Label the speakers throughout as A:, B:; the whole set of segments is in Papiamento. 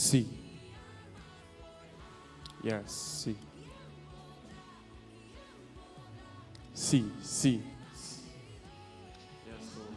A: Sí. Yes, sí. Sí, sí. Yes, Lord.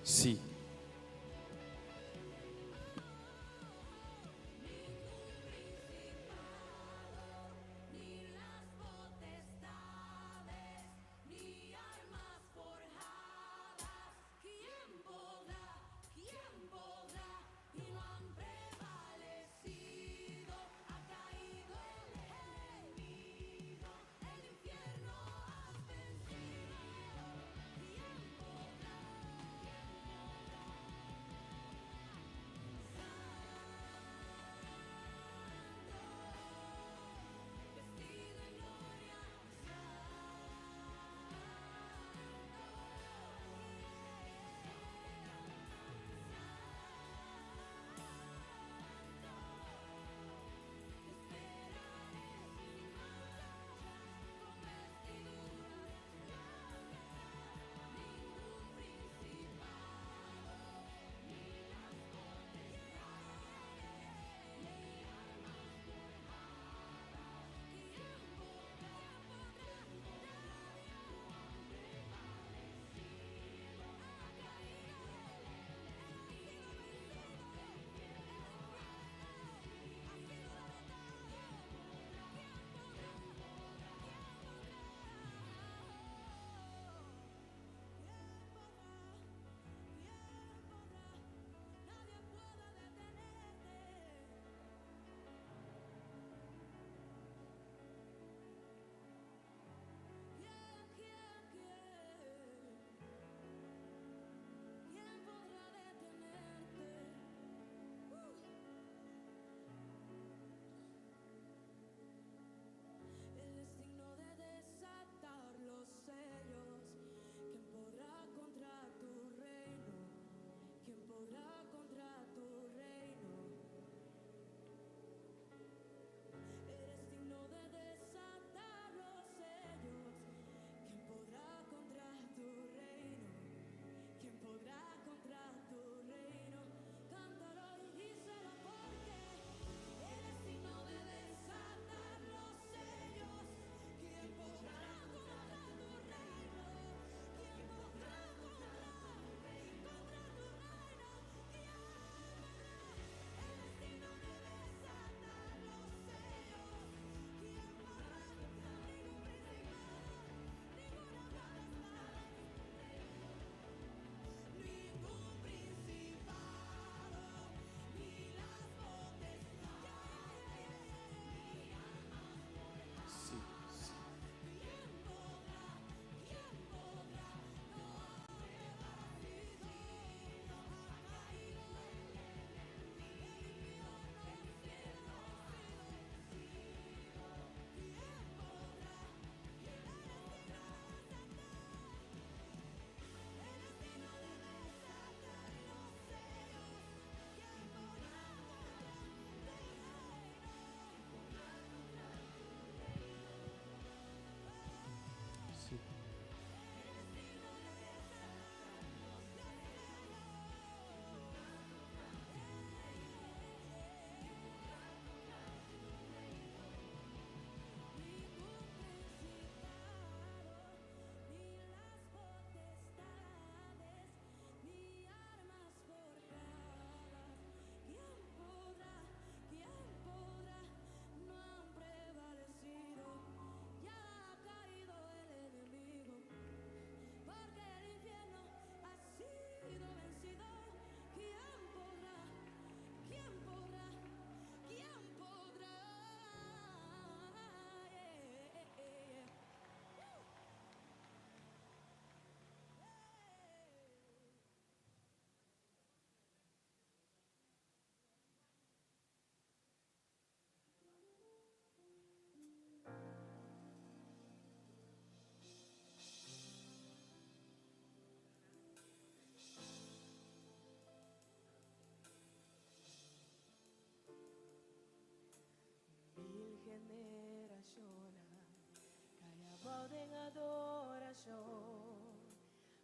A: Sí.
B: adorashon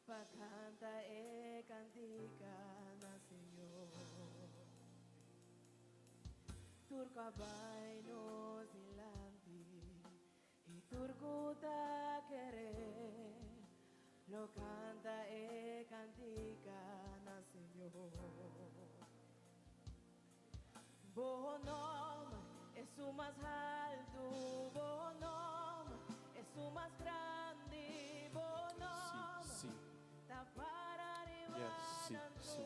B: pa kanta e kantika na Señor. Tur ku a bai nos dilanti i tur ku ta kere lo kanta e kantika na Señor. Bo nòmber ta mas haltu, bo nòmber ta mas grandi, bo nòmber ta para riba
A: Yes, sí.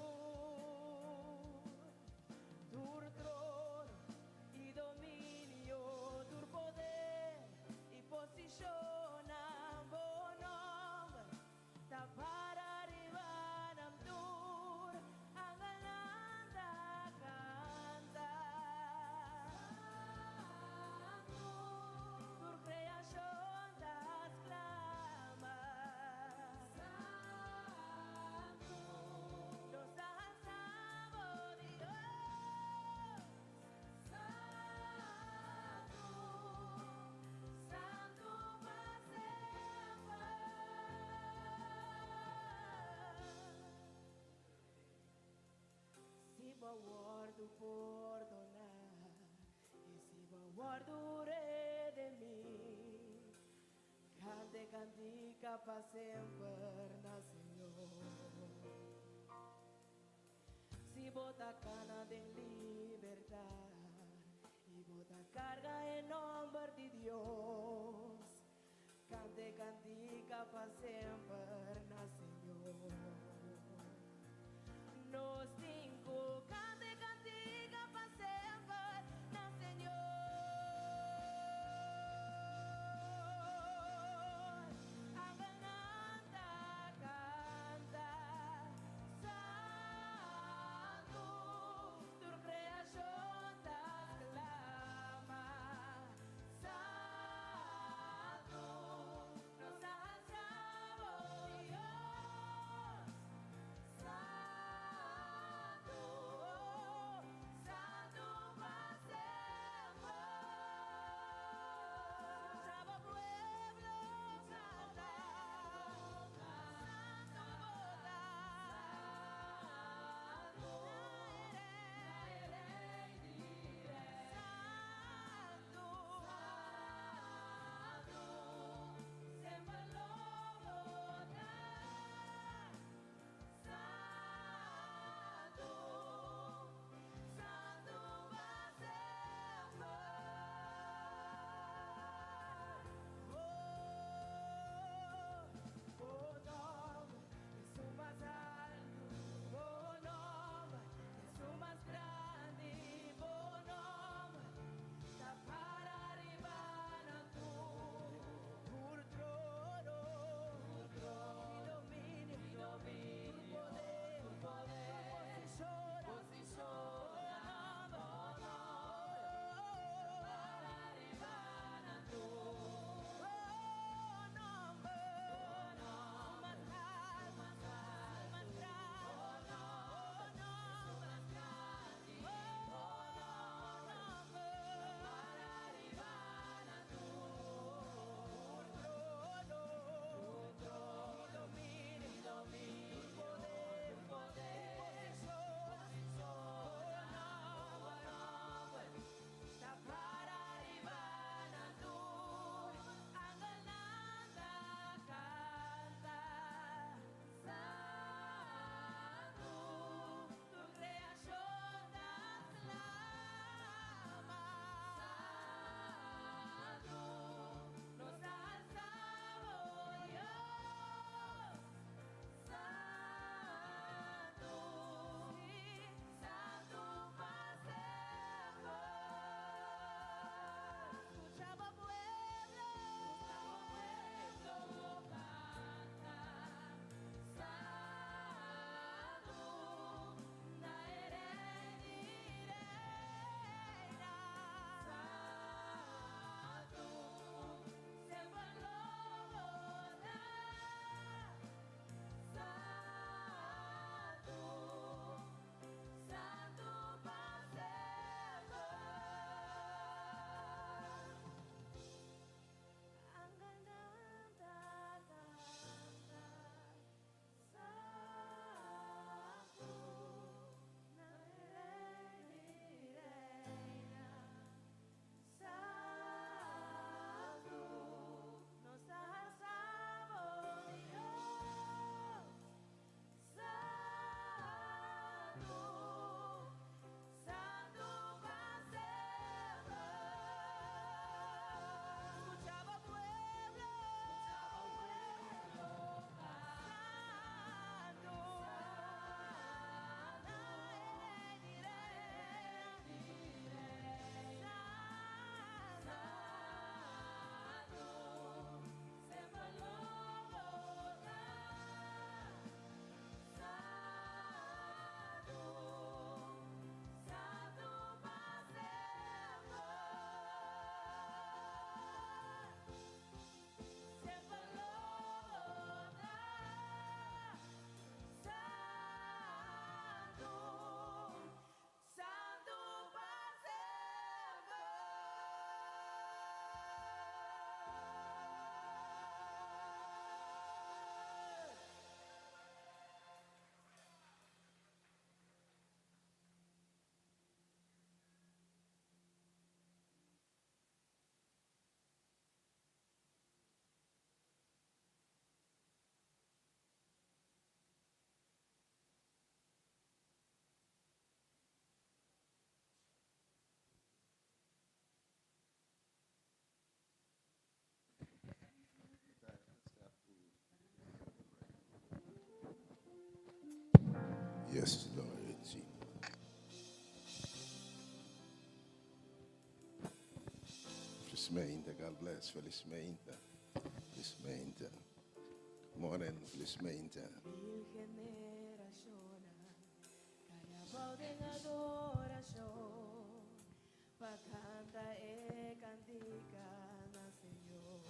B: Tur trono i dominio, tur poder i posishon, bo nòmber ta para riba nan tur, angelnan ta kanta. Tur kreashon ta sklama. Santu, nos ta alsa Dios. Santu, Santu pa semper. Si bo wòrdu pordoná, i si bo wòrdu redimí, kanta kantika pa semper na Señor. Si bo ta kana den libertat, i bo ta karga e nòmber di Dios, kanta kantika pa semper na Señor. Nos tin ku kanta kantika pa semper na Señor. Angelnan ta kanta, Santu, tur kreashon ta sklama. Santu, nos ta alsa
C: Feliz mainta, God bless. Feliz mainta. Feliz mainta. Good morning, feliz mainta.
B: Mil generashon a kai abou den adorashon pa kanta e kantika na Señor.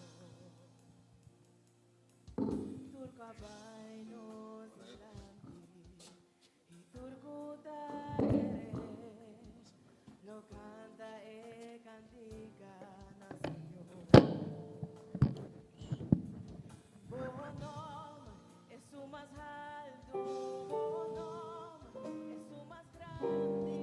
B: Tur ku a bai nos dilanti i tur ku ta kere lo kanta e kantika na Señor. Bo nòmber ta mas haltu, bo nòmber ta mas grandi.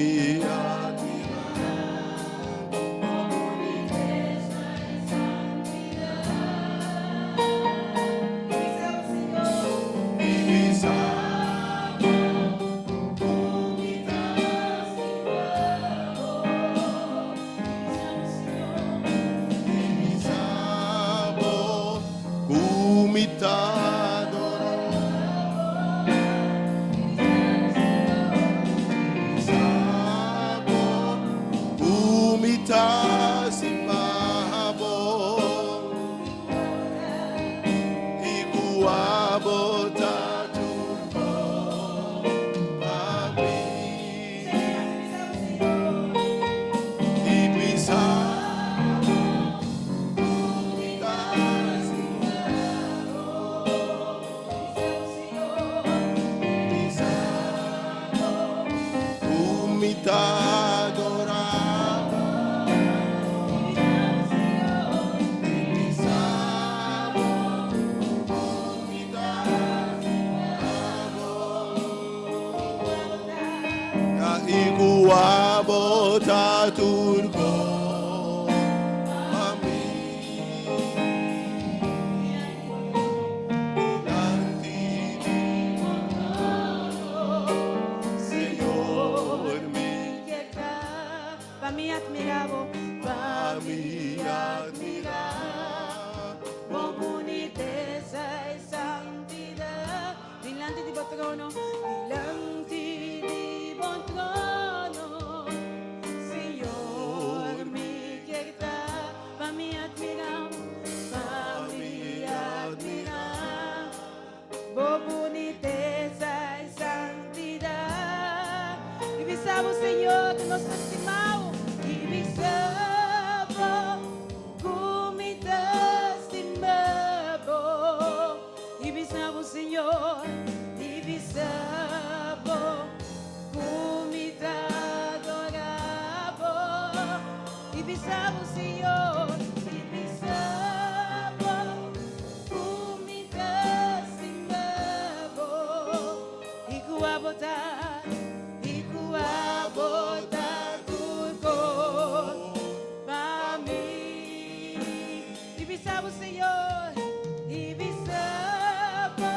C: mi admira I bisa ku mi ta I bisa bo ku mi ta adora Bisa bo ku mi ta stima bo I ku abo ta tur kos pa mi. I bisa ku mi ta stima Bisa ku mi ta adora I bisa ku mi ta stima bo I ku abo ta tur kos pa mi. Dilanti di Señor mi
B: Pa mi admira bo,
C: Pa
B: pa
C: mi
B: mi
C: admira
B: Bo bunitesa i santidat. Dilanti di bo trono, dilanti di bo trono, Señor, mi ke ta. Pa mi admira, pa mi admira Bo bunitesa i santidat. I bisa bo, Señor, ku nos ta stima bo. I bisa bo, ku mi ta stima bo. I bisa bo, Señor, i bisa bo, ku mi ta adora bo. I bisa bo, Señor, i bisa bo, ku mi ta stima bo. I ku abo ta, i ku abo ta tur kos pa mi. I bisa bo, Señor, i bisa bo,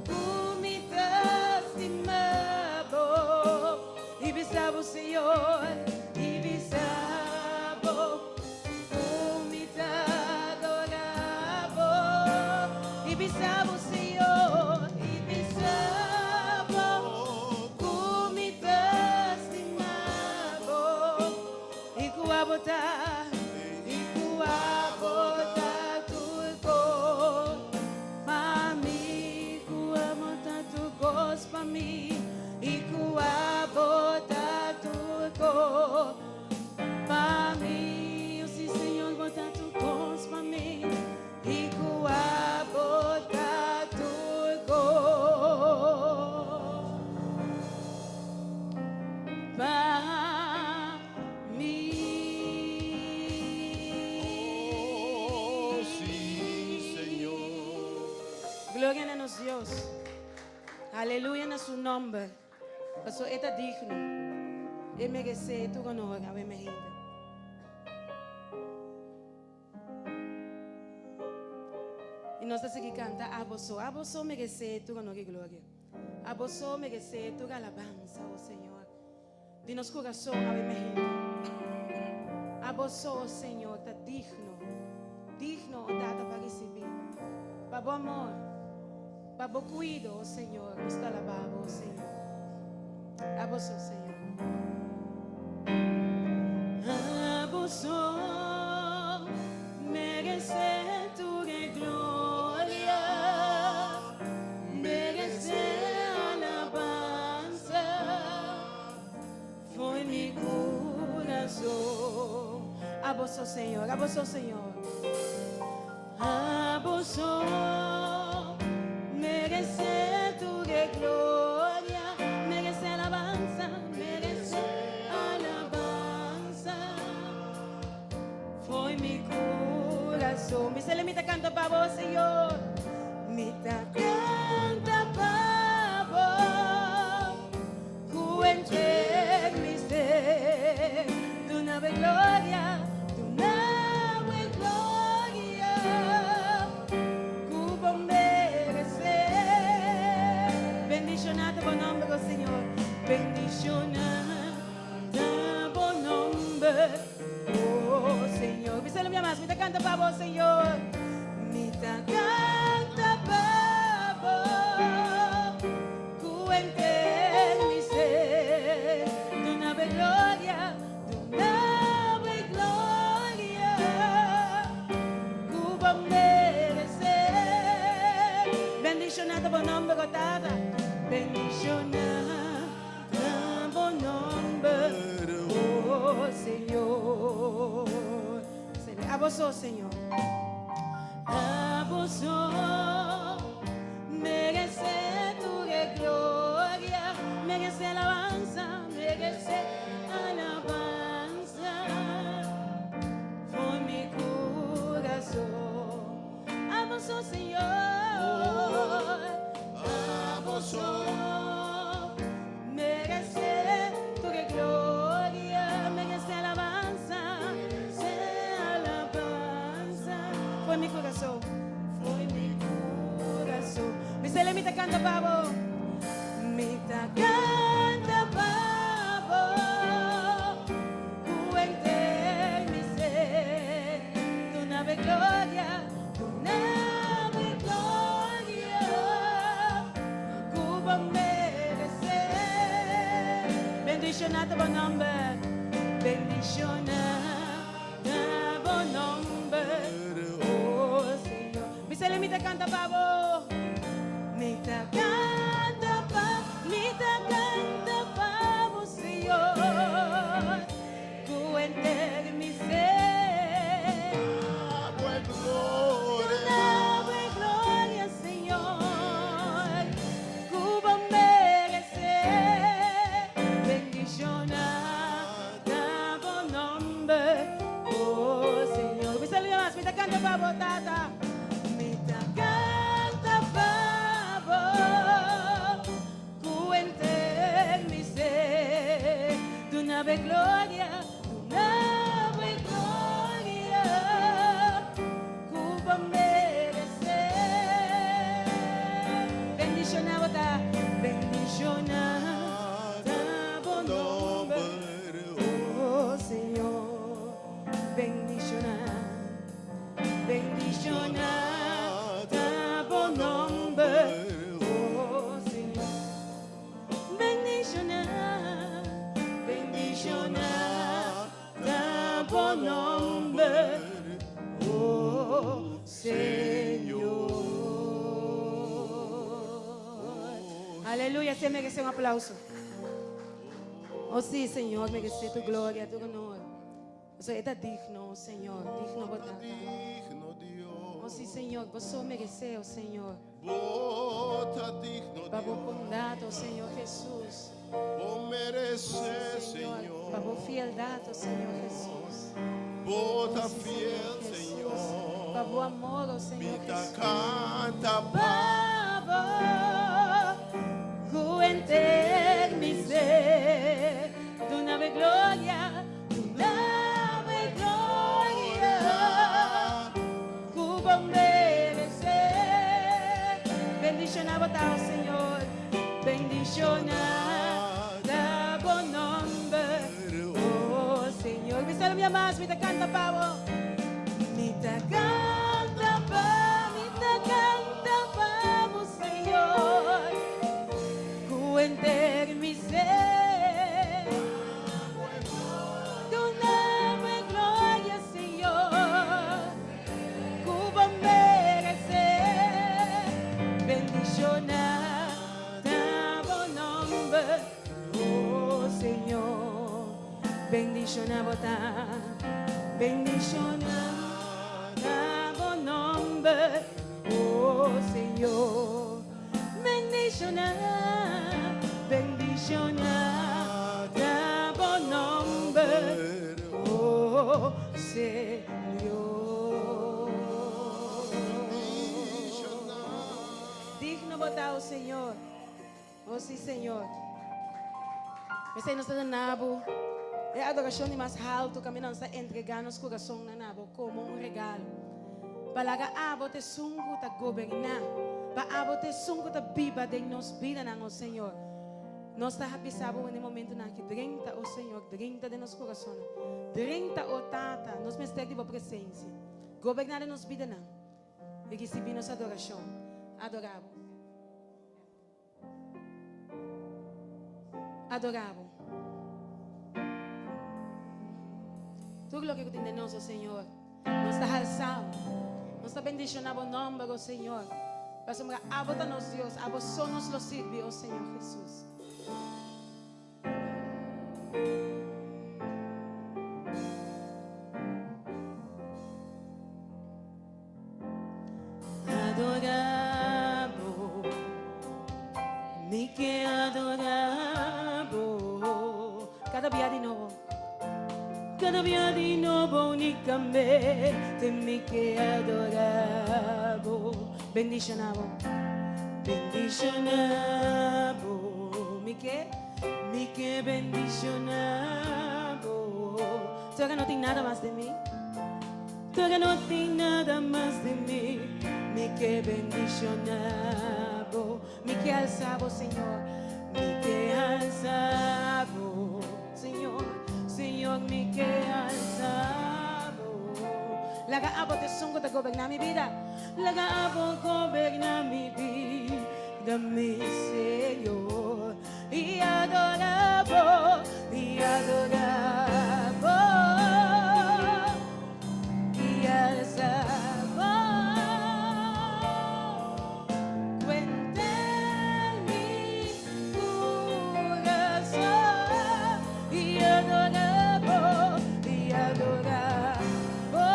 B: ku mi ta stima bo. I bisa bo, Señor, i bisa bo, ku mi ta adora bo. I bisa bo, Señor, i bisa bo, ku mi ta stima bo. I ku abo ta, i ku abo ta tur kos pa mi, ku abo ta tur kos pa mi, i ku abo ta tur kos pa mi. Si, Señor, bo ta tur kos pa mi, i ku abo ta tur kos pa mi.
C: Oh, sí, Señor.
B: Gloria na nos Dios. Aleluya na su nomber. Paso e ta digno. E merece tur honor, awe mainta. I nos ta sigui canta abo so. Abo so merece tur honor y gloria. Abo so merece tur alabansa, oh Señor. Di nos curason, awe mainta. Abo so, Señor, ta digno. Digno, oh Tata, pa recibi. Pa bo amor. Pa bo cuido, oh Señor. Nos ta alaba bo, oh Señor. Abo so, Señor. Abo so merece tur gloria, merece alabansa. Foi mi curason. Abo so, Señor. Abo so, Señor. Abo so merece tur gloria, merece alabansa, merece alabansa. Foi mi curason. Mi mi ta canta pa bo, Señor. Mi ta canta pa bo. Ku henter mi Bendishoná ta bo nomber, oh Señor. Bisa lo mi mas, mi ta kanta pa bo, Señor. Mi ta kanta pa bo, ku henter mi ser. Duna bo gloria, duna bo gloria, ku bo meresé. Bendishoná ta bo nomber, oh Tata. Bendishoná ta bo nomber, oh Señor. Abo so, Señor. Abo so meresé tur gloria, meresé alabansa, meresé alabansa. For mi kurason. Abo so, Señor. Abo so meresé tur gloria, meresé alabansa, meresé alabansa. For mi kurason, for mi kurason. Bis'é mi ta kanta pa bo, mi ta kanta pa bo, ku henter mi ser, duna bo gloria, duna bo gloria, ku bo meresé. Bendishoná ta bo nomber, bendishoná ta bo nomber, oh Señor. Bis'é mi ta kanta pa bo, mi ta kanta pa, mi ta kanta pa bo, Señor, ku henter mi ser. Duna bo gloria, Señor, ku bo meresé. Bendishoná ta bo nomber, oh Señor. Bisa mas, mi ta kanta pa bo, Tata. Mi ta kanta pa bo, ku henter mi ser. Duna bo gloria, duna bo gloria, ku bo meresé. Bendishoná ta, bendishoná ta bo nomber, oh Señor. Bendishoná, bendishoná ta bo nomber, oh Señor. Bendishoná, bendishoná ta bo nomber, oh Señor. Aleluya, se merece un aplauso. Oh sí, Señor, merece tu gloria, tu honor. O sea, ta digno, Señor, digno bo ta.
C: Digno Dios.
B: Oh sí, Señor, bo meresé, oh Señor.
C: Bo ta digno
B: Pa bo
C: Dios.
B: bondat, oh Señor Jesús.
C: Bo meresé, Señor.
B: Pa bo fieldat, oh Señor Jesús.
C: Bo ta
B: Oh, sí,
C: fiel,
B: Jesús.
C: Señor.
B: Pa bo amor, oh Señor
C: Mi ta
B: Jesús.
C: kanta
B: Pa bo, ku henter mi ser, duna bo gloria, duna bo gloria, ku bo meresé. Bendishoná bo ta, Señor, bendishoná ta bo nomber, oh Señor. Bisa mas, mi ta kanta pa bo. Mi ta kanta pa, mi ta kanta pa bo, Señor. Ku henter mi ser. Duna bo gloria, Señor. Ku bo meresé. Bendishoná ta bo nomber, oh Señor. Bendishoná bo ta, bendishoná ta bo nomber, oh Señor. Bendishoná, bendishoná ta bo nomber, oh Señor. Digno bo ta, oh Señor. Oh sí, Señor. P'esei nos ta duna bo. E adorashon di mas altu kaminda nos ta entregá nos kurason na bo komo un regalo. Pa laga abo ta esun ku ta goberná. Pa abo ta esun ku ta biba den nos bidanan, oh Señor. Nos ta bisa Bo den e momentonan aki, drenta, o Señor, drenta den nos curasonnan. Drenta, o Tata, nos mester di Bo presencia. Goberna den nos bidanan y ricibi nos adoracion. Adora Bo. Adora Bo. Tur loke cu tin den nos, o Señor, nos ta halsa Bo. Nos ta bendiciona Bo nomber, o Señor. Pasobra Abo ta nos Dios, Abo so nos lo sirbi, o Señor Jesus. Adora Bo, mi ke adora Bo. Kada bia di nobo, kada bia di nobo unicamente mi ke adora Bo. Bendiciona Bo, bendiciona Bo. Mi ke, mi ke bendiciona Bo. Todavia no tin nada mas den mi. Todavia no tin nada mas den mi. Mi ke bendiciona Bo. Mi ke alsa Bo, Señor. Mi ke alsa Bo, Señor. Señor, mi ke alsa Bo. Laga Abo t'esun ku ta goberná mi bida. Laga Abo goberná mi bida, mi Señor. I adorá Bo, i adorá Bo. I alsa Bo. Ku henter mi kurason. I adorá Bo, i adorá Bo.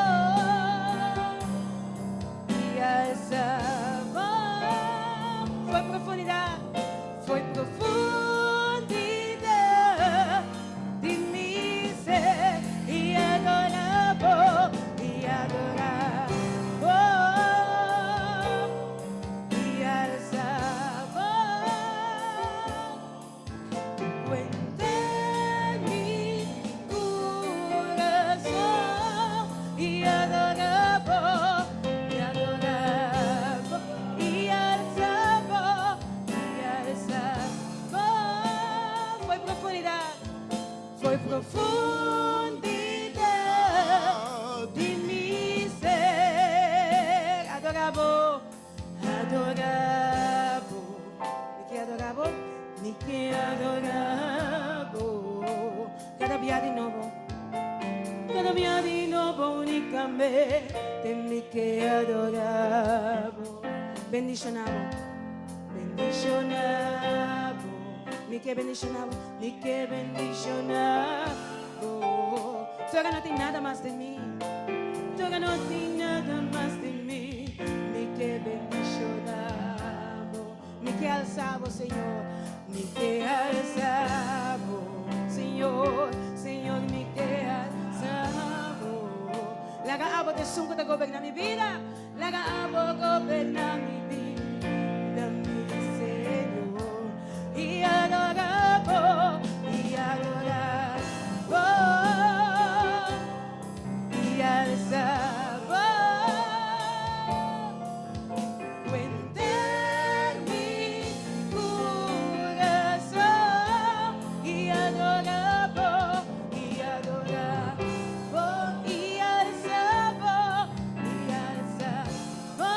B: I alsa Bo. Foi profundidat, foi profundidat di mi ser. I adorá Bo, i adorá Bo. I alsa Bo. Ku henter mi kurason. I adorá Bo, i adorá Bo. I alsa Bo, i alsa Bo. Foi profundidat, foi profundidat di mi ser. Adorá Bo, adorá Bo. Mi ke adorá Bo, mi ke adorá Bo. Kada bia di nobo, kada bia di nobo unicamente mi ke adorá Bo. Bendiciona Bo, bendiciona Bo. Mi ke bendiciona Bo, mi ke bendiciona Bo. Todavia no tin nada mas den mi, todavia no tin nada mas den mi. Mi ke bendiciona Bo, mi ke alsa Bo, Señor. Mi ke alsa Bo, Señor. Señor, mi ke alsa Bo. Laga Abo t'esun ku ta goberná mi bida. Laga Abo goberná mi bida, mi Señor. I adorá Bo, i adorá Bo. I alsa Bo. Ku henter mi kurason. I adorá Bo, i adorá Bo. I alsa Bo, i alsa Bo.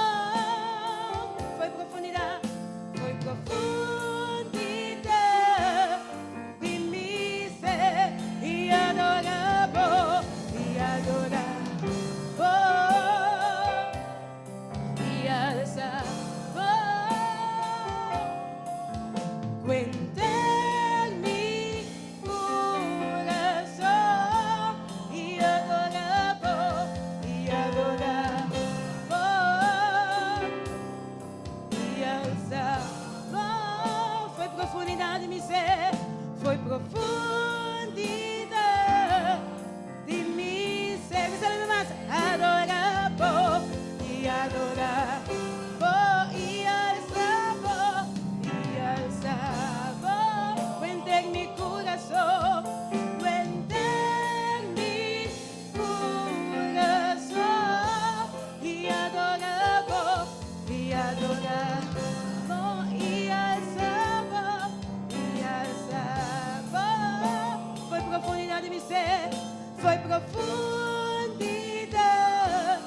B: profundidad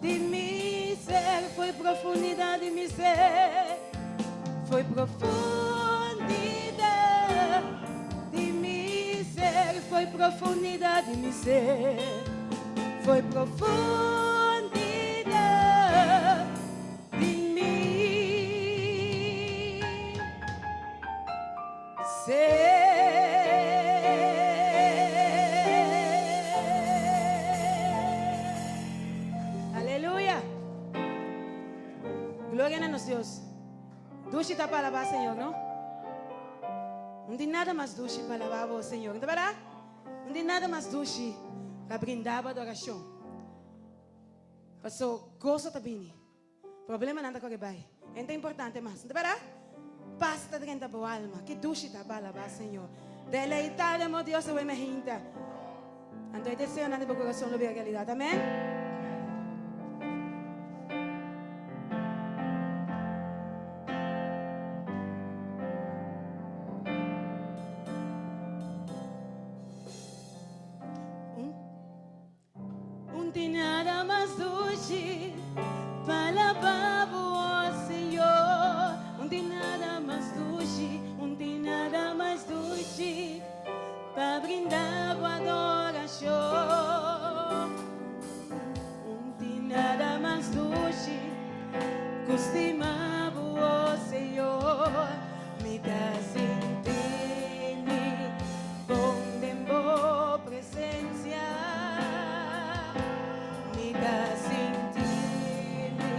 B: di mi ser, fo'i profundidad di mi ser, fo'i profundidad di mi ser, fo'i profundidad di mi ser, fo'i profundidad di mi ser. Aleluya. Gloria na nos Dios. Dushi ta pa alabá Señor, no? No tin nada mas dushi pa alabá bo, Señor. No ta berdad? No tin nada mas dushi pa brinda bo adoracion. Paso goso ta bini. Problemanan ta kore bai. E no ta importante mas. No ta berdad? Pas ta drenta bo alma. Ki dushi ta pa alabá Señor. Deleitá den bo Dios awe mehinta. Anto e deseonan di bo kurason lo bira realidat. Amen. Un tin nada mas dushi pa alabá bo, oh Señor. Un tin nada mas dushi, un tin nada mas dushi pa brinda bo adorashon. Un tin nada mas dushi ku stima bo, oh Señor. Mi ta sinti mi bon den bo presencia. Mi ta sinti mi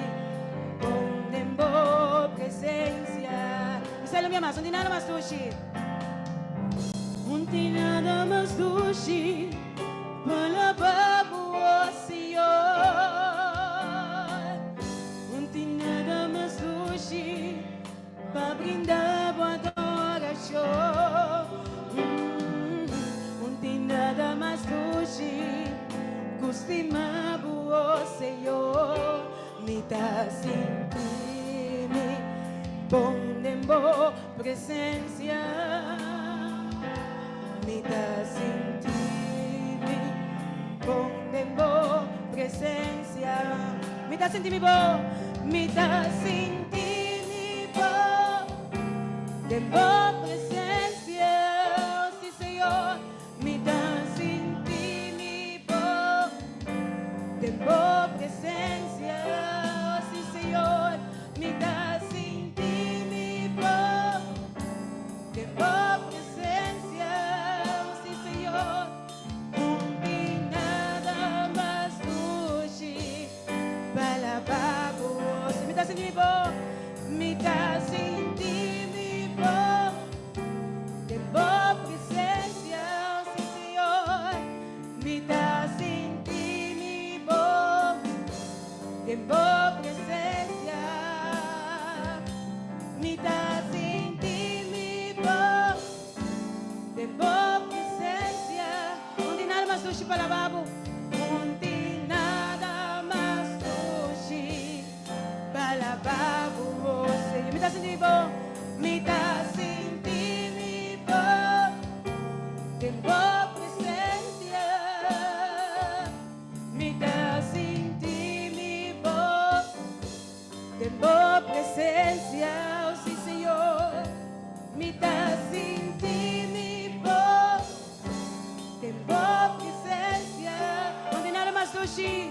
B: bon den bo presencia. Mi sa lo mi mas, un tin nada mas dushi. Un tin nada mas dushi pa alabá bo, oh Señor. Un tin nada mas dushi. Pa brinda bo adorashon. Un tin nada mas dushi ku stima bo, oh Señor. Mi ta sinti mi bon den bo presencia. Mi ta sinti mi bon den bo presencia. Mi ta sinti mi bon, mi ta sinti mi bon den bo presencia, oh si Señor. Mi ta sinti mi bon den bo presencia, oh si Señor. Mi ta sinti mi bon den bo presencia, oh si Señor. Un tin nada mas dushi pa alabá bo. Si mi ta sinti mi bon, mi ta sinti mi bon den bo presencia, sí Señor. Mi ta sinti mi bon den bo presencia. Mi ta sinti mi bon. Den bo presencia. Un tin nada mas dushi pa alabá bo. Un tin nada mas dushi pa alabá bo, oh Señor. Mi ta sinti mi bon. Mi ta sinti mi bon den bo presencia. Mi ta sinti mi bon Den bo presencia, oh sí Señor, mi ta sinti mi bon. Den bo presencia, un tin nada mas dushi,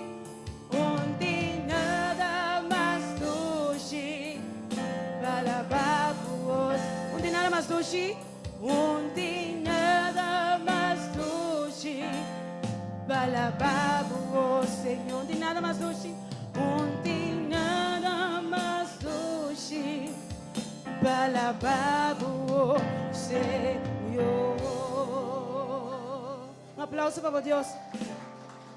B: un tin nada mas dushi pa alabá bo. Un tin nada mas dushi, un tin nada mas dushi pa alabá bo, Señor. Un tin nada mas dushi. Un tin nada mas dushi pa alabá bo, Señor. Un aplauso pa bo Dios,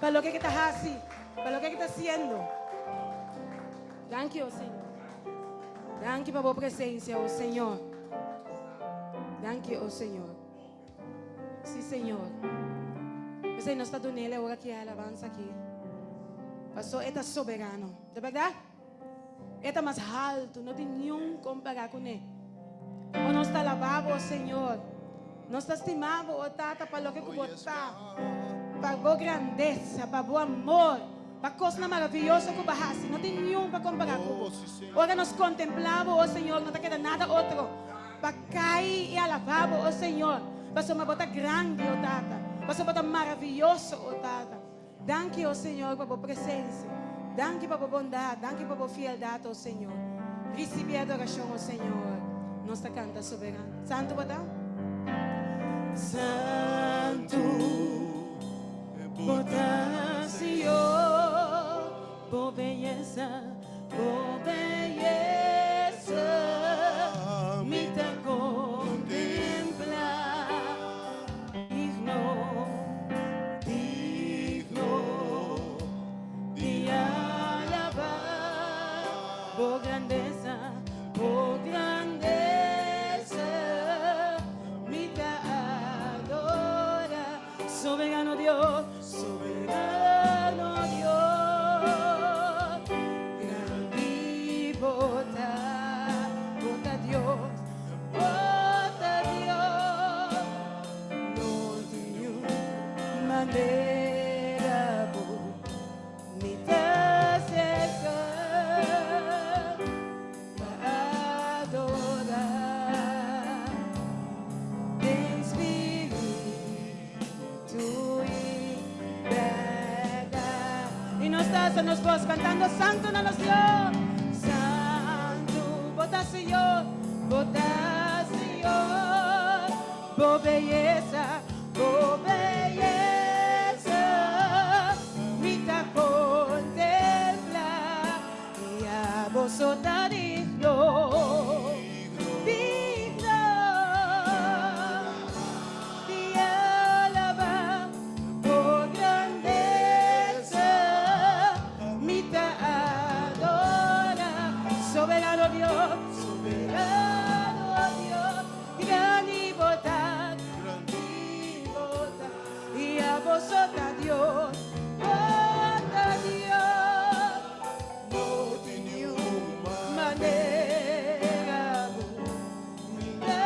B: pa loke ke ta hasi, pa loke ke ta hasiendo. Danki, o Señor. Danki pa bo presencia, o Señor. Danki, o Señor. Sí, Señor. P'esei nos ta dun'El e ora ki e alabansa aki. Paso E ta soberano. Ta bèrdat? E ta mas haltu, no tin niun kompará kuné. O nos ta alabá Bo, o Señor. Nos ta stimá Bo, o Tata, pa loke ku Bo ta. Pa bo grandesa, pa bo amor, pa kosnan maravioso ku bo a hasi. No tin niun pa kompará ku bo. Ora nos kontemplá bo, o Señor, no ta keda nada otro pa kai i alabá bo, o Señor, pasobra bo ta grandi, o Tata, pasobra bo ta maravioso, o Tata. Danki, o Señor, pa bo presensia. Danki pa bo bondat. Danki pa bo fieldat, o Señor. Risibí e adorashon, o Señor. Nos ta kanta Soberano. Santu bo ta? Santu bo ta, Señor. Bo beyesa, bo beyesa mi ta kontemplá. Digno, digno di alabá bo grandesa, bo grandesa mi ta adorá. Soberano Dios, soberano Dios, grandi bo ta, bo ta Dios. Bo ta Dios, no tin niun manera bo mi ta acerca pa adora den spiritu i berdad. I nos ta alsa nos bos cantando Santo na nos Dios. Santo bo ta Señor, bo ta Señor, bo beyesa, bo beyesa mi ta contempla i abo so ta digno, digno di alaba bo grandesa mi ta adora. Soberano Dios, soberano Dios, grandi bo ta, grandi bo ta, i abo so ta Dios, bo ta Dios. No tin niun manera bo mi ta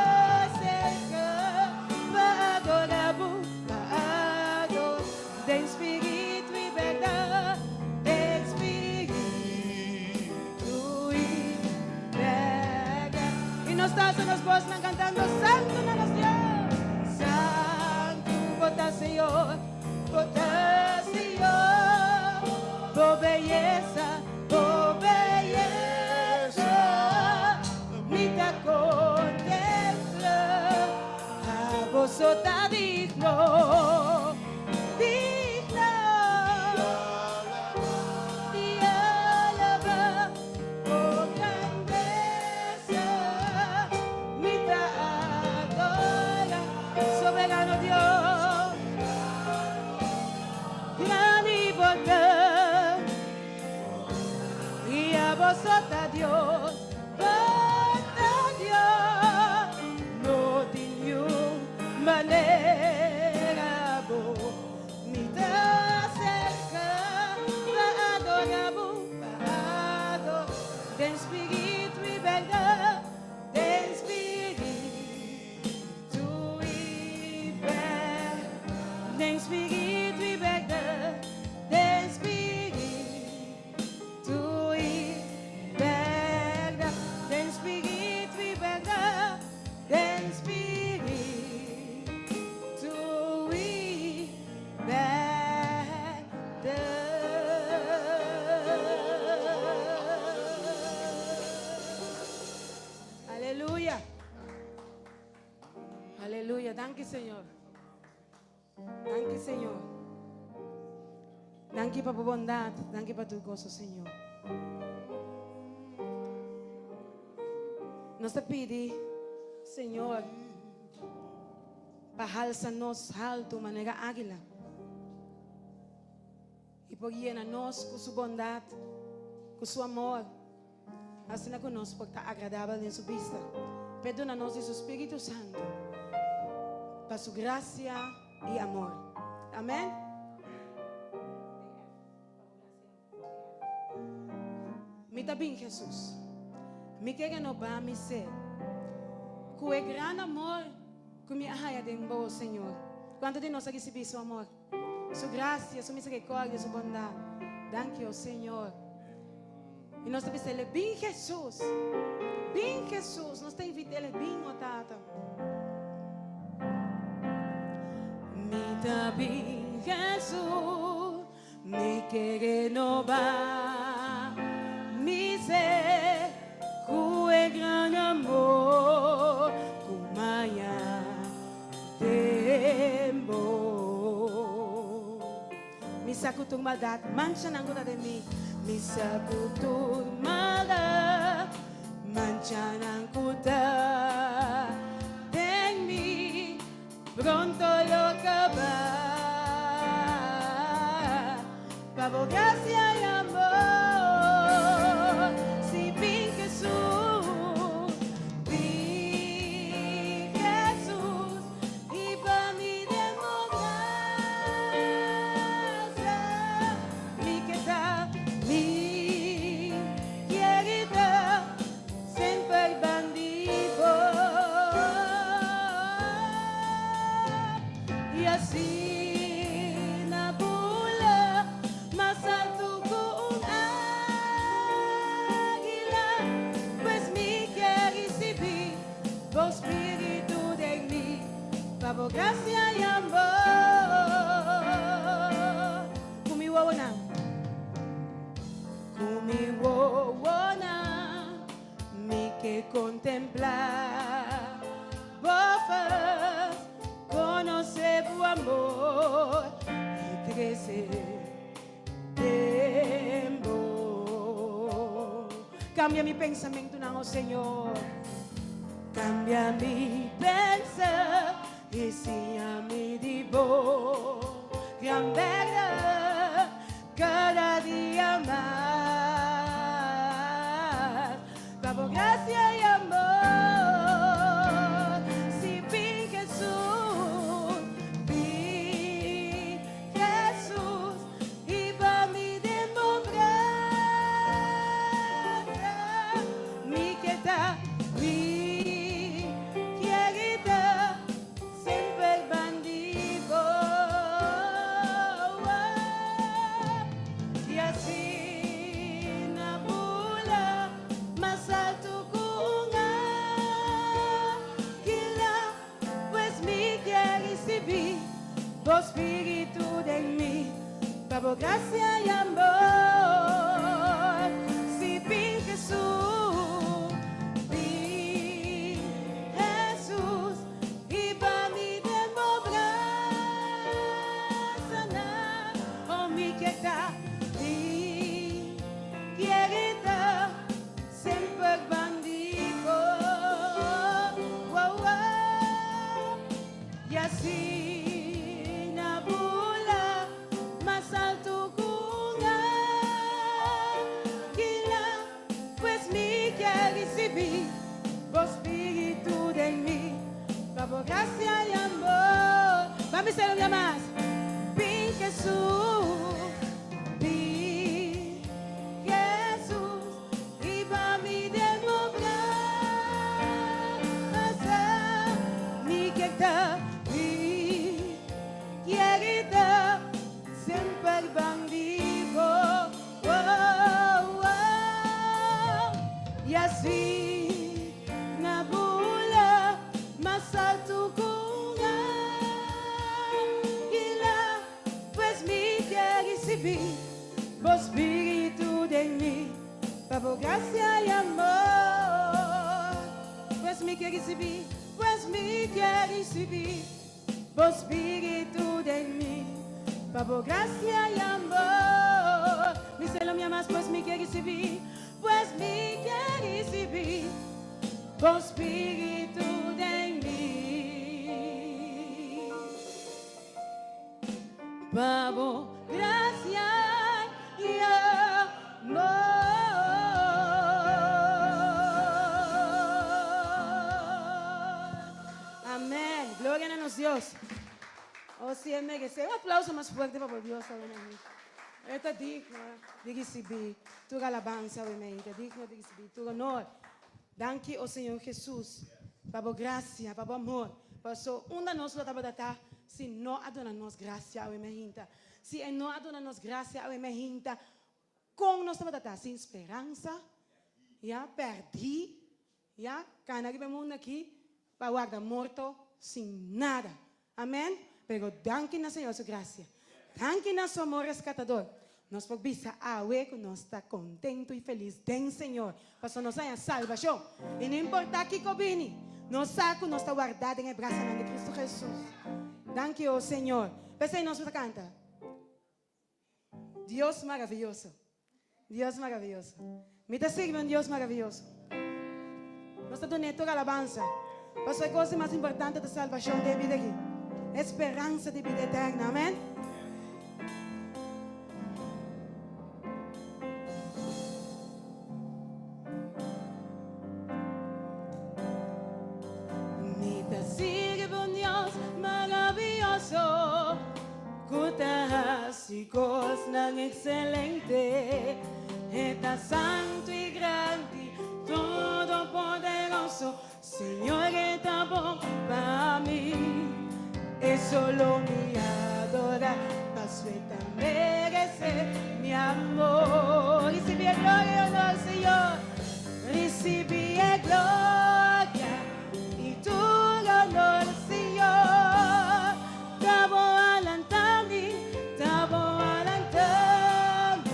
B: acerca pa adora bo, pa adora den spiritu i berdad, den spiritu i berdad. I nos ta alsa nos bosnan cantando Santo na nos Dios. Santo bo ta Señor, bo ta Señor, bo beyesa, bo beyesa mi ta contempla, abo so ta digno, digno di alaba bo grandesa mi ta adora, soberano Dios, grandi bo ta. I abo so ta Dios, bo ta Dios. No tin niun manera bo mi ta acerca pa adora bo, pa adora den spiritu i berdad, den spiritu i berdad, den spiritu i berdad, den spiritu i berdad, den spiritu i berdad, den spiritu i berdad. Aleluya. Aleluya. Danki Señor. Danki Señor. Danki pa bo bondad. Danki pa tur goso Señor. Nos ta pidi Señor pa halsa nos haltu manera águila y por yena nos cu su bondad, cu su amor. Asina ku nos por ta agradabel den su bista. P'e duna nos di su Spiritu Santu pa su grasia i amor. Amen. Mi ta bin, Jesus. Mi ke renobá mi ser ku e gran amor ku mi a haya den bo, Señor. Kuantu di nos a risibí su amor? Su gracia, su misericordia, su bondad. Danki, oh Señor. Y nos ta bis'Ele, Bin Jesus, bin Jesus. Nos ta invit'Ele, Bin, oh Tata. Mi ta bin Jesus, mi ke renoba mi ser ku e gran amor ku maya den bo. Mi sa ku tur maldat manchanan ku ta den mi. Mi sa ku tur maldat manchanan ku ta den mi pronto lo kaba. Pa bo gracia i amor, si bin Jesus, bin Jesus. I pa mi den bo brasa, mi ke ta, mi kier ta semper bandi bo. I asina bula mas altu ku un águila, pues mi kier risibí Bo spiritu den mi, pa bo gracia y amor. Ku mi wowonan, ku mi wowonan, mi ke kontemplá bo fas, konosé bo amor i krese den bo. Kambia mi pensamentunan, o Señor. Kambia mi pensa i siña mi di bo gran bèrdat kada dia mas. Pa bo grasia i amor, si bin Hesus, bin Hesus. I pa mi den bo brasa, mi ke ta, mi kier ta semper bandi bo. I asina bula mas altu ku un águila, pues mi kier risibí Bo spiritu den mi, pa bo gracia y amor. Si bin Jesús, bin Jesús, y pa mi den bo brasanan. Oh, mi kier ta, mi kier ta semper bandi bo. Wow, wow. I asina bula mas altu ku un águila, pues mi kier risibí bo spiritu den mi, pa bo grasia i amor. Ban bisa un bia mas. Bin Jesús, bin Jesús, Riba mi den bo brasa, mi kier ta, mi kier ta semper bandi bo. Oh, oh. I asina bula mas altu ku un águila, pues mi kier risibí bo spiritu den mi. Pa bo gracia y amor. Pues mi kier ricibi, pues mi kier ricibi bo spiritu den mi. Pa bo gracia y amor. Mi celo mi amas, pues mi kier ricibi, pues mi kier ricibi bo spiritu den mi. Pa bo gracia y amor. Amén. Gloria na nos Dios. Oh, si e merece. Un aplauso mas fuerte pa bo Dios awe mami. E ta digno di ricibi tur alabansa awe mei. Ta digno di ricibi tur honor. Danki, oh Señor Jesus, pa bo gracia, pa bo amor. Paso unda nos lo tabata ta.
D: Si no a duna nos gracia awe mehinta, si e no a duna nos gracia awe mehinta, con nos tabata ta? Sin speransa, ya, perdi, ya, cana riba e mundo aki pa warda morto sin nada. Amen? Pero danki na Señor su gracia, danki na su amor rescatador, nos por bisa awe cu nos ta contento y feliz den Señor, pasobra nos haña salbacion. Y no importa kico bini, nos sa cu nos ta warda den e brasanan di Cristo Jesus. Danki, o Señor. P'esey nos por ta canta, Dios maraviyoso, Dios maraviyoso. Mi ta sirbi un Dios maraviyoso. Nos ta dun'é tur alabansa. Pasobra e kos di mas importante ta salbashon den e bida aki. E speransa di bida eterna. Amen. Mi ta sirbi un Dios maraviyoso ku ta hasi kosnan ekselente. E ta santu i grandi, todopoderoso, Señor e ta bon pa mi. E solo mi adora, paso e ta merece mi amor. Ricibi e gloria y honor, Señor. Ricibi e gloria y tur honor, Señor. Ta bo alanta mi, ta bo alanta mi,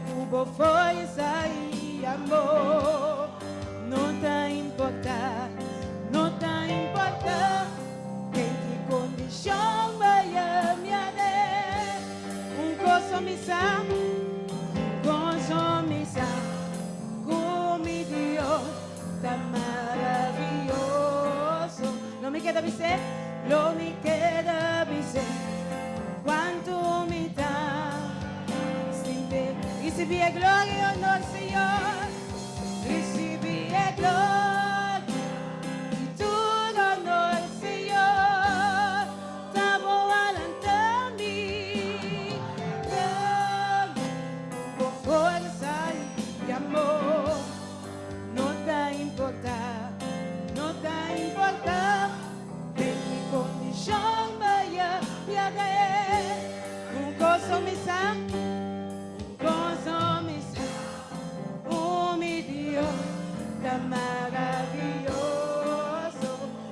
D: cu bo forza y amor. No ta importa, no ta importa den ki condicion baya mi a den. Un cosa mi sa, un cosa mi sa, cu mi Dios ta maravilloso. Lo mi keda bis'é, lo mi keda bis'é, cuanto mi ta sintié. Ricibi e gloria y honor, Señor. Ricibi e gloria y tur honor, Señor. Ta bo alanta mi, dame bo forsa y amor. No ta importa, no ta importa den ki condicion baya pierde. Un cosa mi sa, un cosa mi sa, oh mi Dios ta maravilloso.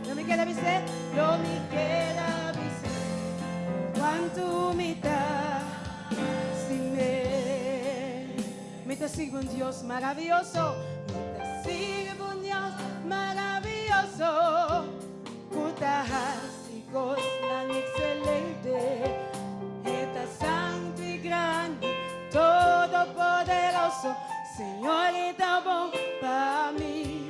D: Lo mi keda bis'é, lo mi keda bis'é, cuantu mi ta stim'é. Mi ta sirbi un Dios maraviyoso, mi ta sirbi un Dios maraviyoso, ku ta hasi kosnan ekselente. E ta santu i grandi, todopoderoso, Señor e ta bon pa mi.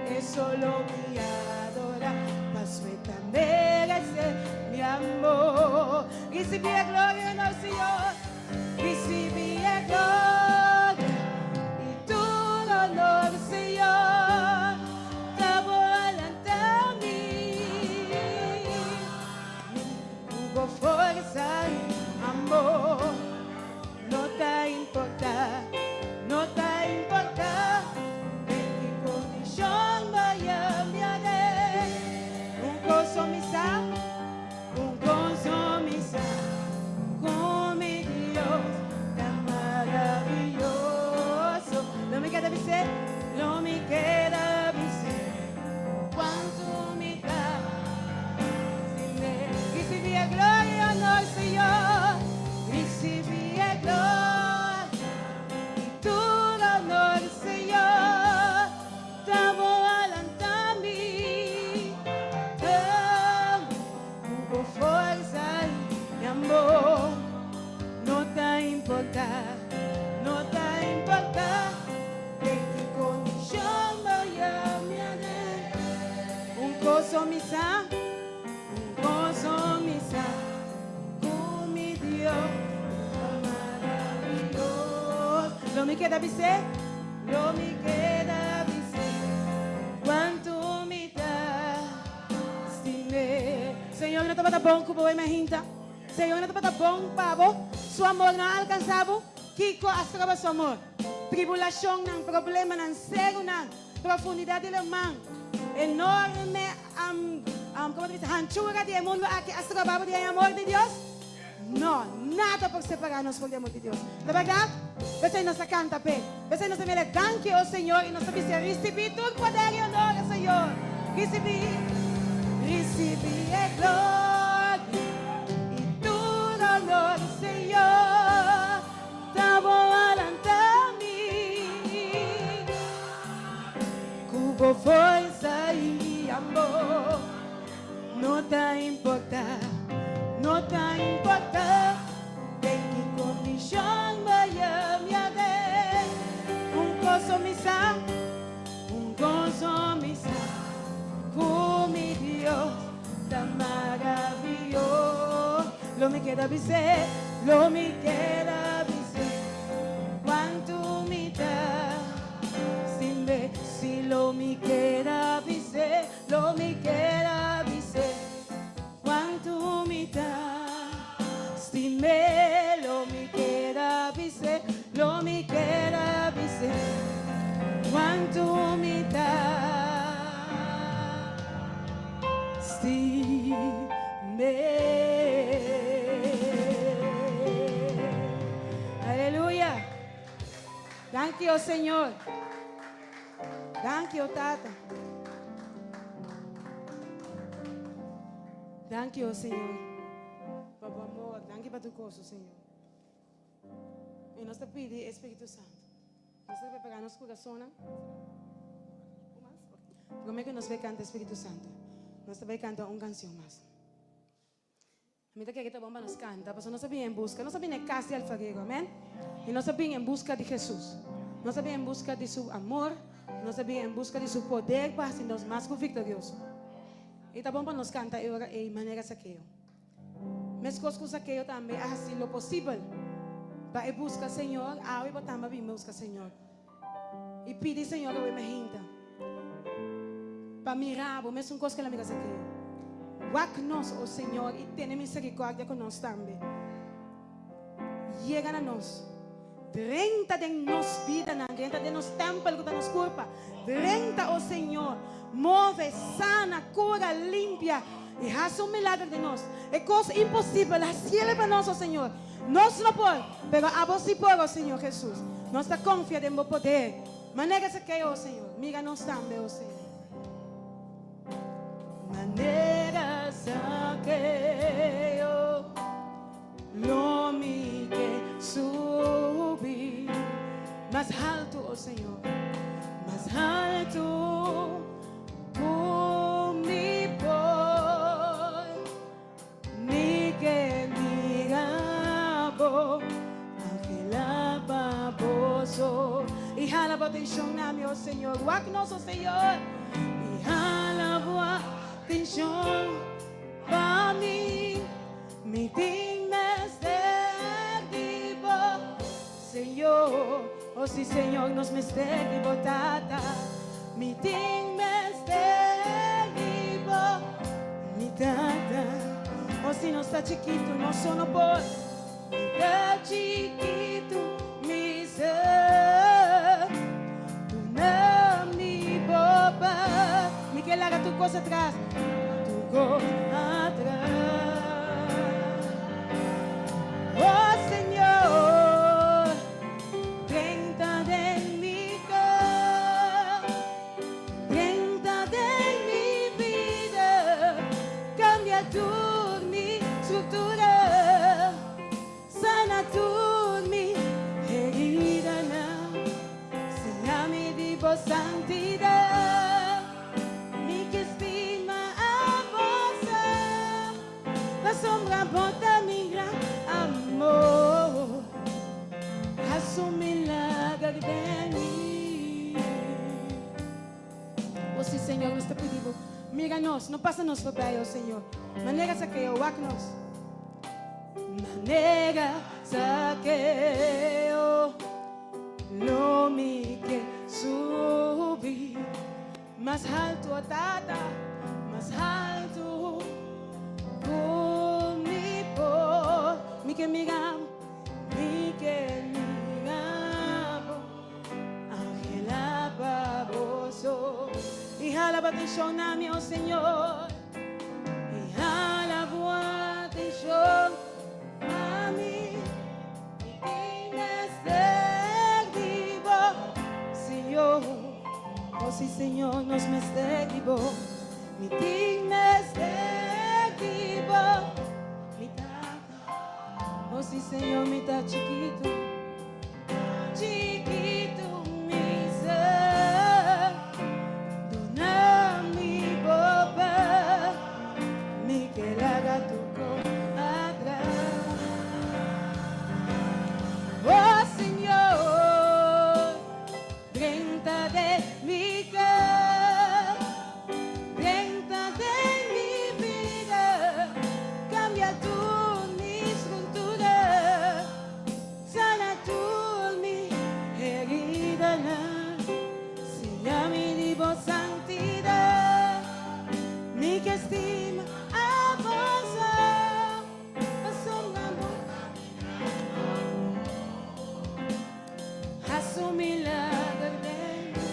D: E solo mi adora, paso e ta merece mi amor. Risibi e gloria, nos Señor. Ricibi e gloria y tur honor, Señor, ta bo alanta mi. Mi cu bo forza y amor, no ta importa, no ta importa den ki condicion baya mi a den. Un gozo mi sa. Un gozo mi sa con mi Dios tan maravilloso. Lo mi keda bis'é, lo mi keda bis'é, cuanto mi ta sin'é. Ricibi e gloria y honor, Señor, ricibi e gloria y tur honor, Señor. Ta bo alanta mi, ta cu bo forsa y amor. No ta importa, no ta importa den ki condicion bo yami aden. Un cosa mi sa, un cosa mi sa, cu mi Dios ta maravilloso. Lo mi keda bis'é. Lo mi keda bis'é cuantu mi ta stim'é. Señor no tabata bon cu bo e mahinta. Señor no tabata bon pa bo. Su amor no a alcansa bo. Kico a stroba su amor? Tribulacionnan, problemanan, cerunan, profundidad di laman, enorme. Komo ta bisa, hanchura di e mundu aki a stroba bo di e amor di Dios? No, nada por separá nos for di amor di Dios. Ta bèrdat? P'esei nos ta kanta p'e. P'esei nos ta mira, Danki, o Señor, i nos ta bisa, Risibí tur poder i honor, o Señor. Risibí, risibí e gloria i tur honor, Señor. Ta bo a lanta mi ku bo forsa i amor. No ta importa, no ta importa den ki kondishon bo yami aden. Un kos mi sa, un kos mi sa, ku mi Dios ta maravioso. Lo mi keda bis'é, lo mi keda bis'é, kuantu mi ta stim'é. Si lo mi keda bis'é. Lo mi kier a bis'é cuantu mi ta stim'é Lo mi kier a bis'é, lo mi kier a bis'é cuantu mi ta stim'é Aleluya! Danki, o Señor. Danki, o Tata. Danki, o Señor, pa bo amor. Danki pa tur kos, o Señor. I nos ta pidi e Spiritu Santu. Nos ta prepará nos kurasonnan. Promé ku nos bai kanta Spiritu Santu, nos ta bai kanta un kansion mas. Mi ta kere ta bon pa nos kanta, pasobra nos a bini en buska, nos a bini e kas di alfarero, amen. I nos a bini en buska di Hesus. Nos a bini en buska di su amor, nos a bini en buska di su poder pa hasi nos mas ku viktorioso. I ta bon pa nos kanta e ora ei manera Sakeo. Meskos ku Sakeo tambe a hasi lo posibel pa e buska Señor, awe bo tambe a bini buska Señor. I pidi Señor awe mahinta pa mira bo mesun kos ku el a mira Zakeo. Wak nos, o Señor, i tene misericordia ku nos tambe. Yega na nos. Drenta den nos bidanan, drenta den nos tèmpel ku ta nos kurpa. Drenta, o Señor. Move, sana, kura, limpia i hasi un milager den nos. E kos imposibel, hasiel pa nos, o Señor. Nos no por, pero abo si por, o Señor Jesus. Nos ta confia den bo poder. Manera esaki, o Señor, mira nos tambe, o Señor. Manera Zakeo, lo mi ke subi mas haltu, o Señor, mas haltu ku mi por. Mi ke mira bo, Angela pa bo so. I hala bo atencion na mi, oh Señor. Wak nos, oh Señor. I hala bo atencion pa mi. Mi tin mester di bo, Señor. Oh si, Señor, nos mester di bo, Tata. Mi tin mester di bo, mi Tata. Oh si nos ta chikitu, nos so no por. Mi ta chikitu, mi ser. Duna mi bo pas. Mi ke laga tur kos atras, tur kos atras. Oh Señor, drenta den mi kas, drenta den mi bida, kambia tur mi struktura, sana tur mi heridanan, siña mi di bo santidat, mi ke stima abo sa. Pasobra bo ta mi gran amor, Hasi un milager den mi. O si, Señor, nos ta pidi bo, mira nos, no pasa nos forbij, o Señor. Manera Zakeo, wak nos. Manera Zakeo, lo mi ke subi. Mas haltu, o Tata, mas haltu ku mi por. Mi ke mira bo, mi ke mira bo, anhela pa bo so. I hala bo atenshon na mi, o Señor. nos mester di bo. Mi tin mester di bo, mi Tata. Oh sí, Señor, mi ta chikitu, chikitu mi sa. Duna mi bo pas, mi ke laga tur kos atras. Oh Señor, drenta den mi kas, drenta den mi bida, kambia tur mi struktura, sana tur mi heridanan, siña mi di bo santidat, mi ke stima abo so, pasobra bo Hasi un milager den mi,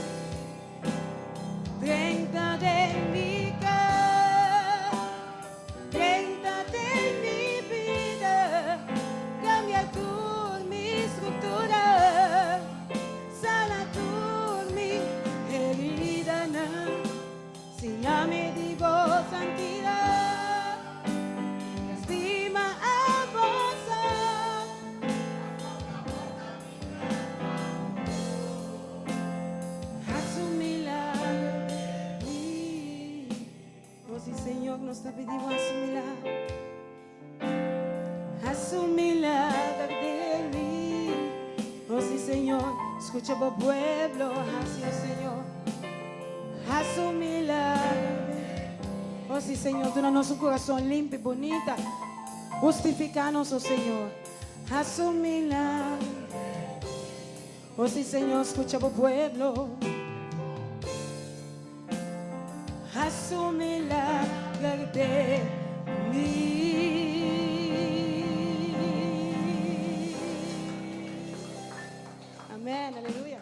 D: drenta den mi kas, drenta den mi bida, kambia tur mi struktura, sana tur mi heridanan, siña mi di bo santidat, mi ke stima abo so. Hasi un milager den mi. Oh sí, Señor, nos ta pidi bo hasi un milager. Hasi un milager den mi. Oh sí, Señor, skucha bo pueblo. Hasi, oh Señor, hasi un milager den mi. Oh sí, Señor, duna nos un kurason limpi, bunita. Hustifiká nos, oh Señor. Hasi un milagro. Oh sí, Señor, skucha bo pueblo. Hasi un milagro den mi. Amén, aleluya.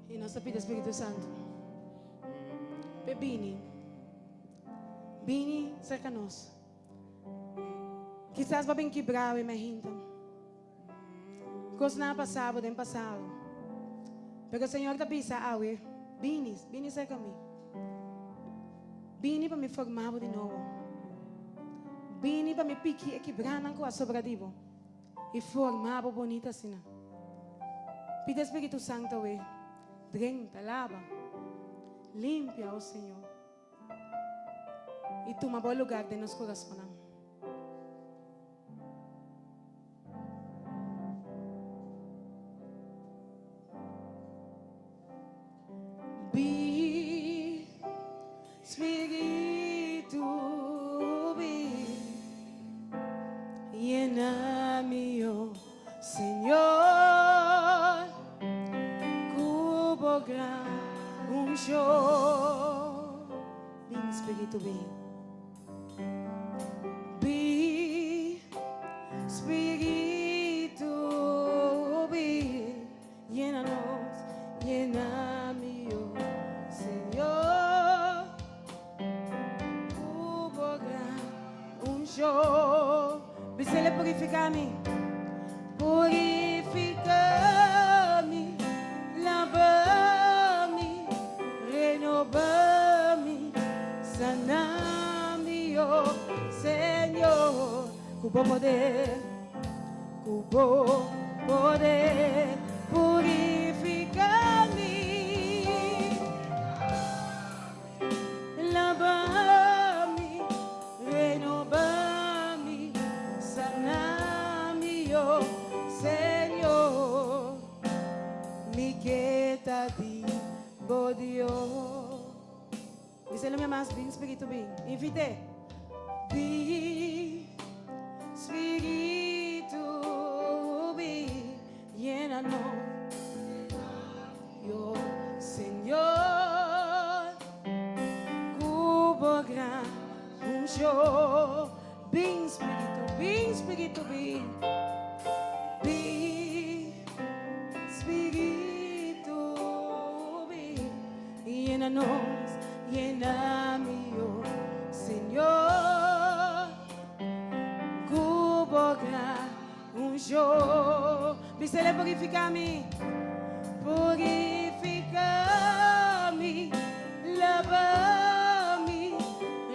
D: I nos ta pidi Spiritu Santu p'e bini, bini serka nos. Kisas bo a bin kibrá awe mahinta. Kosnan a pasa bo den pasado. Pero Señor ta bisa awe, bini, bini serka mi. Bini pa mi forma bo di nobo. Bini pa mi piki e kibranan ku a sobra di bo i forma bo bonita asina. Pidi e Spiritu Santu awe, drenta, laba, limpia, o Señor, i tuma bo lugar den nos kurasonnan. Bi, Spiritu, bi, yena mi, oh Señor, ku bo gran unshon. Bin, Spiritu, bin. Bi, Spiritu, bin. Yena nos, yena mi, oh Señor, ku bo gran unshon. Bisele purifiká mi, purifiká mi, laba mi, renobá mi, sana mi, oh Señor, ku bo poder. Ku bo poder purifiká mi, laba mi, renobá mi, sana mi, oh Señor, mi ke ta di bo Dios. Bis'e lo mi mas, bin Spiritu bin. Invit'é. Bin Spiritu bin, yena nos. Yo Señor, ku bo gran unshon. Bin Spiritu, bin Spiritu bin. Bin Spiritu bin. Yena nos, yena mi, oh. Señor. Bisele purifica mi. Purifica mi, laba mi,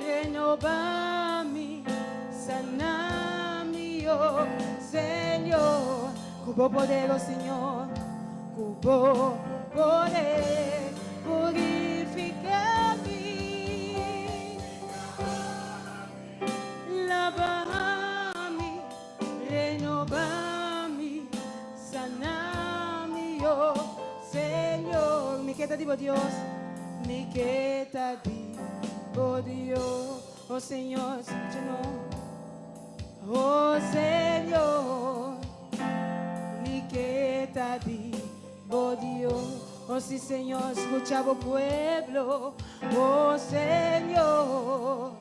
D: renoba mi, sana mi, oh Señor. Cu bo poder, oh Señor, cu bo poder, purifica mi. Laba mi, renoba mi, sana mi, oh Señor. Mi ke ta di bo Dios, mi ke ta di bo Dios, oh Señor, escucha Oh Señor, mi ke ta di bo Dios. Oh sí, Señor, escucha bo pueblo. Oh Señor,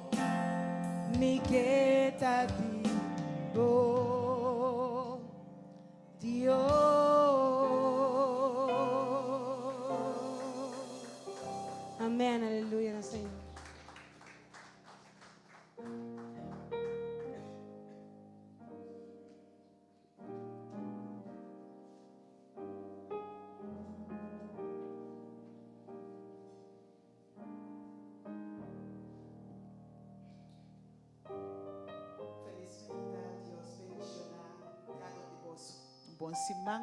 D: mi ke ta di bo Dios. Amén, aleluya, Señor.
E: Felis mainta, Dios bendiciona cada un di boso. Un bon siman.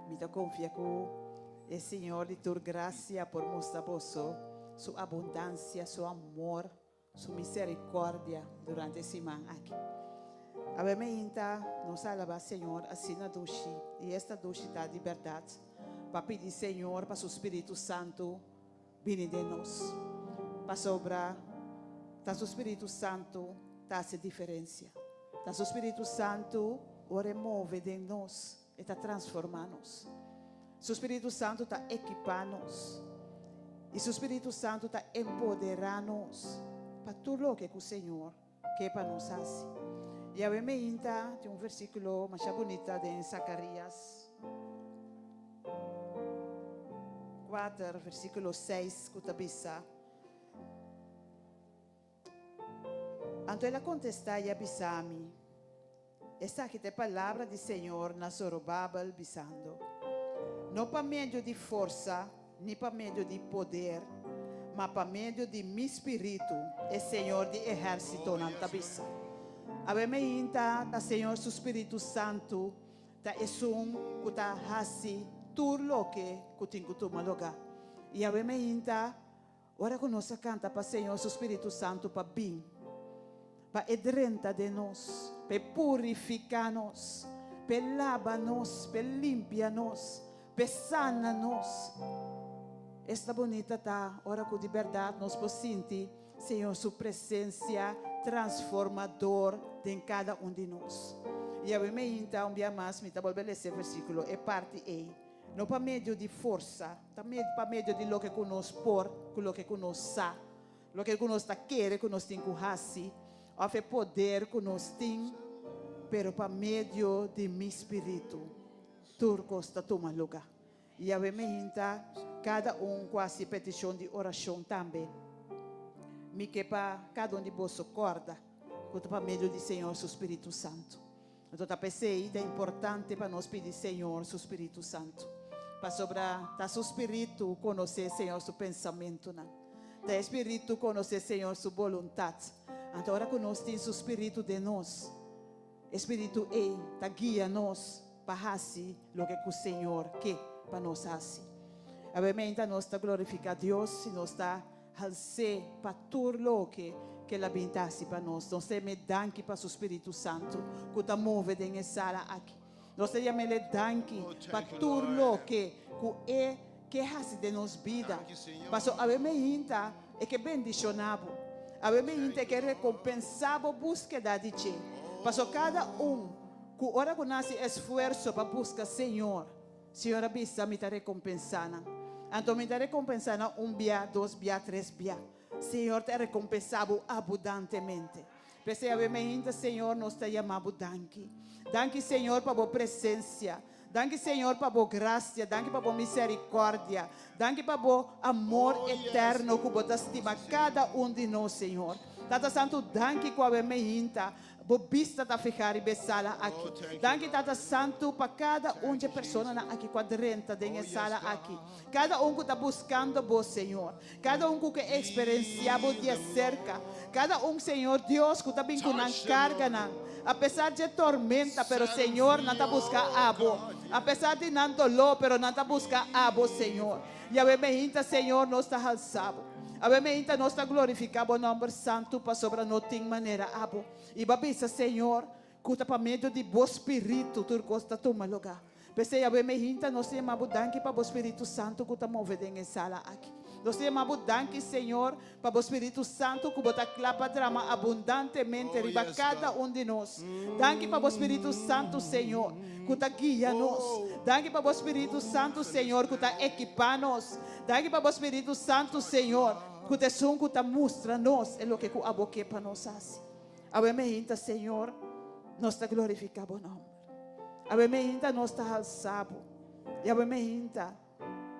E: Mi ta confia cu e Señor di tur gracia por mustra boso su abundancia, su amor, Su misericordia durante e siman aki. Awe meinta nos a alabá Señor asina dushi, i esta dushi ta di bèrdat, pa pidi Señor pa su Spiritu Santu bini den nos, pasobra ta su Spiritu Santu ta hasi diferensia. Ta su Spiritu Santu ora e move den nos, e ta transformá nos. Su Spiritu Santu ta ekipá nos i Su Spiritu Santu ta empoderá nos pa tur loke ku Señor ke pa nos hasi. Yahweh meinta tin un versíkulo masha bunita den Zakarías kuater versíkulo seis ku ta bisa, Anto el a kontestá i a bisa mi, Esaki ta e palabra di Señor na Zorobabel, bisando, No pa medio di forsa ni pa medio di poder, ma pa medio di mi spiritu, e Señor di ehérsitonan ta bisa. Awe meinta ta Señor su Spiritu Santu ta esun ku ta hasi tur loke ku tin ku tuma lugá. I awe meinta Ora ku nos a kanta pa Señor su Spiritu Santu pa bin, pa e drenta den nos, pa e purifiká nos, pa e laba nos, pa e limpia nos, pa e sana nos. Esta bunita ta ora ku di bèrdat nos por sinti Señor su presensia transformador den kada un di nos. I awe meinta un bia mas mi ta bolbe lesa e versíkulo, e parti ei. No pa medio di forsa, ta pa medio di loke ku nos por, ku loke ku nos sa, loke ku nos ta kere ku nos tin ku hasi, òf e poder ku nos tin, pero pa medio di mi spiritu tur kos ta tuma lugá. I awe meinta kada un ku hasi petishon di orashon tambe. Mi ke pa kada un di boso kòrda ku ta pa medio di Señor su Spiritu Santu. Anto ta p'esei ta importante pa nos pidi Señor su Spiritu Santu, pasobra ta su Spiritu konosé Señor su pensamentunan, ta e Spiritu konosé Señor su boluntat. Anto ora ku nos tin su Spiritu den nos, e Spiritu ei ta guia nos pa hasi loke ku Señor ke pa nos hasi. Awe nos ta glorifiká Dios i nos ta Hals'é pa tur loke k'el a bin ta hasi pa nos. Nos ta yam'é danki pa su Spiritu Santu ku ta move den e sala aki. Nos ta yam'El danki pa tur loke ku E ke hasi den nos bida. Paso awe meinta E ke bendishoná bo. Awe meinta E ke rekompensá bo búskeda di dje. Paso kada un ku ora ku nan hasi esfuerso pa buska Señor, Señor a bisa, Mi ta rekompensá nan. Anto mi ta rekompensá nan un bia, dos bia, tres bia. Señor ta rekompensá bo abudantemente. P'esei awe meinta, Señor, nos ta yama bo danki. Danki, Señor, pa bo presensia. Danki, Señor, pa bo grasia. Danki pa bo miserikòrdia. Danki pa bo amor eterno ku bo ta stima kada un di nos, Señor. Tata Santu, danki ku awe meinta. Bo bista ta fihá riba e sala aki. Danki Tata Santu pa kada un dje personanan aki ku a drenta den e sala aki. Kada un ku ta buskando Bo, Señor. Kada un ku ke eksperensiá Bo di aserka. Kada un, Señor Dios, ku ta bin ku nan karganan. Apesar dje tormenta, pero Señor, nan ta buska Abo. Apesar di nan doló, pero nan ta buska Abo, Señor. Yahweh meinta, Señor, nos ta halsa Bo. Awe meinta nos ta glorifiká Bo nòmber santu pasobra no tin manera Abo. I Bo a bisa, Señor, ku ta pa medio di Bo Spiritu tur kos ta tuma lugá. P'esei awe meinta nos ta yama Bo danki pa Bo Spiritu Santu ku ta move den e sala aki. Nos ta yama Bo danki, Señor, pa Bo Spiritu Santu ku Bo ta kla pa drama abundantemente riba kada un di nos. Danki pa Bo Spiritu Santu, Señor, ku ta guia nos. Danki pa Bo Spiritu Santu, Señor, ku ta ekipá nos. Danki pa Bo Spiritu Santu, Señor, ku ta esun ku ta mustra nos e loke ku Abo ke pa nos hasi. Awe meinta, Señor, nos ta glorifiká Bo nòmber. Awe meinta nos ta halsá Bo. I awe meinta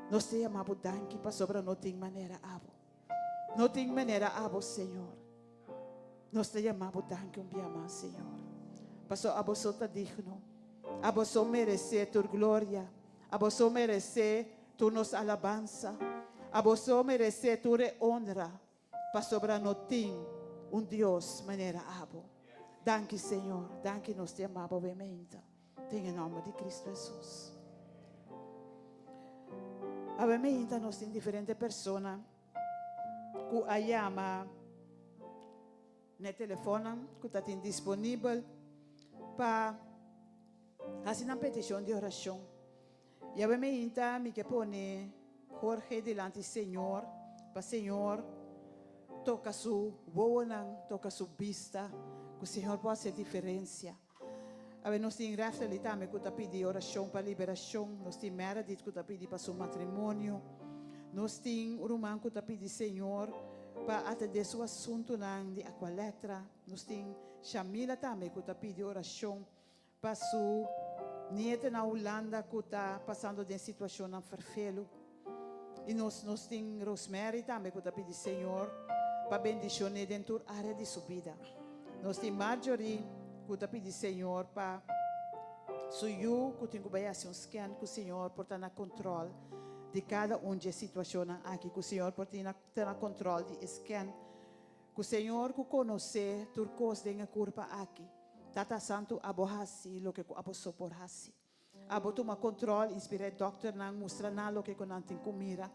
E: nos ta yama Bo danki pasobra no tin manera Abo. No tin manera Abo, Señor. Nos ta yama Bo danki un bia mas, Señor. Paso Abo so ta digno. Abo so meresé tur gloria. Abo so meresé tur nos alabansa. Abo so meresé tur e honra. Pasobra no tin un Dios manera Abo. Danki, Señor. Danki nos ta yama Bo bementa. Den e nomber di Cristo Hesus. Awe meinta nos tin diferente persona ku a yama na e telefonnan ku ta tin disponibel pa hasi nan petishon di orashon. I awe meinta mi ke pone Jorge dilanti Señor pa Señor toka su wowonan, toka su bista, ku Señor por hasi e diferensia. Awe nos tin Rafeli tambe ku ta pidi orashon pa liberashon. Nos tin Meredith ku ta pidi pa su matrimonio. Nos tin un ruman ku ta pidi Señor pa atendé su asuntunan di Aqualectra. Nos tin Shamila tambe ku ta pidi orashon pa su niete na Hulanda ku ta pasando den situashonnan ferfelu. I nos nos tin Rosemary tambe ku ta pidi Señor pa bendishon'é den tur área di su bida. Nos tin Marjorie ku ta pidi Señor pa su yu ku tin ku bai hasi un scan ku Señor por ta na kontròl di kada un dje situashonnan aki, ku Señor por tin ta na kontròl di e scan, ku Señor ku konosé tur kos den e kurpa aki. Tata Santu abo hasi loke ku abo so por hasi. Abo tuma control, inspira e dokternan, mustra nan loke cu nan tin cu mira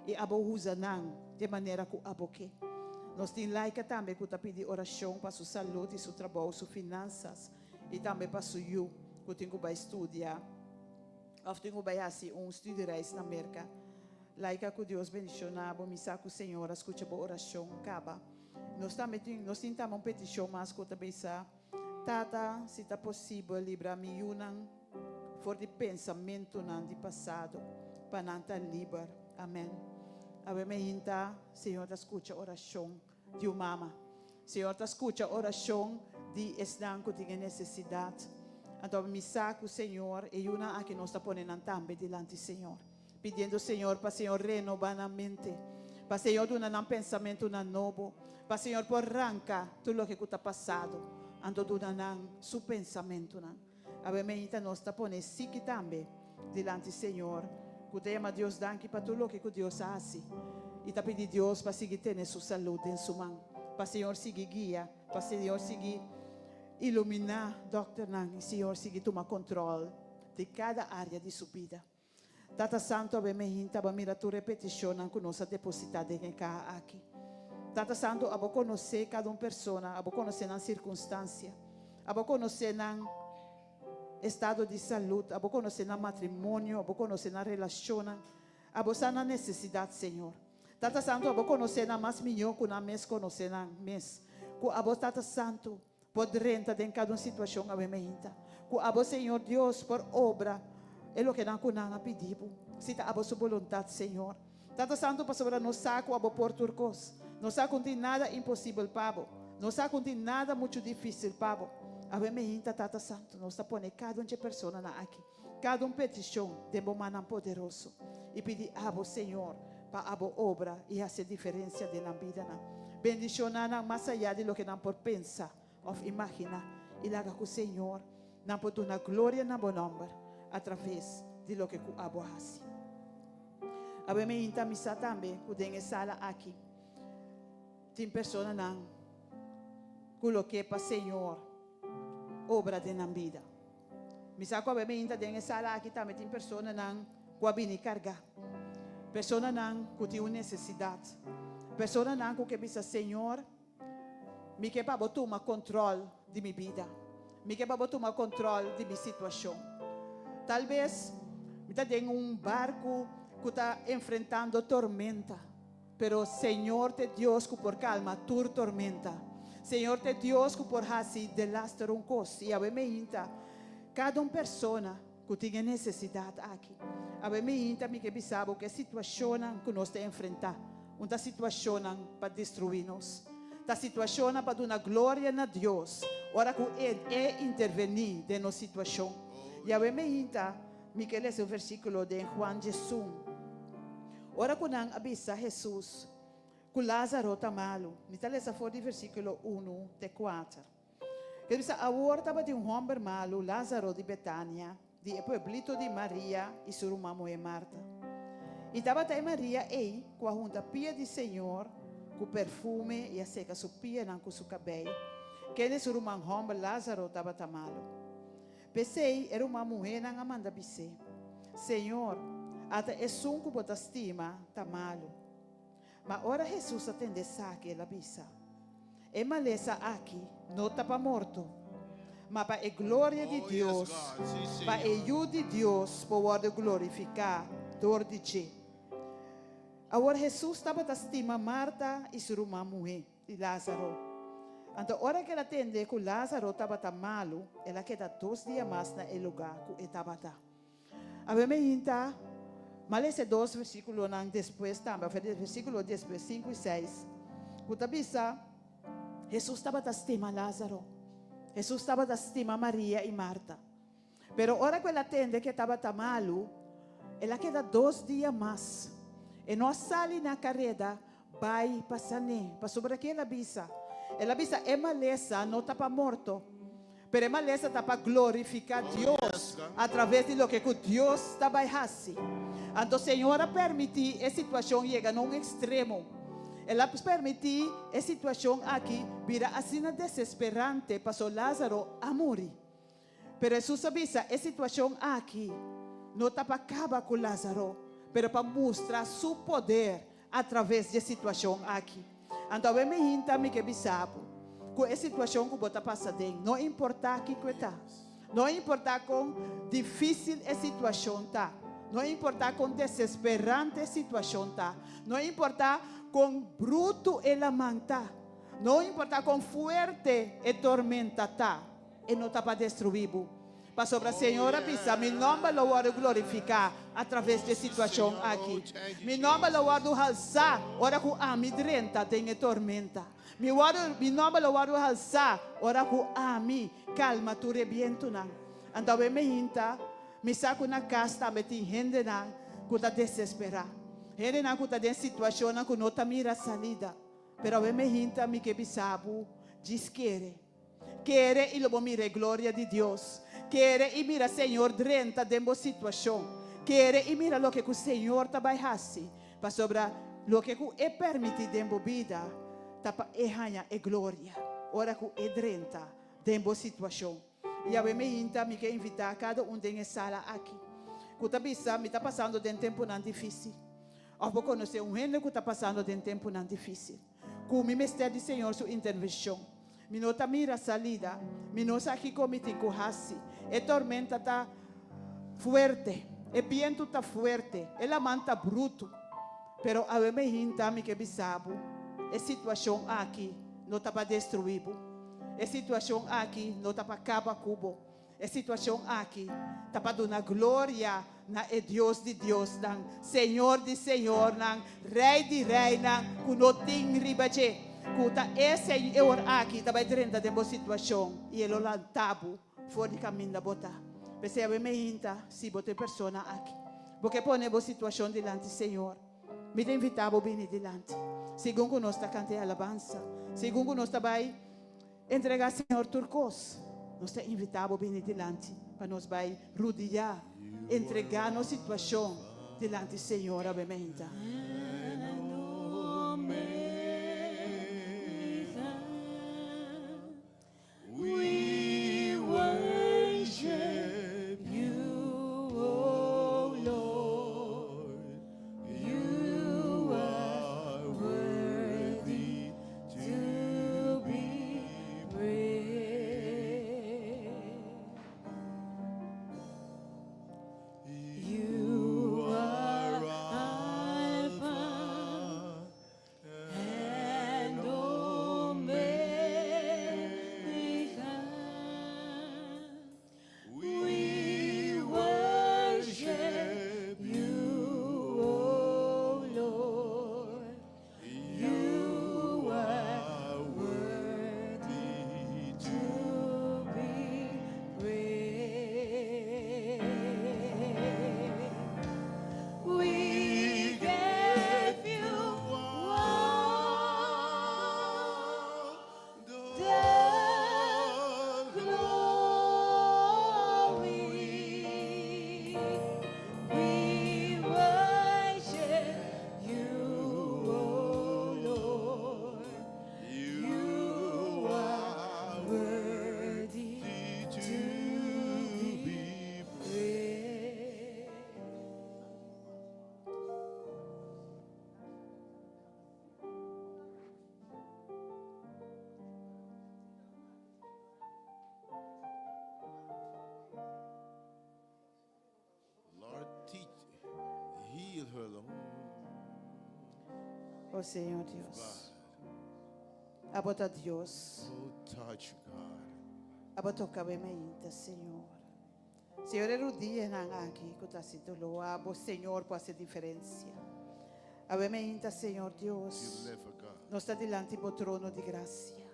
E: y abo usa nan den manera cu abo ke. Nos tin Laika tambe cu ta pidi oracion pa su salud y su trabou, su finanzas y tambe pa su yu cu tin cu bay studia of tin cu bay haci un studiereis na Merca. Laika cu Dios bendiciona bo, mi sa cu Señor a scucha bo oracion caba. Nos tambe tin, nos tin tambe un peticion mas cu ta bisa. Tata, si ta posibel, libra mi yunan for di pensamentunan di pasado, pa nan ta liber. Amen. Awe meinta, Señor ta skucha orashon di un mama. Señor ta skucha orashon di esnan ku tin e nesesidat. Anto mi sa ku Señor, e yunan aki nos ta pone nan tambe dilanti Señor. Pidiendo Señor pa Señor renoba nan mente, pa Señor duna nan pensamentunan nobo, pa Señor por ranca tur loke cu ta pasado, anto duna nan Su pensamentunan. Awe meinta nos ta pone siki tambe dilanti Señor, cu ta yama Dios danki pa tur loke cu Dios a haci, y ta pidi Dios pa sigui tene su salud den Su man, pa Señor sigui guia, pa Señor sigui ilumina dokternan, y Señor sigui tuma control di cada area di su bida. Tata Santu awe mehinta abo a mira tur e peticionnan cu nos a deposita den e caha aki. Tata Santu abo conoce cada un persona, abo conoce nan circunstancia, abo conoce nan estado di salud, abo conoce nan matrimonio, abo conoce nan relacionnan, abo sa nan necesidad Señor. Tata Santu abo conoce nan mas miyo cu nan mes conoce nan mes. Cu abo Tata Santu Por drenta den kada un situashon awe meinta. Ku abo, Señor Dios, por obra e lokenan ku nan a pidi bo, si ta abo su boluntat, Señor. Tata Santu, pasobra nos sa ku abo por tur kos. Nos sa ku no tin nada imposibel pa bo. Nos sa ku no tin nada muchu difísil pa bo. Awe meinta, Tata Santu, nos ta pone kada un dje personanan aki, kada un petishon den bo mannan poderoso i pidi abo, Señor, pa abo obra i hasi e diferensia den nan bidanan. Bendishoná nan mas ayá di loke nan por pensa òf imaginá. i laga ku Señor nan por duna gloria na bo nòmber atraves di loke ku abo a hasi. Awe mi hinta mi sa tambe ku den e sala aki tin personanan ku lo ke pa Señor obra den nan bida. Mi sa ku awe mi hinta den e sala aki tambe tin personanan ku a bini kargá, personanan ku tin un nesesidat, personanan ku ke bisa, Señor, Mi ke pa bo tuma kontrol di mi bida. Mi ke pa bo tuma kontrol di mi situashon. Tal bes mi ta den un barku ku ta enfrentando tormenta, pero Señor ta e Dios ku por kalma tur tormenta. Señor ta e Dios ku por hasi delaster un kos. I awe meinta kada un persona ku tin e nesesidat aki. Awe meinta mi ke bisa bo ku e situashonnan ku nos ta enfrentá un ta situashonnan pa destruí nos. Ta situashonnan pa duna gloria na Dios ora ku E e intervení den nos situashon. I awe meinta mi ke lesa un versíkulo den Juan diesun. Ora ku nan a bisa Hesus ku Lázaro ta malu, mi ta lesa for di versíkulo unu te kuater. Kel bisa, Awor tabatin un hòmber malu, Lázaro di Betania, di e pueblito di Maria i su ruman muhé Marta. I tabata e Maria ei ku a hunta pia di Señor ku perfume i a seka su pianan ku su kabei, kende su ruman hòmber Lázaro tabata malu. P'esei e ruman muhénan a manda bis'é, Señor, ata esun ku bo ta stima ta malu. Ma ora Hesus a tende esaki, el a bisa, E malesa aki no ta pa morto, ma pa e gloria di Dios, pa e Yu di Dios por wòrdu glorifiká dor di dje. Awor Hesus tabata stima Marta i su ruman muhé, i Lázaro. Anto ora ku el a tende ku Lázaro tabata malu, el a keda dos dia mas na e lugá ku e tabata. Awe me hinta m'a lesa e dos versíkulonan despues tambe, òf e versíkulo despues, sinku i seis, ku ta bisa, Hesus tabata stima Lázaro. Hesus tabata stima Maria i Marta. Pero ora ku el a tende ku e tabata malu, el a keda dos dia mas. E no a sali na kareda bai pa san'é, pasobra ke el a bisa? El a bisa, E malesa no ta pa morto. Pero e malesa ta pa glorifica Dios a traves di loke cu Dios ta bay haci. Anto Señor a permiti e situacion yega na un extremo. El a permiti e situacion aki bira asina desesperante paso Lazaro a muri. Pero Hesus a bisa e situacion aki no ta pa caba cu Lazaro, pero pa mustra su poder a traves dje situashon aki. Anto awe mi hinta mi ke bisa bo ku e situashon ku bo ta pasa den, no importá kiko e ta, no importá kon difísil e situashon ta, no importá kon desesperante e situashon ta, no importá kon brutu e laman ta, no importá kon fuerte e tormenta ta, E no ta pa destruí bo. Pasobra Señor a bisa, Mi nòmber lo wòrdu glorifiká a traves di e situashon aki. Mi nòmber lo wòrdu halsá ora ku ami drenta den e tormenta. Mi wòrdu, mi nòmber lo wòrdu halsá ora ku ami kalma tur e bientunan. Anto awe mi hinta, mi sa ku na kas tambe tin hendenan ku ta desesperá, hendenan ku ta den situashonnan ku no ta mira salida. Pero awe mi hinta, mi ke bisa bo, djis kere. Kere i lo bo mira e gloria di Dios. Kere i mira Señor drenta den bo situashon. Kere i mira loke ku Señor ta bai hasi, pasobra loke ku E permití den bo bida ta pa E haña e gloria ora ku E drenta den bo situashon. I awe meinta mi ke invitá kada un den e sala aki ku ta bisa, Mi ta pasando den tempunan difísil. Òf bo konosé un hende ku ta pasando den tempunan difísil. Ku mi mester di Señor su intervenshon. Mi no ta mira salida. Mi no sa kiko mi tin ku hasi. E tormenta ta fuerte. E bientu ta fuerte. E laman ta brutu. Pero awe mi hinta mi ke bisa bo, e situashon aki no ta pa destruí bo. E situashon aki no ta pa kaba ku bo. E situashon aki ta pa duna gloria na e Dios di diosnan, Señor di señornan, Rei di reinan, ku no tin riba dje, ku ta e Señor aki ta bai drenta den bo situashon i e lo lanta bo for di kaminda bo ta. P'esei awe meinta, si bo ta e persona aki, bo ke pone bo situashon dilanti Señor, mi ta invitá bo bini dilanti. Segun ku nos ta kanta e alabansa, segun ku nos ta bai entregá Señor tur kos. Nos ta invitá bo bini dilanti pa nos bai rudiá, entregá nos situashon dilanti Señor awe meinta.
C: We worship
D: you, O Lord.
C: You are worthy
D: to be praised.
C: You
D: are
C: Alpha
D: and Omega.
C: We
D: worship
C: worship
D: you, O Lord.
C: You are worthy
D: To be praised. We give you all the glory. We worship you, O Lord.
C: You are
D: Worthy
C: to be
D: praised.
C: Lord, teach, heal her, Lord.
E: O Señor Dios. Abo ta Dios.
C: Oh, touch God.
E: Abo toka awe mainta, Señor. Señor, e rudianan aki ku ta hasi doló. Abo, Señor, por hasi diferensia. Awe mainta, Señor Dios.
C: Deliver God.
E: Nos ta dilanti bo trono di grasia.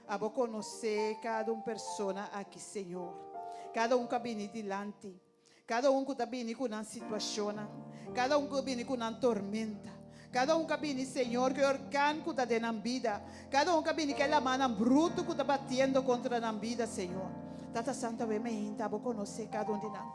E: Abo konosé kada un persona aki, Señor. Kada un ku a bini dilanti. Kada un ku ta bini ku nan situashonnan. Kada un ku a bini ku nan tormenta. Kada un ku a bini, Señor, ku e orkan ku ta den nan bida. Kada un ku a bini ku e lamannan brutu ku ta batiendo kontra nan bida, Señor. Tata Santu, awe meinta abo konosé kada un di nan.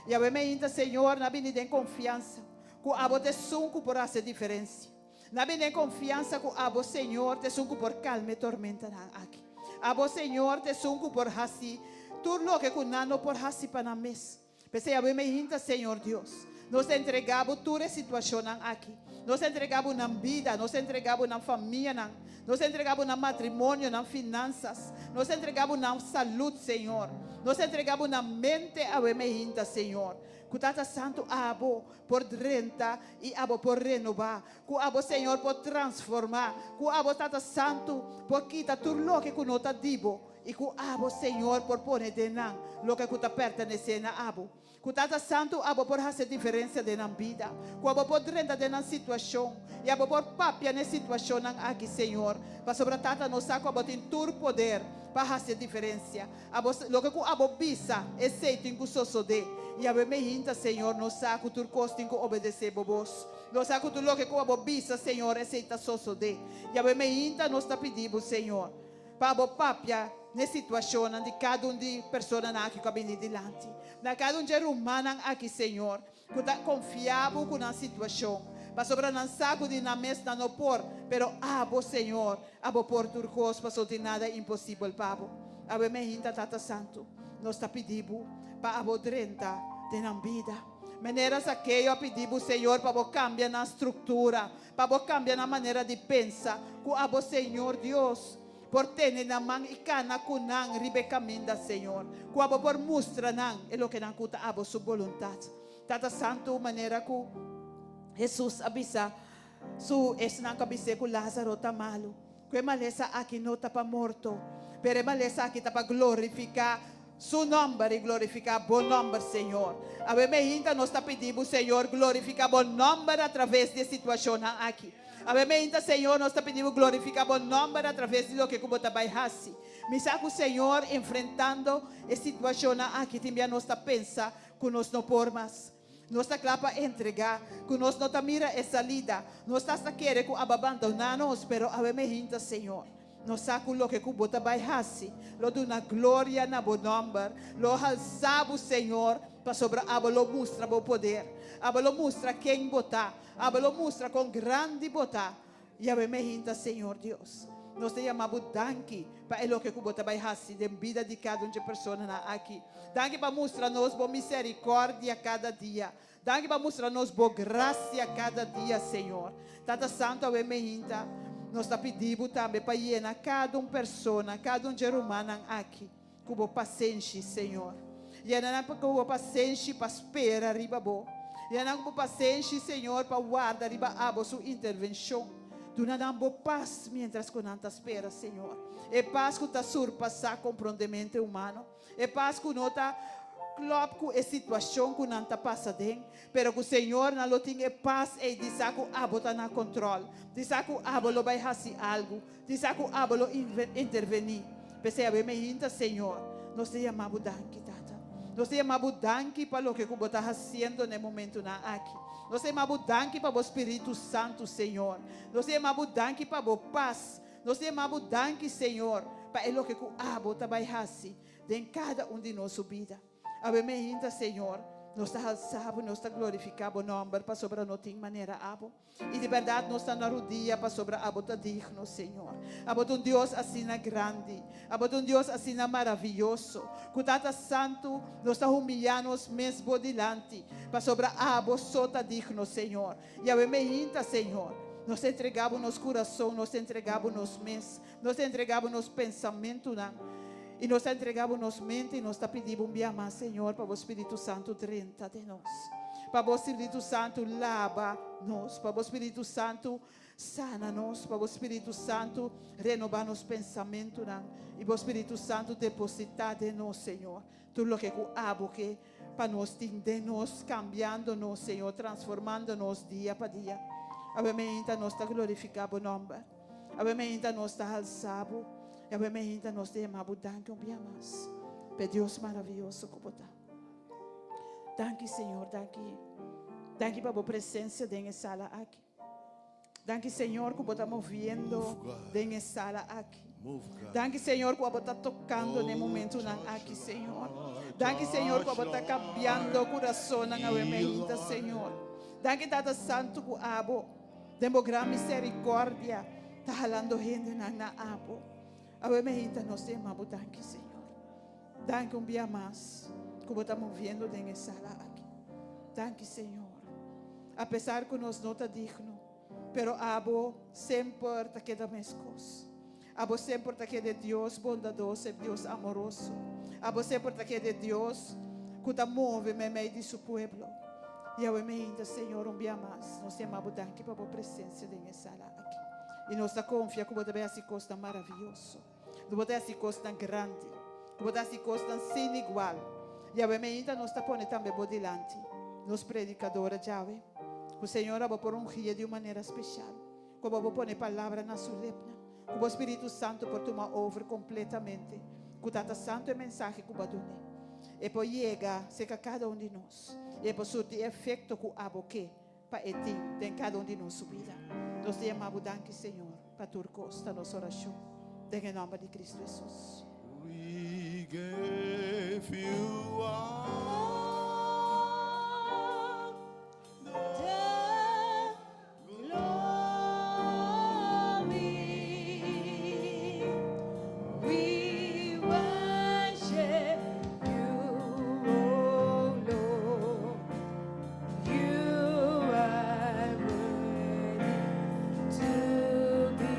E: I awe meinta, Señor, nan a bini den konfiansa ku abo ta esun ku por hasi diferensia. Nan a bini den konfiansa ku abo, Señor, ta esun ku por kalma e tormentanan aki. Abo, Señor, ta esun ku por hasi tur loke ku nan no por hasi pa nan mes. P'esei awe meinta, Señor Dios, nos ta entregá Bo tur e situashonnan aki. Nos ta entregá Bo nan bida, nos ta entregá Bo nan famianan, nos ta entregá Bo nan matrimonio, nan finansas, nos ta entregá Bo nan salud, Señor. Nos ta entregá Bo nan mente awe meinta, Señor. Ku Tata Santu abo por drenta i abo por renobá. Ku abo, Señor, por transformá. Ku abo, Tata Santu, por kita tur loke ku no ta di Bo. I ku abo, Señor, por pone den nan loke ku ta pertenesé na abo. Ku Tata Santu abo por hasi diferensia den nan bida. Ku abo por drenta den nan situashon i abo por papia n'e situashonnan aki, Señor. Pasobra, Tata, nos sa ku abo tin tur poder pa hasi diferensia. Abo, loke ku abo bisa, esei tin ku sosodé. I awe meinta, Señor, nos sa ku tur kos tin ku obedesé bo bos. Nos sa ku tur loke ku abo bisa, Señor, esei ta sosodé. I awe meinta nos ta pidi bo, Señor, Pa bo papia n'e situashonnan di kada un di personanan aki ku a bini dilanti. Na kada un dje rumannan aki, Señor, ku ta konfia Bo ku nan situashon, pasobra nan sa ku di nan mes nan no por, pero Abo, Señor, Abo por tur kos, pasobra tin nada imposibel pa Bo. Awe mehinta, Tata Santu, nos ta pidi Bo pa Abo drenta den nan bida. Manera Zakeo a pidi Bo, Señor, pa Bo kambia nan struktura, Pa bo kambia nan manera di pensa, ku abo Señor Dios por tene nan man i kana ku nan riba e kaminda, Señor. Ku abo por mustra nan e loke nan ku ta abo su boluntat. Tata Santu, manera ku Hesus a bisa su esnan ku a bis'é ku Lázaro ta malu, ku e malesa aki no ta pa morto, pero e malesa aki ta pa glorifiká Su nòmber i glorifiká Bo nòmber, Señor. Awe meinta nos ta pidi Bo, Señor, glorifiká Bo nòmber atraves di e situashonnan aki. Awe meinta, Señor, nos ta pidi Bo glorifiká Bo nòmber atraves di loke ku Bo ta bai hasi. Mi sa ku, Señor, enfrentando e situashonnan aki tin bia nos ta pensa ku nos no por mas. Nos ta kla pa entregá, ku nos no ta mira e salida. Nos ta hasta kere ku abo a bandoná nos, pero awe meinta, Señor. Nos sa ku loke ku bo ta bai hasi lo duna gloria na bo nòmber, lo halsa bo, Señor, pasobra abo lo mustra bo poder, abo lo mustra ken bo ta, abo lo mustra kon grandi bo ta. Yahweh mehinta, Señor Dios, nos ta yama bo danki pa e loke ku bo ta bai hasi den bida di kada un dje personanan aki. Danki pa mustra nos bo miserikòrdia kada dia. Danki pa mustra nos bo gracia kada dia, Señor. Tata Santo, awe meinta nos ta pidi bo tambe pa yena kada un persona, kada un dje rumannan aki ku bo pasenshi, Señor. Yena nan ku bo pasenshi pa spera riba bo. Yena nan ku bo pasenshi, Señor, pa warda riba abo su intervencion. Duna nan bo pas mientras ku nan ta spera, Señor. E pas ku ta surpasa comprondemente humano. E pas ku no ta klòp ku e situashon ku nan ta pasa den, pero ku Señor nan lo tin e pas ei di sa ku abo ta na kontròl, di sa ku abo lo bai hasi algu, di sa ku abo lo intervení. P'esei awe mehinta, Señor, nos ta yama bo danki, Tata. Nos ta yama bo danki pa loke ku bo ta hasiendo na e momentunan aki. Nos ta yama bo danki pa bo Spiritu Santu, Señor. Nos ta yama bo danki pa bo pas. Nos ta yama bo danki, Señor, pa e loke ku abo ta bai hasi den kada un di nos su bida. Awe mehinta, Señor, nos ta halsa bo, nos ta glorifiká bo nòmber pasobra no tin manera abo. I di bèrdat nos ta na rudia pasobra abo ta digno, Señor. Abo ta un Dios asina grandi, abo ta un Dios asina maravioso, ku Tata Santu, nos ta humiliá nos mes bo dilanti pasobra abo so ta digno, Señor. I awe mehinta, Señor, nos ta entregá Bo nos kurason, nos ta entregá Bo nos mes, nos ta entregá Bo nos pensamentunan, i nos ta entregá Bo nos mente, i nos ta pidi Bo un bia mas, Señor, pa Bo Spiritu Santu drenta den nos, pa Bo Spiritu Santu laba nos, pa Bo Spiritu Santu sana nos, pa Bo Spiritu Santu renobá nos pensamentunan, i Bo Spiritu Santu depositá den nos, Señor, tur loke ku Abo ke Pa nos tin den nos, cambiando nos, Señor, transformando nos dia pa dia. Awe meinta nos ta glorifica Bo nomber. Awe meinta nos ta halsa Bo. Y awe meinta nos ta yama Bo danki un bia mas p'e Dios maraviyoso cu Bo ta. Danki, Señor, danki. Danki pa Bo presencia den e sala aki. Danki Señor ku bo ta moviendo den e sala aki. Danki Señor ku abo ta tokando den e momentunan aki Señor. Danki Señor ku abo ta kambiando kurasonnan awe meinta Señor. Danki Tata Santu ku abo den bo gran miserikordia ta halando hendenan na abo. Awe meinta nos ta yama bo danki Señor. Danki un bia mas ku bo ta moviendo den e sala aki. Danki Señor. Apesar ku nos no ta digno, pero abo semper ta keda meskos. Abo semper ta keda e Dios bondadoso, e Dios amoroso. Abo semper ta keda e Dios ku ta move meimei di su pueblo. Yahweh meinta, Señor, un bia mas nos yama bo danki pa bo presensia den e sala aki. I nos ta konfia ku bo ta bai hasi kosnan maravioso. Lo bo ta hasi kosnan grandi. Lo bo ta hasi kosnan sin igual. Yahweh meinta nos ta pone tambe bo dilanti, nos predikadora djawe. Ku Señor abo por ungi'e di un manera speshal. Ku abo por pone palabra na su lepnan. Ku bo Spiritu Santu por tuma over kompletamente. Ku Tata Santu e mensahe ku bo a dun'e. E por yega serka kada un di nos. I e por surti e efekto ku abo ke. Pa e tin den kada un di nos su bida. Nos ta yama bo danki, Señor, pa tur kos. Ta nos orashon den e nòmber di Kristu Hesus.
C: We give you all
D: the glory. We worship you, O Lord. You are worthy to be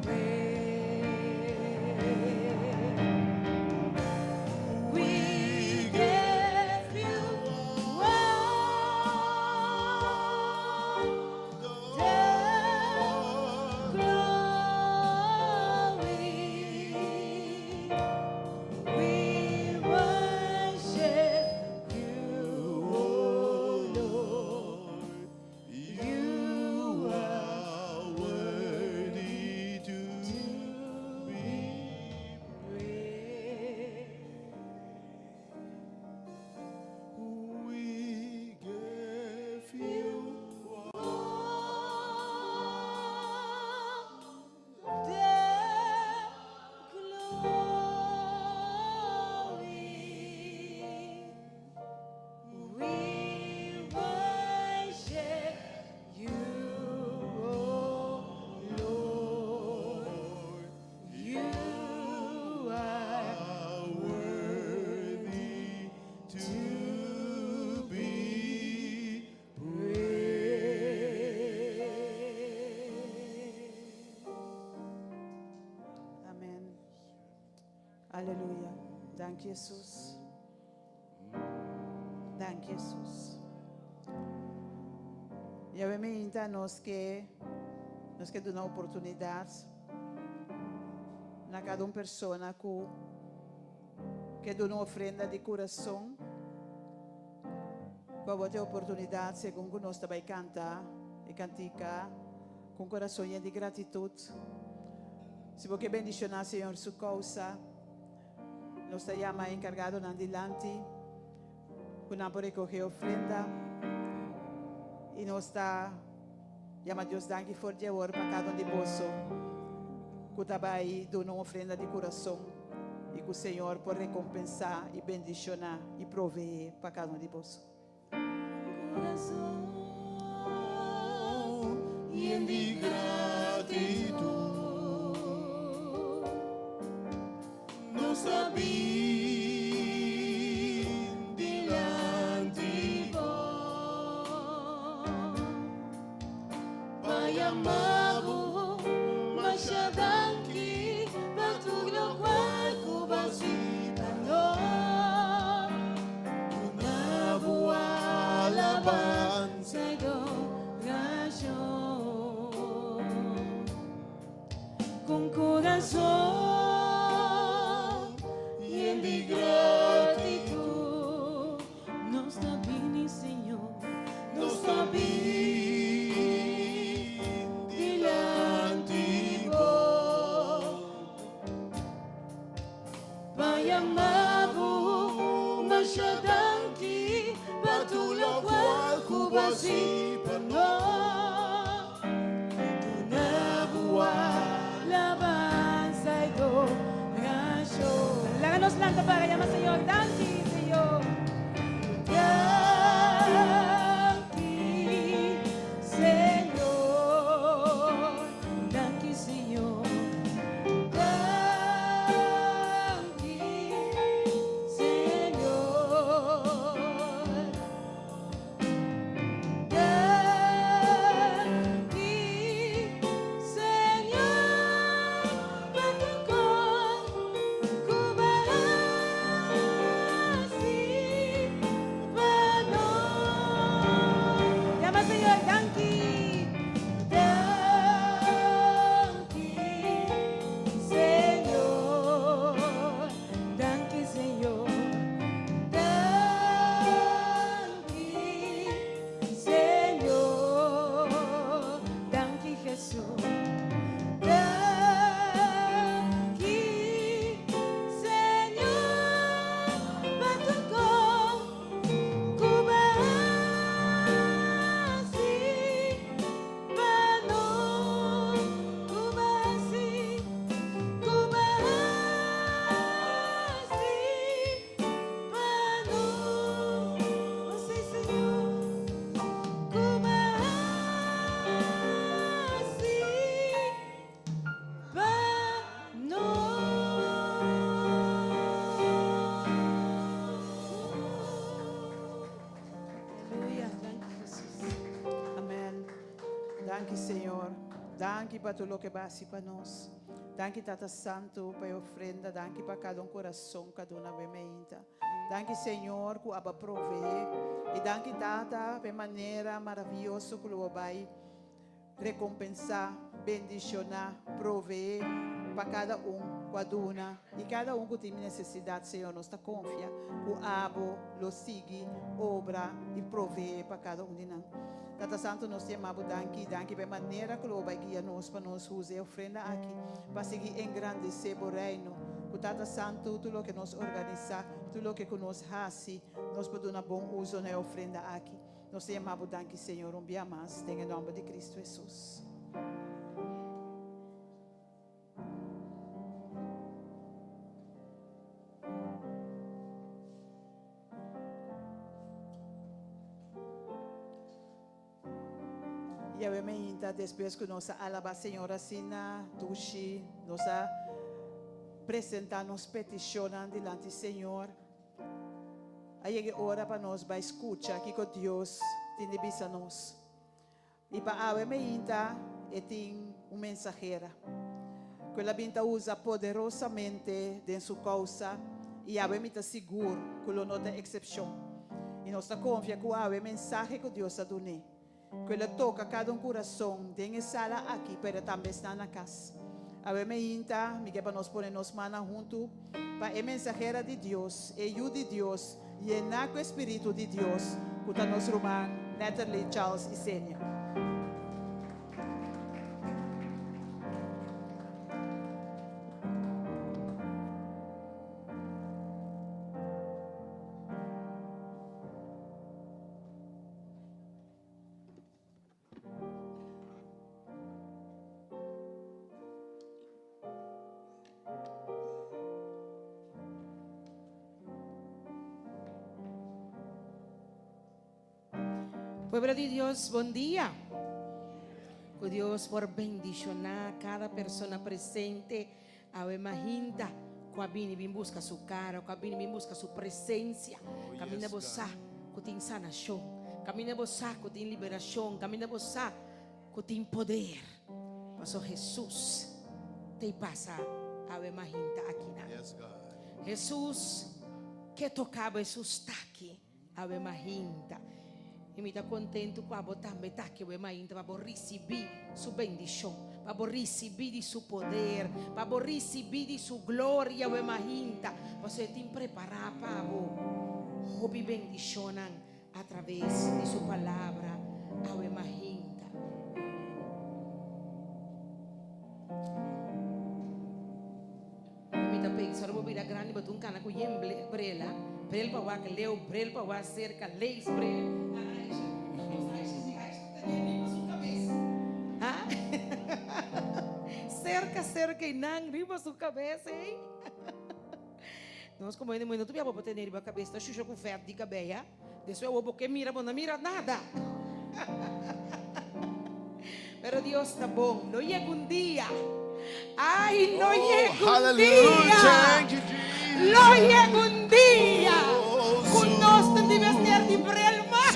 D: praised. We give
E: Aleluya. Danki Hesus. Danki Hesus. Yahweh meinta nos ke nos ke duna oportunidat na kada un persona ku ke duna un ofrenda di kurason. Ku awor tin oportunidat segun ku nos ta bai kanta e kantika ku un kurason yen di gratitut. Si bo ke bendishoná Señor su kousa, nos ta yama e enkargadonan dilanti ku nan por rekohé ofrenda i nos ta yama Dios danki for di awor pa kada un di boso ku ta bai duna un ofrenda di kurason i ku Señor por rekompensá i bendishoná i proveé pa kada un di boso.
D: Kurason yen di gratitut nos ta bin dilanti bo pa yama bo masha danki pa tur lokual ku bo a hasi pa nos. Duna bo alabansa i adorashon Ku kurason yen di gratitut nos ta bini Señor, nos ta bin dilanti bo. Pa yama bo masha danki pa tur lokual ku bo hasi pa nos. Duna bo alabansa i adorashon. Laga nos lanta para yama Señor danki, Señor. Danki, Señor. Danki, Señor. Danki, Señor. Danki, Señor, pa tur kos ku bo a hasi pa nos. Yama Señor, danki. Danki, Señor. Danki, Señor. Danki, Señor. Danki, Jesús. Danki, Señor, pa tur kos ku bo a hasi pa nos, ku bo a hasi, ku bo a hasi pa nos. Oh, sí, Señor, ku bo a hasi pa nos. Aleluya. Danki, Jesús.
E: Amen. Danki, Señor. Danki pa tur loke bo a hasi pa nos. Danki, Tata Santu, pa e ofrenda. Danki pa kada un kurason, kada un awe meinta. Danki, Señor, ku abo a proveé. I danki, Tata, pa e manera maravioso ku lo bo bai rekompensá, bendishoná, proveé pa kada un ku a duna i kada un ku tin nesesidat. Señor, nos ta konfia ku abo lo sigui obra i proveé pa kada un di nan. Tata Santu, nos ta yama bo danki, danki pa e manera ku lo bo bai guia nos pa nos usa e ofrenda aki pa sigui engrandesé bo Reino. Ku Tata Santu, tur loke nos organisá, tur loke ku nos hasi, nos por duna bon uso na e ofrenda aki. Nos ta yama bo danki, Señor, un bia mas, den e nomber di Cristo Jesus. Yahweh meinta despues ku nos a alabá Señor asina dushi, nos a presentá nos petishonnan dilanti Señor. A yega e ora pa nos bai skucha kiko Dios tin di bisa nos. I pa awe meinta e tin un mensahera. ku el a bin ta usa poderosamente den su kousa i awe mi ta sigur ku lo no ta eksepshon. I nos ta konfia ku awe e mensahe ku Dios a dun'é, ku el a toka kada un kurason den e sala aki pero tambe esnan na kas. Awe meinta mi ke pa nos pone nos mannan huntu pa e mensahera di Dios, e Yu di Dios, yená ku e Spiritu di Dios, ku ta nos ruman Natterly Charles Isenia.
D: Pueblo di Dios, bon dia. Ku Dios por bendishoná kada persona presente awe mahinta ku a bini bin buska su kara, ku a bini bin buska su presensia. Kaminda bo sa ku tin sanashon, kaminda bo sa ku tin liberashon, kaminda bo sa ku tin poder. Paso Hesus tei pasa awe mahinta akinan. Hesus ke toka bo, Hesus ta aki. Awe mainta. I mi ta kontentu ku abo tambe ta aki awe mainta pa bo risibí su bendishon, pa bo risibí di su poder, pa bo risibí di su gloria awe mainta, pasobra e tin prepará pa bo hopi bendishonnan atraves di su palabra awe mainta. Mi ta pensa ora bo bira grandi bo ta un cana cu yen brela, brel pa wak leu, brel pa wak cerca, lees brel. Aisha, Aisha si Aisha ta tene riba su cabes. Ha? Cerca, cerca y nan riba su cabes ey. Nos como hende muhe no ta bia bo pa tene riba cabes, ta shusha cu vet di cabey ha. Despues awor bo ke mira bo no mira nada. Pero Dios ta bon. Lo yega un dia. Ay, lo yega un dia. Lo yega un dia ku nos no tin mester di brel mas.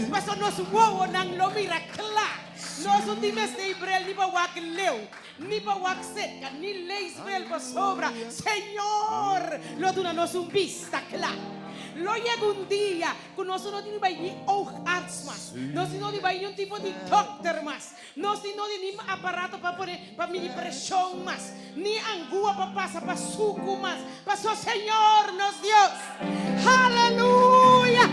D: Pasobra nos wowonan lo mira kla. Nos no tin mester di brel ni pa wak leu, ni pa wak seka, ni lees brel pasobra Señor lo duna nos un bista kla. Lo yega un dia ku nos no tin di bai ni oogarts mas, nos no di bai niun tipo di dòkter mas, nos no di ni aparato pa pone pa midi preshon mas, ni angua pa pasa pa suku mas, paso Señor nos Dios, haleluya,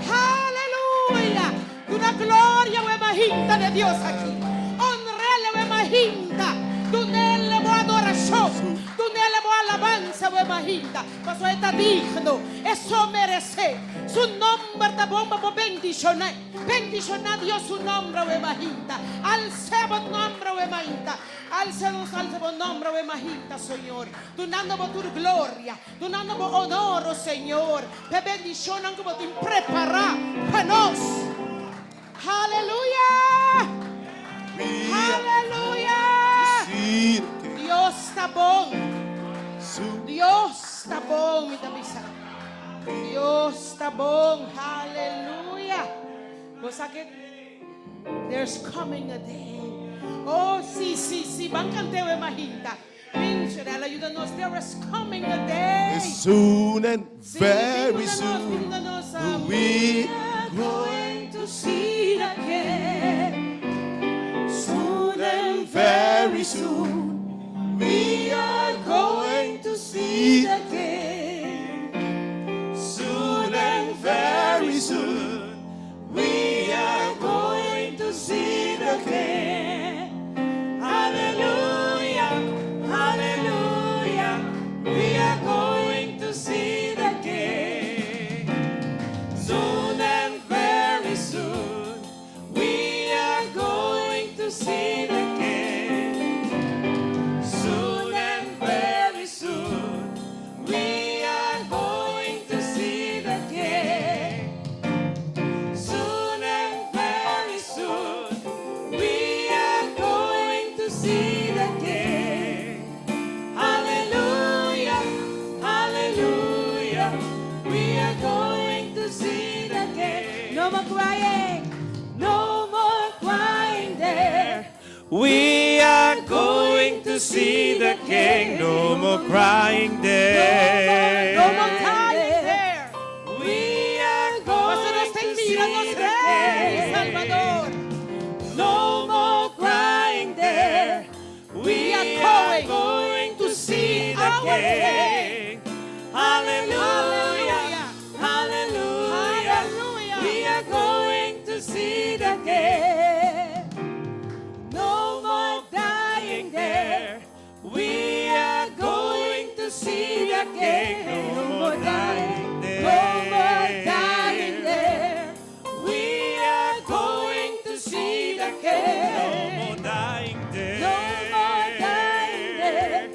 D: haleluya, duna gloria web a hinta na e Dios aki, honr'El web a hinta, dun'El bo adorashon, dun'El bo alabansa web a hinta. Pasobra e ta digno, e so meresé. Su nomber ta bon pa bo bendishoná. Bendishoná Dios su nomber awe mahinta. Alsé bo nomber awe mahinta. Alsé nos alsa bo nomber awe mahinta, Señor. Dunando bo tur gloria, dunando bo honor, o Señor, p'e bendishonnan ku bo tin prepará pa nos. Haleluya! Haleluya! Dios ta bon. Dios ta bon, mi ta bisa. Dios ta bon. Haleluya! Bo sa ke there's coming a day. Oh, si, si, si. Ban kant'é e mahinta. Bin, Sherella, yuda nos. There is coming a day.
C: Soon and
D: Sí,
C: very
D: bin yuda nos, bin
C: soon
D: yuda nos. Um,
C: we
D: are going to see the King. Soon and
C: very soon
D: we are going to see the King.
C: Soon and very soon we are going to see the King.
D: Hallelujah, hallelujah, we are going to see the King. Soon and very soon, we are going to see the King. Soon and very soon, we are going to see the King. Soon and very soon, we are going to see the King. Hallelujah, hallelujah, we are going to see the King. No more crying, no more crying there.
B: We are
F: going to see the King. No more crying there.
D: No more dying there.
F: We are going to see the
D: Rey
F: King.
D: Salvador.
F: No more crying there. We
D: are
F: are going to see the
D: our
F: King. Hallelujah. Hallelujah.
D: Hallelujah.
F: We are going to see the King. No more dying there. We are going to see the King. No more dying there.
D: No more dying there.
F: We are going to see the King. No more dying there.
D: No more dying there.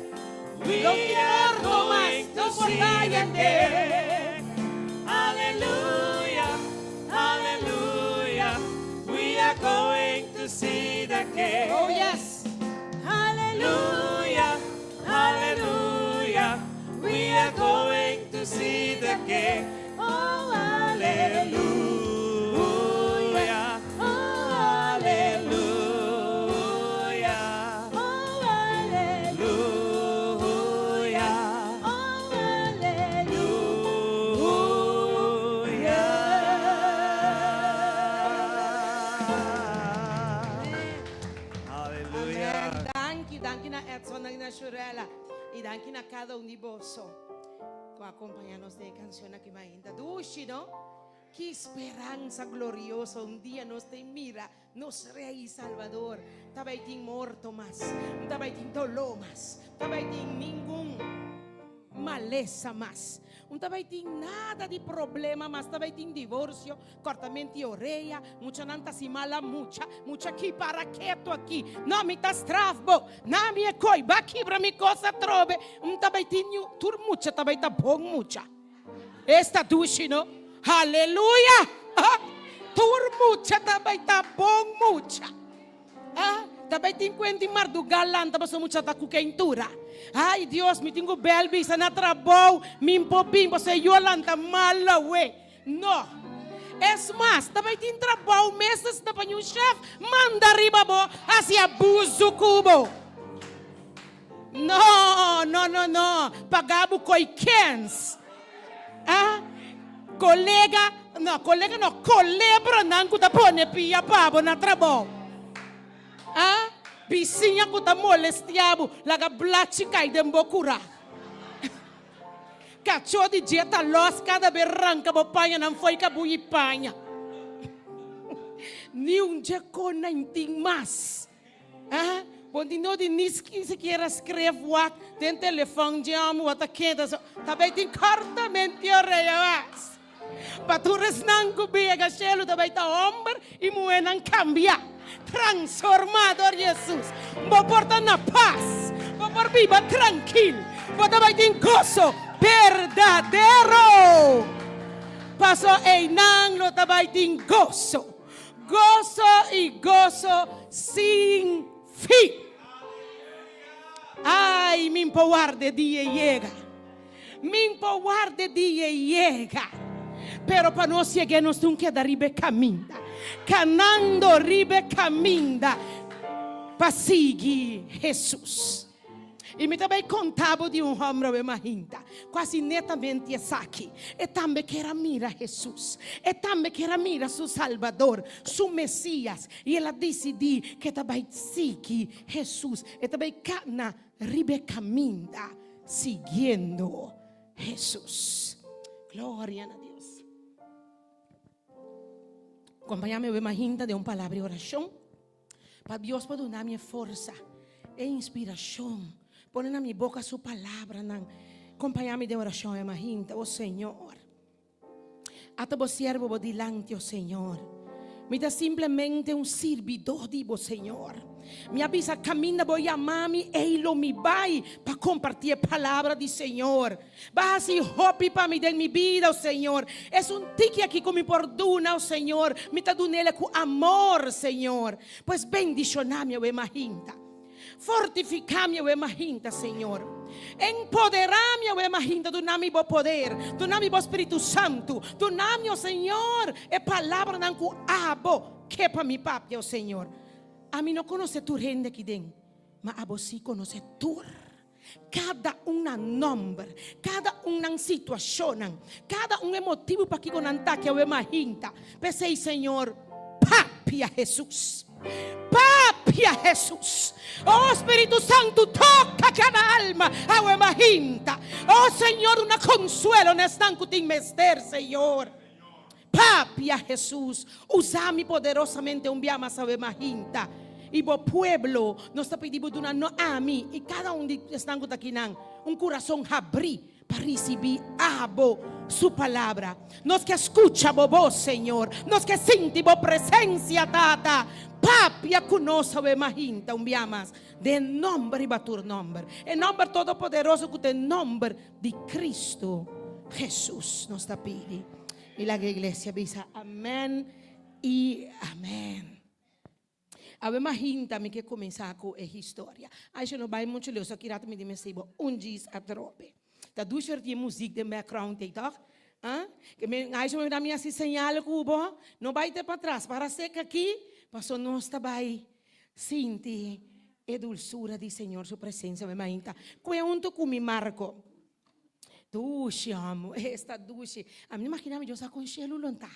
F: We
D: No
F: are
D: morto mas,
F: going
D: no
F: to
D: more
F: see the
D: dying there.
F: King. Hallelujah, hallelujah. We are going to see the King.
D: Oh yes.
F: Hallelujah, hallelujah. We are going to see the King. Oh, hallelujah. Oh, hallelujah.
D: Oh, hallelujah.
F: Hallelujah.
D: Oh, hallelujah.
F: Hallelujah.
D: Amen. Danki, danki na Edson i na Shurela. I danki na kada un di boso. Ku a kompañá nos den e kanshon aki mainta. Dushi, no? Ki speransa glorioso. Un dia nos ta mira nos Rei i Salbador. Ta bai tin morto mas. Ta bai tin doló mas. Ta bai tin ningun malesa mas. No ta bai tin nada di problema mas. Ta bai tin divorsio, kòrtamentu di orea, muchanan ta hasi mala mucha, mucha aki para ketu aki. No, mi ta straf bo. Na mi e koi, b'a kibra mi kos atrobe. No ta bai tin niun, tur mucha ta bai ta bon mucha. Esta dushi no. Haleluya! Tur mucha ta bai ta bon mucha. Ah, ta bai tin kuenta di mardugá lanta pasobra mucha ta ku keintura. Ai Dios, mi tin ku bèl bisa na trabou, mi por bin pasobra e yu a lanta mal awe. No. Es mas, ta bai tin trabou mes asina pa ñun shèf manda riba bo hasi abuso ku bo. No, no, no, no. Paga bo koi kens. Ah, kolega, no, kolega no, kolebranan ku ta pone pia pa bo na trabou. Ah, bisiña ku ta molestia bo, laga blachi kai den bo kura. Kachó di dje ta lòs kada be ranka bo pañanan fo'i kabu'i paña. Ni un dje konai tin mas. Ah, bo di no di ni sikiera skref wak den telefòn dje hòmber bo ta keda so. Ta bai tin kòrtamenti orea mas. Pa tur esnan ku biega shelu ta bai ta hòmber i muhénan kambiá, transformá dor Jesus. Bo por ta na pas, bo por biba trankil, bo ta bai tin goso berdadero. Paso einan lo ta bai tin goso. Goso i goso sin fin. Ai, min por warda e dia yega. Min por warda e dia yega. Pero pa nos yeg'é nos tin keda riba e kaminda. Kanando riba e kaminda pa sigui Hesus. I mi ta bai konta bo di un hòmber awe mahinta ku hasi netamente esaki. E tambe kier a mira Hesus. E tambe kier a mira su Salbador, su Mesias. I el a disidí ku e ta bai sigui Hesus. E ta bai kana riba e kaminda siguiendo Hesus. Gloria na Dios. Kompañá mi awe mahinta den un palabra di orashon. Pa Dios por duna mi e forsa, e inspirashon, pone na mi boka su palabranan. Kompañá mi den orashon e mahinta, O Señor. Ata bo siervo bo dilanti, o Señor. Mi ta simplemente un sirbidó di bo, Señor. Mi a bisa kaminda bo yama mi, ei lo mi bai pa kompartí e palabra di Señor. Ba hasi hopi pa mi den mi bida, o Señor. Es un tiki aki ku mi por duna, o Señor. Mi ta dun'el ku amor, Señor. Pues bendishoná mi awe mahinta. Fortifiká mi awe mahinta, Señor. Empoderá mi awe mahinta. Duna mi bo poder. Duna mi bo Spiritu Santu. Duna mi, o Señor, e palabranan ku abo ke pa mi papia, o Señor. Ami no konosé tur hende aki den. Ma abo sí konosé tur. Kada un nan nòmber, kada un nan situashonnan, kada un e motibu pakiko nan ta aki awe mahinta. P'esei, Señor, papia Hesus. Papia Hesus. O Spiritu Santu, toka kada alma awe mahinta. O Señor, duna konsuelo na esnan ku tin mester, Señor. Papia Hesus, usa mi poderosamente un bia mas awe mahinta. I bo pueblo, nos ta pidi bo duna no ami i kada un di esnan ku ta akinan un kurason habrí pa risibí abo su palabra. Nos ke skucha bo bos, Señor. Nos ke sinti bo presensia, Tata. Papia ku nos awe mahinta un bia mas, den nòmber riba tur nòmber, e nòmber todopoderoso ku ta e nòmber di Cristo Jesus nos ta pidi. I laga e iglesia bisa amen i amen. Awe mahinta mi ke kuminsá ku e historia. Aisha no bai muchu leu, so ki rato mi di mester bo un djis atrobe. Ta dushi ora tin e muzik den background ei tòg? Ah? Ke mi Aisha mi da mi hasi señal ku bo, no bai te patras, para seka aki, paso nos ta bai Sinti e dulsura di Señor su presencia mi mainta. Kue hunto cu mi Marco. Dushi homo, esta dushi. A mi imagina mi Dios a con cielo lo ta.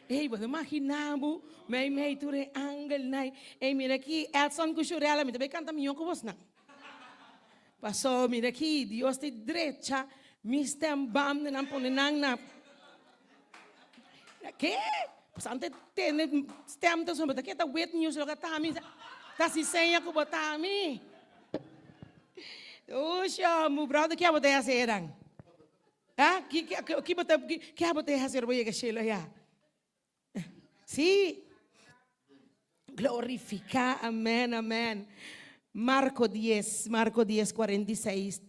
D: Ey, bo no imagina bo, mei mei tur e angelnan. Ey, mira aki Edson cu Shurella, mi ta bay canta miyo cu bosnan. Paso, mira aki, Dios ta drecha mi stem bam nan pone nan na. Ke? Pues antes tene stem ta suma, ke ta wet news loke ta mi ta si seña ku bo ta mi. Usha, mu brother, ke abo ta hasi eran? Ha? Ki ki ki bo ta ke abo ta hasi ora bo yega shelo ya? Si. Glorifica, amen, amen. Marco 10, Marco 10, 46,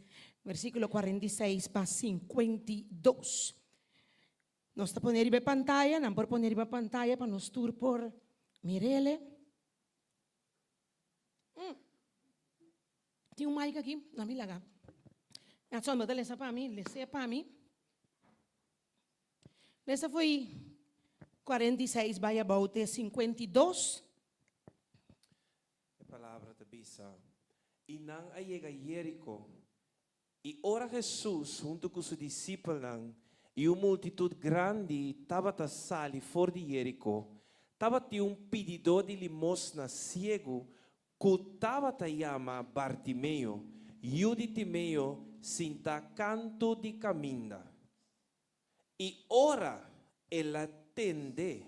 D: versículo 46 pa 52. Nos ta pone riba e pantaya, nan por pone riba pantaya pa nos tur por mirele. Mm. Tin un mic aki, na mi laga. Edson, bo ta lesa pa mi, lese pa mi. Lesa foi 46 bai abou te 52.
F: E palabra ta bisa, I nan a yega Jeriko. I ora Hesus huntu ku su disipelnan i un multitut grandi tabata sali for di Jeriko, tabatin un pididó di limosna siegu ku tabata yama Bartimeo, yu di Timeo, sintá kantu di kaminda. I ora el a tende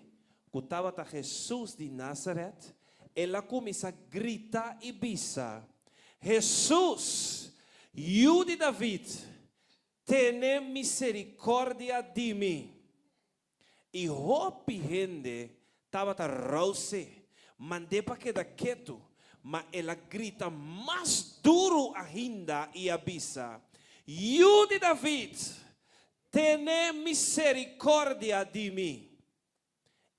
F: ku tabata Hesus di Nazaret, el a kuminsá grita i bisa, Hesus, Yu di David, tene miserikòrdia di mi! I hopi hende tabata rous'é, mand'é pa keda ketu, ma el a grita mas duru ainda i a bisa, Yu di David, tene miserikòrdia di mi!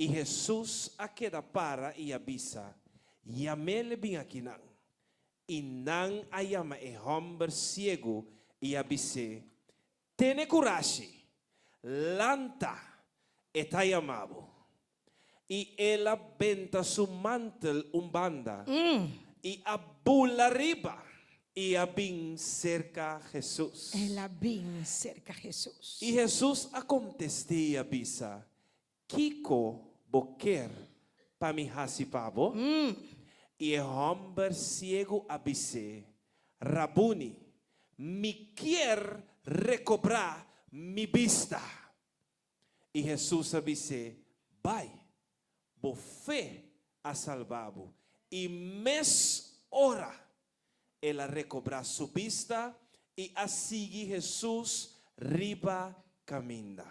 F: I Hesus a keda para i a bisa, Yam'é le bin akinan. I nan a yama e hòmber siegu i a bis'é, Tene kurashi, lanta, e ta yama bo. I el a benta su mantel un banda i a bula riba i a bin serka Hesus.
D: El a bin serka Hesus.
F: I Hesus a kontest'é i a bisa, Kiko bo ker pa mi hasi pa bo? I e hòmber siegu a bis'é, Rabuni, mi kier rekobrá mi bista. I Hesus a bis'é, Bai, bo fe a salba bo. I mes ora el a rekobrá su bista i a sigui Hesus riba kaminda.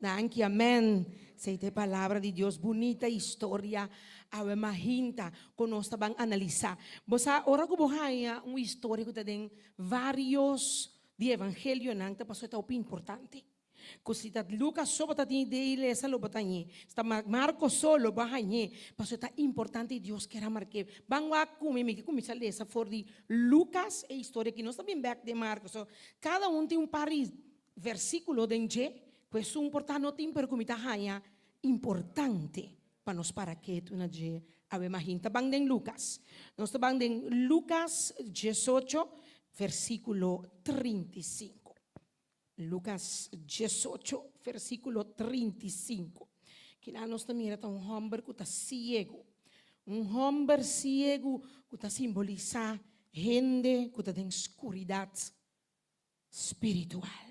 D: Danki amen. Esei ta e palabra di Dios. Bunita historia. Awe mahinta ku nos ta ban analisá. Bo sa ora ku bo haña un historia ku ta den vários di evangelionan ta pasobra e ta hopi importante. Ku si ta Lucas so bo ta tin idea i lesa lo bo ta hañ'é. Si ta Marcos so lo bo a hañ'é. Pasobra e ta importante i Dios kier a mark'é. Ban wak ku mi, mi ke kuminsá lesa for di Lucas e historia aki. Nos ta bin bèk den Marcos. So, kada un tin un par di versíkulo den dje ku esun por ta no tin pero ku mi ta haña importante. pa nos para ketu na dje awe mahinta. Ban den Lukas. Nos ta ban den Lukas 18, versíkulo 35. Lukas 18, versíkulo 35. Kina nos ta mira ta un hòmber ku ta siegu. Un hòmber siegu ku ta simbolisá hende ku ta den skuridat spiritual.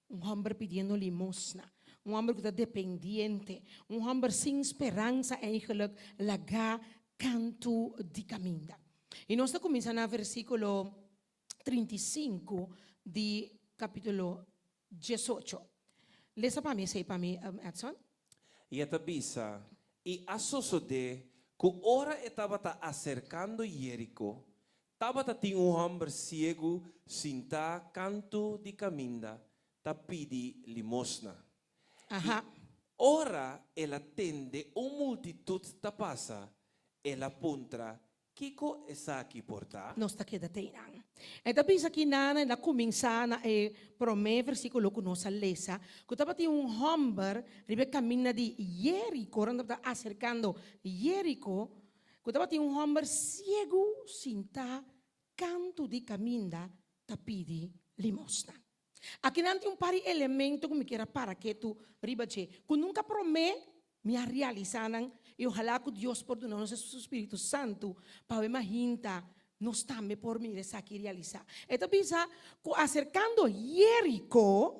D: Un hòmber pidiendo limosna. Un hòmber ku ta dependiente. Un hòmber sin speransa eigenlijk lagá kantu di kaminda. I nos ta kuminsá na versíkulo 35 di kapítulo 18. Lesa pa mi esei pa mi, Edson.
F: I e ta bisa, I a sosodé ku ora e tabata aserkando Jeriko, tabata tin un hòmber siegu sintá kantu di kaminda ta pidi limosna. I ora el a tende un multitut ta pasa, el a puntra, Kiko esaki por ta?
D: Nos ta keda te einan. E ta bisa ki nan el a kuminsá na e promé versíkulo ku nos a lesa, ku tabatin un hòmber riba e kaminda di Jeriko, ora nan tabata aserkando Jeriko, ku tabatin un hòmber siegu sintá kantu di kaminda ta pidi limosna. Akinan tin un par di elemento ku mi kier a para ketu riba dje, ku nunka promé mi a realisá nan, i ohalá ku Dios por duna nos su Spiritu Santu pa awe mahinta nos tambe por mira esaki i realisá. E ta bisa ku aserkando Jeriko,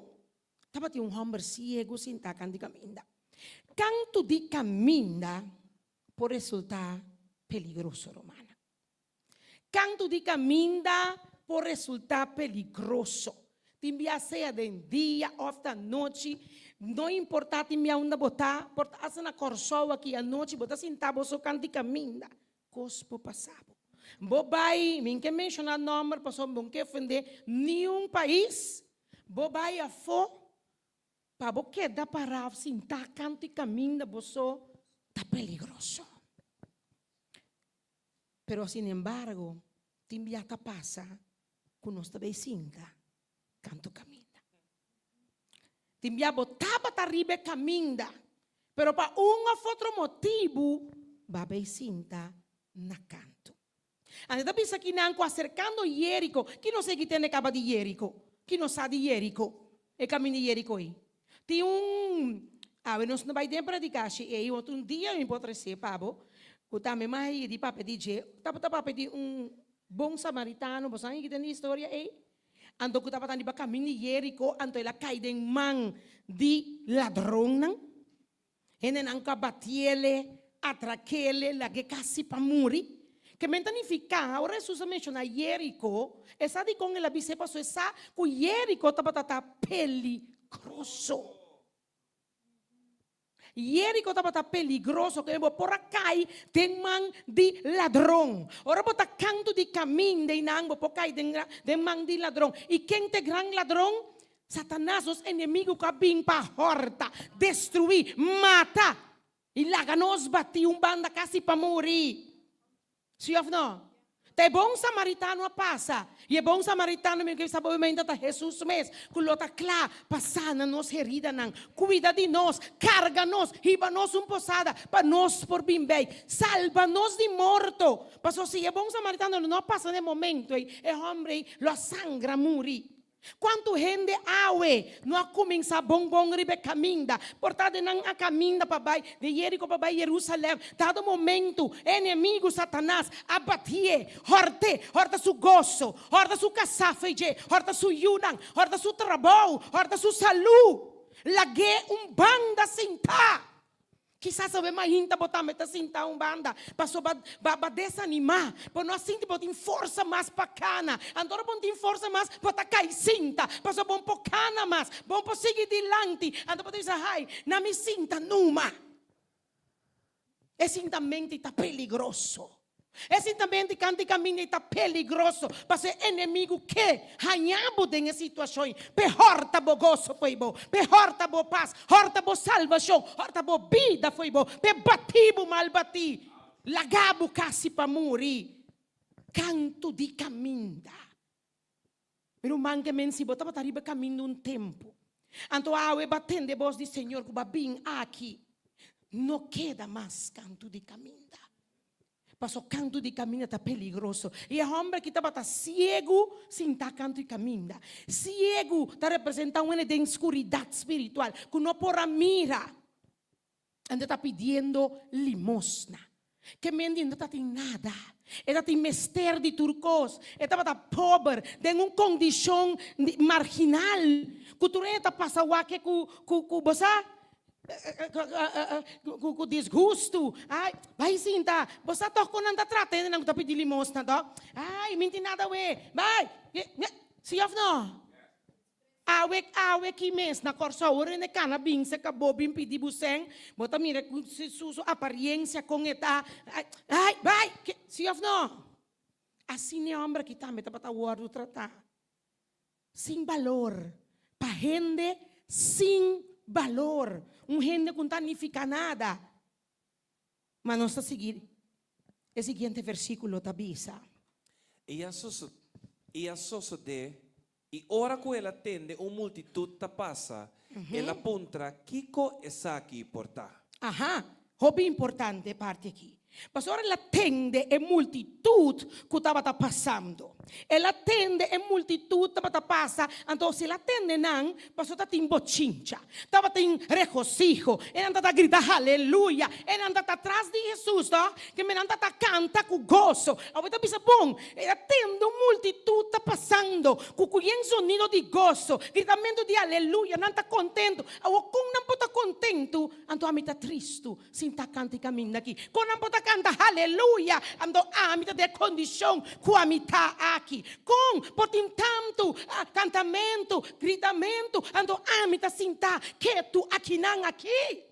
D: tabatin un hòmber siegu sintá kan di kaminda. Kantu di kaminda por resultá peligroso, rumannan. Kantu di kaminda por resultá peligroso. Tin bia sea den dia òf ta anochi, no importá tin bia unda bo ta, por ta asta na Kòrsou aki anochi bo ta sintá bo so kant di kaminda, kos por pasa bo. Bo bai, mi n'ke menshoná nòmber pasobra bo n'ke ofendé niun pais, bo bai afó pa bo keda pará òf sintá kantu di kaminda bo so ta peligroso. Pero sin embargo, tin bia ta pasa ku nos ta bay sinta kantu kaminda. Tin bia bo tabata riba e kaminda, pero pa un of otro motibu bo a bay sinta na kantu. Anto ta bisa kinan ku aserkando Jeriko, ki nos e ki tende kaba di Jeriko? Ki nos sa di Jeriko? E kaminda di Jeriko ei. Tin un, awe nos no bai den predikashi ei, otro un dia mi por trese pa bo, ku tambe mi a higi di papia di dje, tabata papia di un bon samaritano, bo sa higi den di historia ei? Anto ku tabata riba kamin di Jeriko, anto el a kai den man di ladronnan. Hendenan ku a batiele, atrakele, lag'é kasi pa muri. Ke men ta nifiká, ora Hesus a menshoná Jeriko, e sa dikon el a bis'é pasobra e sa ku Jeriko tabata ta peligroso. Jeriko tabata peligroso, ke bo por a kai den man di ladron. Ora bo ta kantu di kaminda einan, bo por kai den man di ladron. I ken ta e gran ladron? Satanas, nos enemigu ku a bin pa hòrta, destruí, mata i laga nos batí un banda kasi pa muri. Sí òf nò? Ta e bon samaritano a pasa, i e bon samaritano mi ke bisa bo meinta ta Hesus mes, ku lo ta kla pa sana nos heridanan, kuida di nos, karga nos, hiba nos un posada pa nos por bin bei, salba nos di morto. Pasobra si e bon samaritano lo no a pasa na e momento ei, e hòmber ei lo a sangra muri. Kuantu hende awe no a kuminsá bon bon riba e kaminda? Por ta den nan a kaminda pa bai di Jeriko pa bai Jerusalèm. Dado momentu, e enemigu Satanas a batié, hòrt'é, hòrta su goso, hòrta su kasá fo'i dje, hòrta su yunan, hòrta su trabou, hòrta su salú. Lag'é un banda sintá. Kisas awe mainta bo tambe ta sinta un banda pasobra bo a desanimá, bo no a sinti bo tin forsa mas pa kana. Anto ora bo no tin forsa mas, bo ta kai sinta pasobra bo no por kana mas, bo no por sigui dilanti. Anto bo ta bisa, Hai, na mi sinta numa. E sintamenti ta peligroso. E sintamenti kanta i kaminda i ta peligroso, pasobra e enemigu ke haña bo den e situashon ei p'e hòrta bo goso fo'i bo, p'e hòrta bo pas, hòrta bo salbashon, hòrta bo bida fo'i bo, p'e batí bo mal batí, laga bo kasi pa muri kantu di kaminda. Mi ruman ke men si bo tabata riba e kaminda un tempu, anto awe bo a tende bos di Señor ku bo a bin aki. No keda mas kantu di kaminda. Paso kantu di kaminda ta peligroso. I e hòmber aki tabata siegu sintá kantu di kaminda. Siegu ta representá un hende den skuridat spiritual ku no por a mira. Anto e ta pidiendo limosna. Ke mendi no ta tin nada. E ta tin mester di tur kos. E tabata pober, den un kondishon marginal, ku tur hende ta pasa wak e ku ku bo sa ku disgustu. Ai, bai sinta. Bo sa tòg kon nan ta trata hendenan ku ta pidi limosna tòg? Ai, mi no tin nada awe. Bai! Si òf no? Awe, awe ki mes na Kòrsou ora hende kana bin serka bo bin pidi bo sèn, bo ta mira ku su su apariencia kon e ta. Ai, bai! Si òf no? Asina e hòmber aki tambe tabata wòrdu tratá. Sin balor. Pa hende sin balor. Un hende ku no ta nifiká nada. Ma nos ta sigui e siguiente versíkulo ta bisa.
F: I a I a sosodé, i ora ku el a tende un multitut ta pasa, el a puntra kiko esaki por ta.
D: Aha, hopi importante e parti aki. Pasobra el a tende e multitut ku tabata pasando. El a tende e multitut tabata pasa, anto si el a tende nan, pasobra tatin bochincha, tabatin regosiho, e nan tabata grita haleluya, e nan tabata tras di Hesus, to, ke nan tabata kanta ku goso. Awor ta bisa bon, el a tende un multitut ta pasando ku ku yen zonido di goso, gritamentu di aleluya, nan ta kontentu. Awor kon nan por ta kontentu anto ami ta tristu? Sin ta kanta e kaminda aki. Kon nan por ta kanta haleluya anto ami ta den e kondishon ku ami ta aki? Kon por tin tantu kantamentu, gritamentu, anto ami ta sinta ketu akinan aki?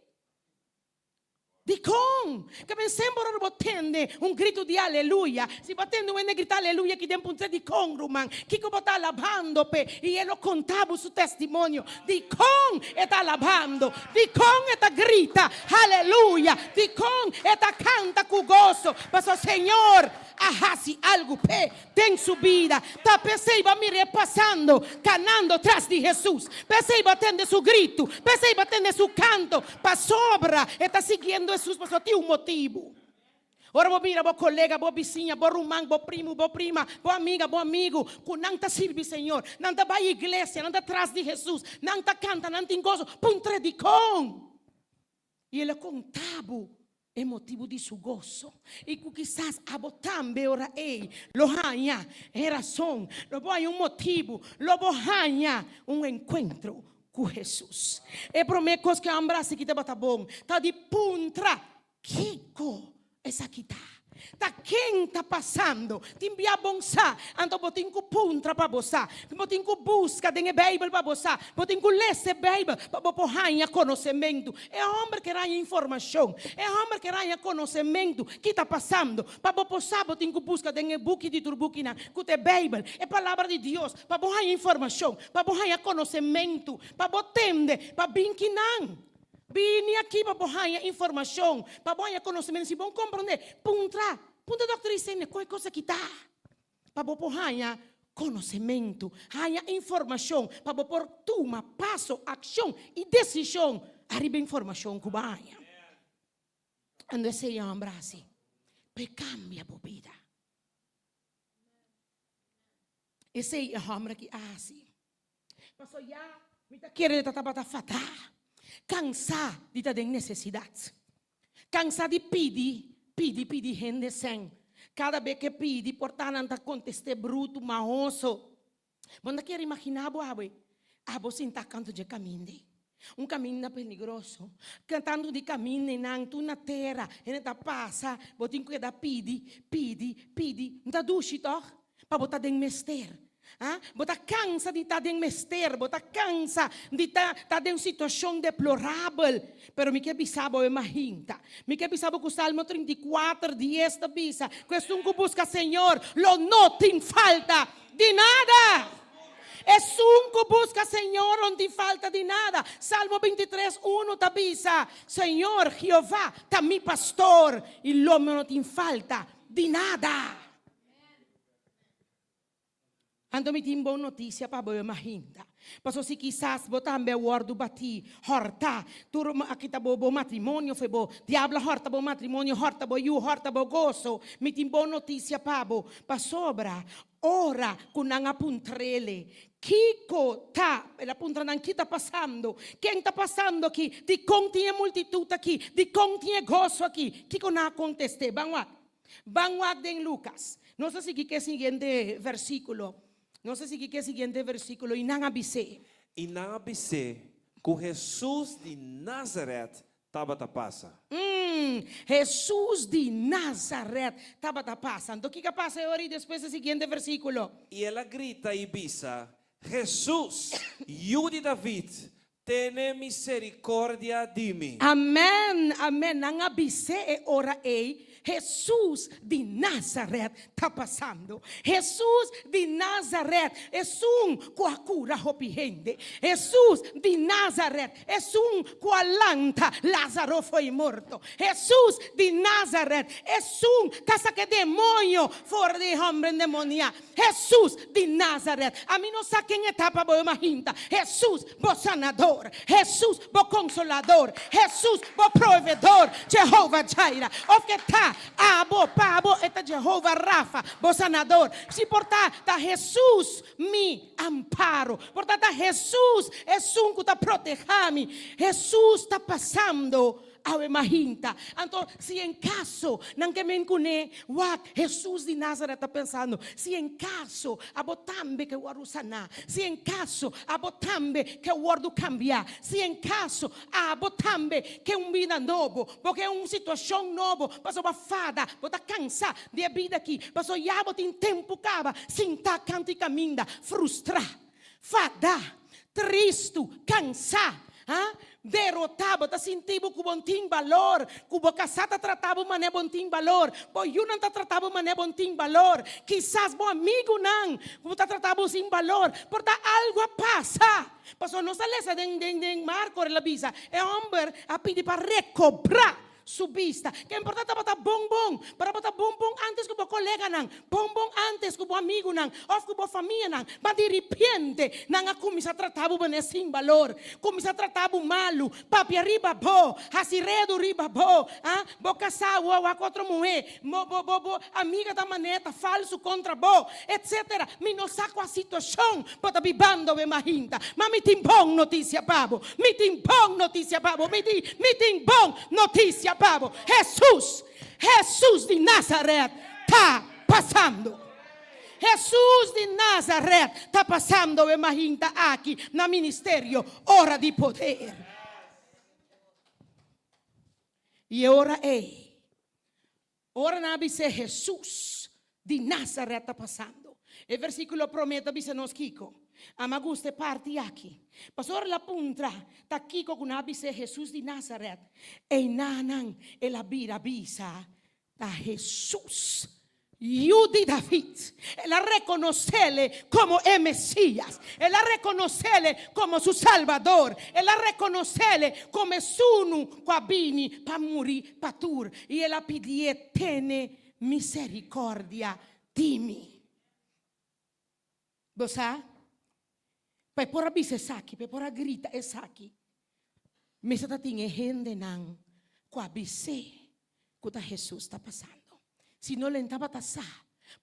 D: Dikon? Ke men semper ora bo tende un gritu di aleluya, si bo a tende un hende grita aleluya aki den puntra dikon ruman? Kiko bo ta alabando p'e? I e lo konta bo su testimonio. Dikon e ta alabando? Dikon e ta grita haleluya? Dikon e ta kanta ku goso? Pasobra Señor a hasi algu p'e den su bida. Ta p'esei bo a mir'é pasando, kanando tras di Hesus. P'esei bo a tende su gritu. P'esei bo a tende su kanto. Pasobra e ta siguiendo Hesus pasobra tin un motibu. Ora bo mira bo kolega, bo bisiña, bo ruman, bo primu, bo prima, bo amiga, bo amigu, ku nan ta sirbi Señor, nan ta bai iglesia, nan ta tras di Hesus, nan ta kanta, nan tin goso, puntra dikon? I el a konta bo e motibu di su goso. I ku kisas abo tambe ora ei lo haña e rason, lo bo haña un motibu, lo bo haña un enkuentro ku Hesus. E promé kos ku e hòmber hasi ki tabata bon ta di puntra Kiko esaki ta? Ta ken ta pasando? Tin bia bon sa, anto bo tin ku puntra pa bo sa. Bo tin ku buska den e Beibel pa bo sa. Bo tin ku lesa e Beibel pa bo por haña konosementu. E hòmber ker haña informashon. E hòmber ker haña konosementu ki ta pasando. Pa bo por sa, bo tin ku buska den e buki di tur bukinan, ku ta e Beibel, e Palabra di Dios, pa bo haña informashon, pa bo haña konosementu, pa bo tende, pa bin kinan. Bini aki pa bo haña informashon, pa bo haña konosementu. Si bo no komprondé, puntra. Puntra dòkter Isenia kon e kos aki ta, pa bo por haña konosementu, haña informashon, pa bo por tuma paso, akshon i desishon ariba e informashon ku bo a haña. Ando esei hòmber a hasi pa e kambia bo bida. Esei e hòmber aki a hasi. Paso ya mi ta kere ta tabata fatá, kansá di ta den nesesidat, kansá di pidi, pidi, pidi hende sèn. Kada be ke pidi, por ta nan ta kontest'é brutu, mahoso. Bo no ta kere imaginá bo awe, abo sintá kantu dje kaminda ei. Un kaminda peligroso. Tantu di kamindanan tur na tera, hende ta pasa, bo tin ku keda pidi, pidi, pidi. No ta dushi tòg? Pa bo ta den mester. Ha? Bo ta kansa di ta den mester, bo ta kansa di ta ta den un situashon deplorabel. Pero mi ke bisa bo e mahinta. Mi ke bisa bo ku Salmo 34, dies ta bisa ku esun ku buska Señor lo no tin falta di nada. Esun ku buska Señor lo no tin falta di nada. Salmo 23, unu ta bisa, Señor Jehová ta mi pastor i lo mi no tin falta di nada.
G: Anto mi tin bon notisia pa bo e mahinda. Paso si kisas bo tambe a wòrdu batí, hòrtá, tur a kita bo bo matrimonio fo'i bo, diablo a hòrta bo matrimonio, hòrta bo yu, hòrta bo goso, mi tin bon notisia pa bo, pasobra ora ku nan a puntr'ele, Kiko ta, el a puntra nan, ki ta pasando? Ken ta pasando aki? Dikon tin e multitut aki? Dikon tin e goso aki? Kiko nan a kontest'é? Ban wak. Ban wak den Lucas. Nos a sigui ku e siguiente versíkulo. Nos a sigui ku e siguiente versíkulo, I nan a bis'é.
F: I nan a bis'é ku Hesus di Nazaret tabata pasa.
G: Mm, Hesus di Nazaret tabata pasa. Anto kiko a pasa e ora ei despues e siguiente versíkulo?
F: I el a grita i bisa, Hesus, Yu di David, Tene misericordia di mi.
G: Amen, amen, nan a bis'é e ora ei, Hesus di Nazaret ta pasando. Hesus di Nazaret, esun ku a kura hopi hende. Hesus di Nazaret, esun ku a lanta Lazaro fo'i morto. Hesus di Nazaret, esun ta saka e demoño for di e hòmber endemoniá. Hesus di Nazaret. Ami no sa ken e ta pa bo imaginta. Hesus, bo sanador. Hesus, bo konsolador. Hesus, bo proveedor. Jehova Jaira. Of ke ta abo, pa bo e ta Jehova Rafa, bo sanador. Si por ta, ta Hesus mi amparo. Por ta, ta Hesus esun ku ta proteha mi. Hesus ta pasando Awe mahinta. Anto, si en kaso nan ke men kuné, wak Hesus di Nazaret ta pensando, si en kaso abo tambe ke wòrdu saná, si en kaso abo tambe ke wòrdu kambiá, si en kaso abo tambe ke un bida nobo, bo ke un situashon nobo, pasobra bo a fada, bo ta kansá di e bida akí, pasobra ya bo tin tempu kaba sintá kantu i kaminda, frustrá, Fadá, tristu, kansá, ha? Derotá, bo ta sinti bo ku bo n'tin balor, ku bo kasá ta trata bo manera bo n'tin balor, bo yunan ta trata bo manera bo n'tin balor, kisas bo amigunan ku ta trata bo sin balor, por ta algu a pasa. Pasobra nos a lesa den den den Marko ora el a bisa, e hòmber a pidi pa rekobrá su bista. Ke importa tabata bon bon, pero bo ta bon bon antes ku bo koleganan, bon bon antes ku bo amigunan òf ku bo famianan. Ma di ripiente nan a kuminsá trata bo manera sin balor, kuminsá trata bo malu, papia riba bo, hasi redu riba bo, ah, bo kasá bo a wak otro muhé, bo bo bo bo amiga ta manera ta falsu kontra bo, etsetera. Mi no sa kua situashon bo ta bibando we mahinta, ma mi tin bon notisia pa bo. Mi tin bon notisia pa bo, mi di, mi tin bon notisia pa bo, Hesus, Hesus di Nazaret ta pasando. Hesus di Nazaret ta pasando e mahinta aki na Ministerio Ora di Poder. I e ora ei, Ora nan a bis'é Hesus di Nazaret ta pasando. E versíkulo promé ta bisa nos kiko? Ami a gusta e parti aki. Pasobra el a puntra ta kiko ku nan a bis'é Hesus di Nazaret. Einanan el a bira bisa ta Hesus, yu di David. El a rekonos'é komo e Mesías. El a rekonos'é komo su Salbador. El a rekonos'é komo esunu ku a bini pa muri pa tur, i el a pidié, Tene misericordia di mi. Bo sa? Pa e por a bisa esaki, pa e por a grita esaki, mester ta tin e hendenan ku a bis'é ku ta Hesus ta pasando. Si no, lo e tabata sa,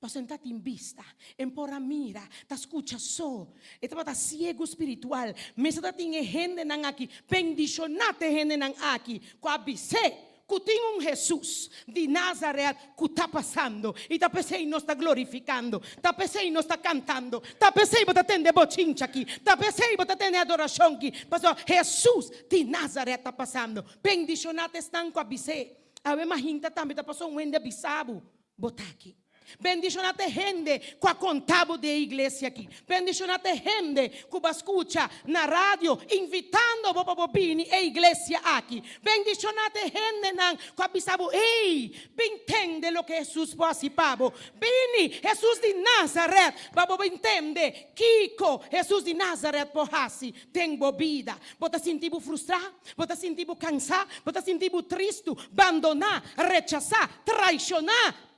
G: pasobra e ta tin bista, e por a mira, ta skucha so. E tabata siegu spiritual. Mester ta tin e hendenan aki, bendishoná ta e hendenan aki ku a bis'é ku tin un Hesus di Nazaret ku ta pasando. I ta p'esei nos ta glorifikando, ta p'esei nos ta kantando, ta p'esei bo ta tende bochincha aki, ta p'esei bo ta tende adorashon aki, pasobra Hesus di Nazaret ta pasando. Bendishoná ta esnan ku a bis'é. Awe mahinta tambe ta pasobra un hende a bisa bo, bo ta aki. Bendishoná ta e hende ku a konta bo di e iglesia aki. Bendishoná ta e hende ku bo a skucha na radio invitando bo pa bo bini e iglesia aki. Bendishoná ta e hendenan ku a bisa bo, Ey, bin tende loke Hesus por hasi pa bo. Bini, Hesus di Nazaret, pa bo bin tende kiko Hesus di Nazaret por hasi den bo bida. Bo ta sinti bo frustrá? Bo ta sinti bo kansá? Bo ta sinti bo tristu, bandoná, rechasá, traishoná?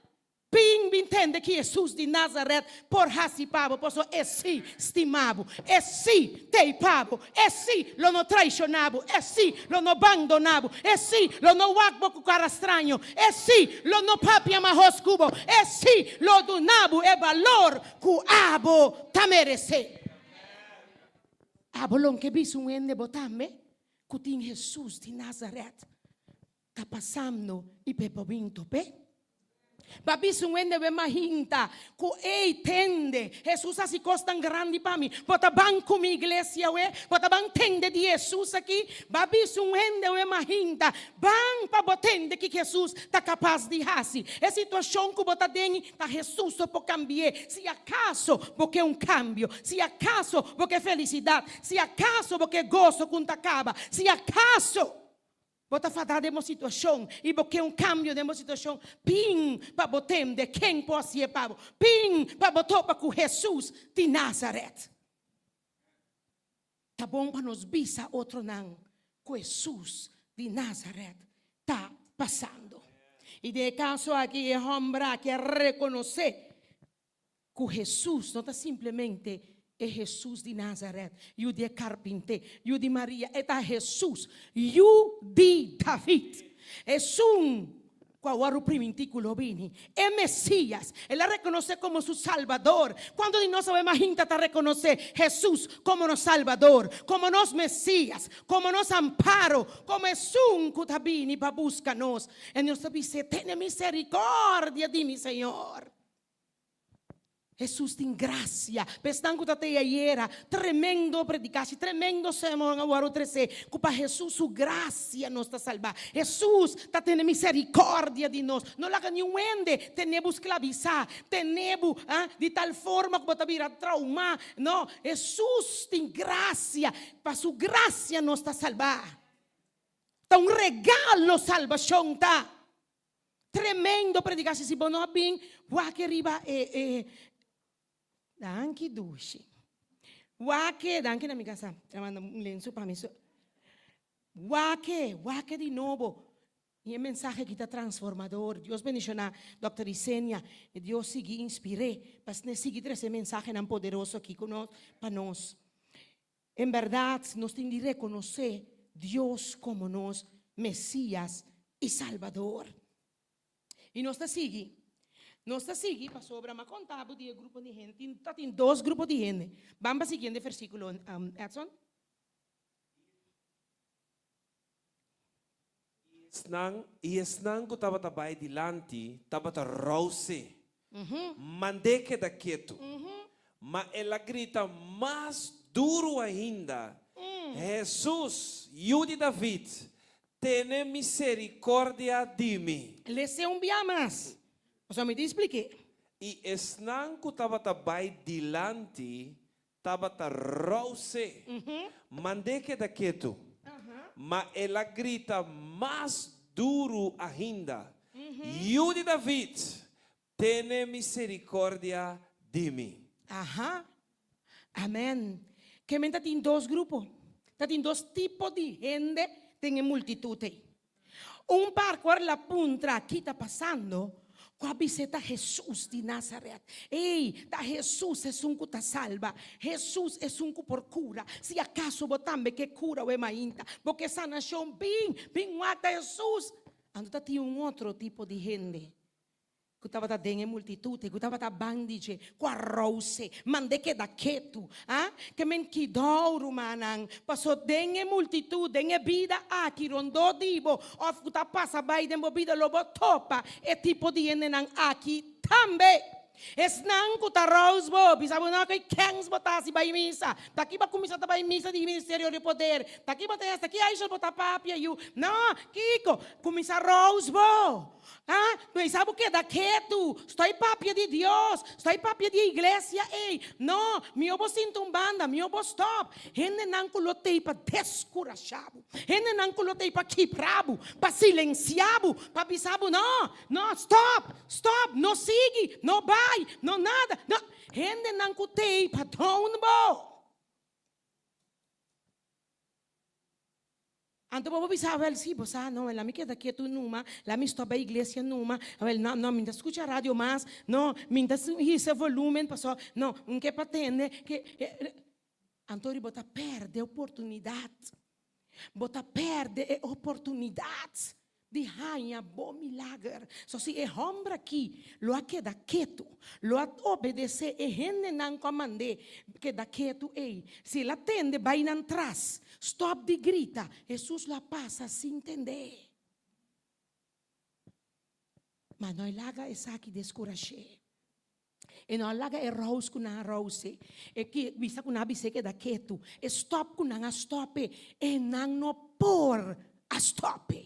G: Bin bin tende ki Hesus di Nazaret por hasi pa bo, pasobra e sí stima bo, e sí t'ei pa bo, e sí lo no traishoná bo, e sí lo no bandoná bo, e sí lo no wak bo ku kara straño, e sí lo no papia mahos ku bo, e sí lo duna bo e balor ku abo ta meresé. Abo lo ke bisa un hende bo tambe ku tin Hesus di Nazaret ta pasando i p'e por bin top'é? Ba bisa un hende we mahinta ku ey tende Hesus hasi kosnan grandi pa mi. Bo ta ban ku mi iglesia we? Bo ta ban tende di Hesus aki? Ba bisa un hende we mahinta ban pa bo tende kiko Hesus ta kapas di hasi. E situashon ku bo ta den ta Hesus so por kambi'é. Si akaso bo ke un kambio, si akaso bo ke felisidat, si akaso bo ke goso ku ta kaba, si akaso. Bo ta fadá den bo situashon i bo ke un kambio den bo situashon? Bin pa bo tende ken por hasié pa bo. Bin pa bo topa ku Hesus di Nazaret. Ta bon pa nos bisa otronan ku Hesus di Nazaret ta pasando. I den e kaso aki e hòmber aki a rekonosé Ku Hesus no ta simplemente e Hesus di Nazaret, yu di e karpinté, yu di Maria, e ta Hesus, yu di David, esun ku a wòrdu primintí ku lo bini, e Mesias. El a rekonosé komo su Salbador. Kuantu di nos awe mahinta ta rekonosé Hesus komo nos Salbador, komo nos Mesias, komo nos amparo, komo esun ku ta bini pa buska nos? E nos ta bis'é, Tene miserikòrdia di mi, Señor. Hesus tin gracia pa esnan cu ta te ayera. Tremendo predicashi, tremendo sermon a worde trece cu pa Hesus su gracia nos ta salba. Hesus ta tene misericordia di nos. No laga niun hende tene bo sclavisa, tene bo di tal forma cu bo ta bira trauma. No, Hesus tin gracia, pa su gracia nos ta salba. Ta un regalo salbacion ta. Tremendo predicacion si bo no a bin wak riba e e danki dushi wak danki na mi casa a manda un lensu pa mi wak wak di nobo y e mensahe aki ta transformador Dios bendiciona Doctor Isenia y Dios sigui inspire pa asina sigui trece e mensahenan poderoso aki cu nos pa nos En bèrdat, nos tin di rekonosé Dios komo nos Mesías i Salbador. I nos ta sigui. Nos ta sigui pasobra m'a konta bo di e grupo di hende. Tin, ta tin dos grupo di hende. Ban pa siguiente versíkulo, Edson.
F: Esnan, i esnan ku tabata bai dilanti tabata rous'é, Mand'é keda ketu. Ma el a grita mas duru ainda, Hesus, Yu di David, tene miserikòrdia di mi.
G: Les'é un bia mas, pasobra mi tin splik'é.
F: I esnan ku tabata bai dilanti Tabata rous'é. Mand'é keda ketu. Ma el a grita mas duru ainda, Yu di David, tene misericordia di mi.
G: Aha. Amen. Ke men ta tin dos grupo. Ta tin dos tipo di hende den e multitut ei. Un par ku a la puntra ki ta pasando, ku a bis'é ta Hesus di Nazaret. Ey, ta Hesus esun ku ta salba, Hesus esun ku por kura. Si akaso bo tambe ke kura wei mainta, bo ke sanashon, bin, bin wak ta Hesus. Anto ta tin un otro tipo di hende ku tabata den e multitut ei, ku tabata ban di dje, ku a rouse, mand'é keda ketu. A Ke men kidou, rumannan, paso den e multitut, den e bida aki rondó di bo, òf ku ta pasa bai den bo bida, lo bo topa e tipo di hendenan aki tambe. Esnan ku ta rous bo, bisa bo, No, ke kèns bo ta hasi bai misa? Ta ki bo a kuminsá ta bai misa di Ministerio di Poder? Ta ki bo ta hasi? Ta ki aishel bo ta papia, yu? No, kiko? Kuminsá rous bo. Ah, pensa bo keda ketu, stoi papia di Dios, stoi papia di e iglesia ei. No, mihó bo sinta un banda, mihó bo stòp. Hendenan ku lo t'ei pa deskurashá bo, hendenan ku lo t'ei pa kibra bo, pa silensiá bo, pa bisa bo, no, no, stòp, stòp, no sigui, no bai, no nada, no. Hendenan ku t'ei pa down bo. Anto bo por bisa, Awel, sí, bo sa, no, la mi keda ketu numa, la mi stòp bai iglesia numa, awel, no, no, mi no ta skucha radio mas, no, mi no ta hisa volúmen pasobra, no, mi ke pa tende ke. Anto ri bo ta pèrdè oportunidat. Bo ta pèrdè e oportunidat di haña bo milager. So si e hòmber aki lo a keda ketu, lo a obedesé e hendenan ku a mand'é keda ketu ei, si el a tende bai nan tras, stòp di grita, Hesus lo a pasa sin tend'é. Ma no e laga esaki deskurash'é. E no a laga e rous ku nan a rouse, e ki bisa ku nan a bis'é keda ketu, e stòp ku nan a stòp e, e nan no por a stòp e.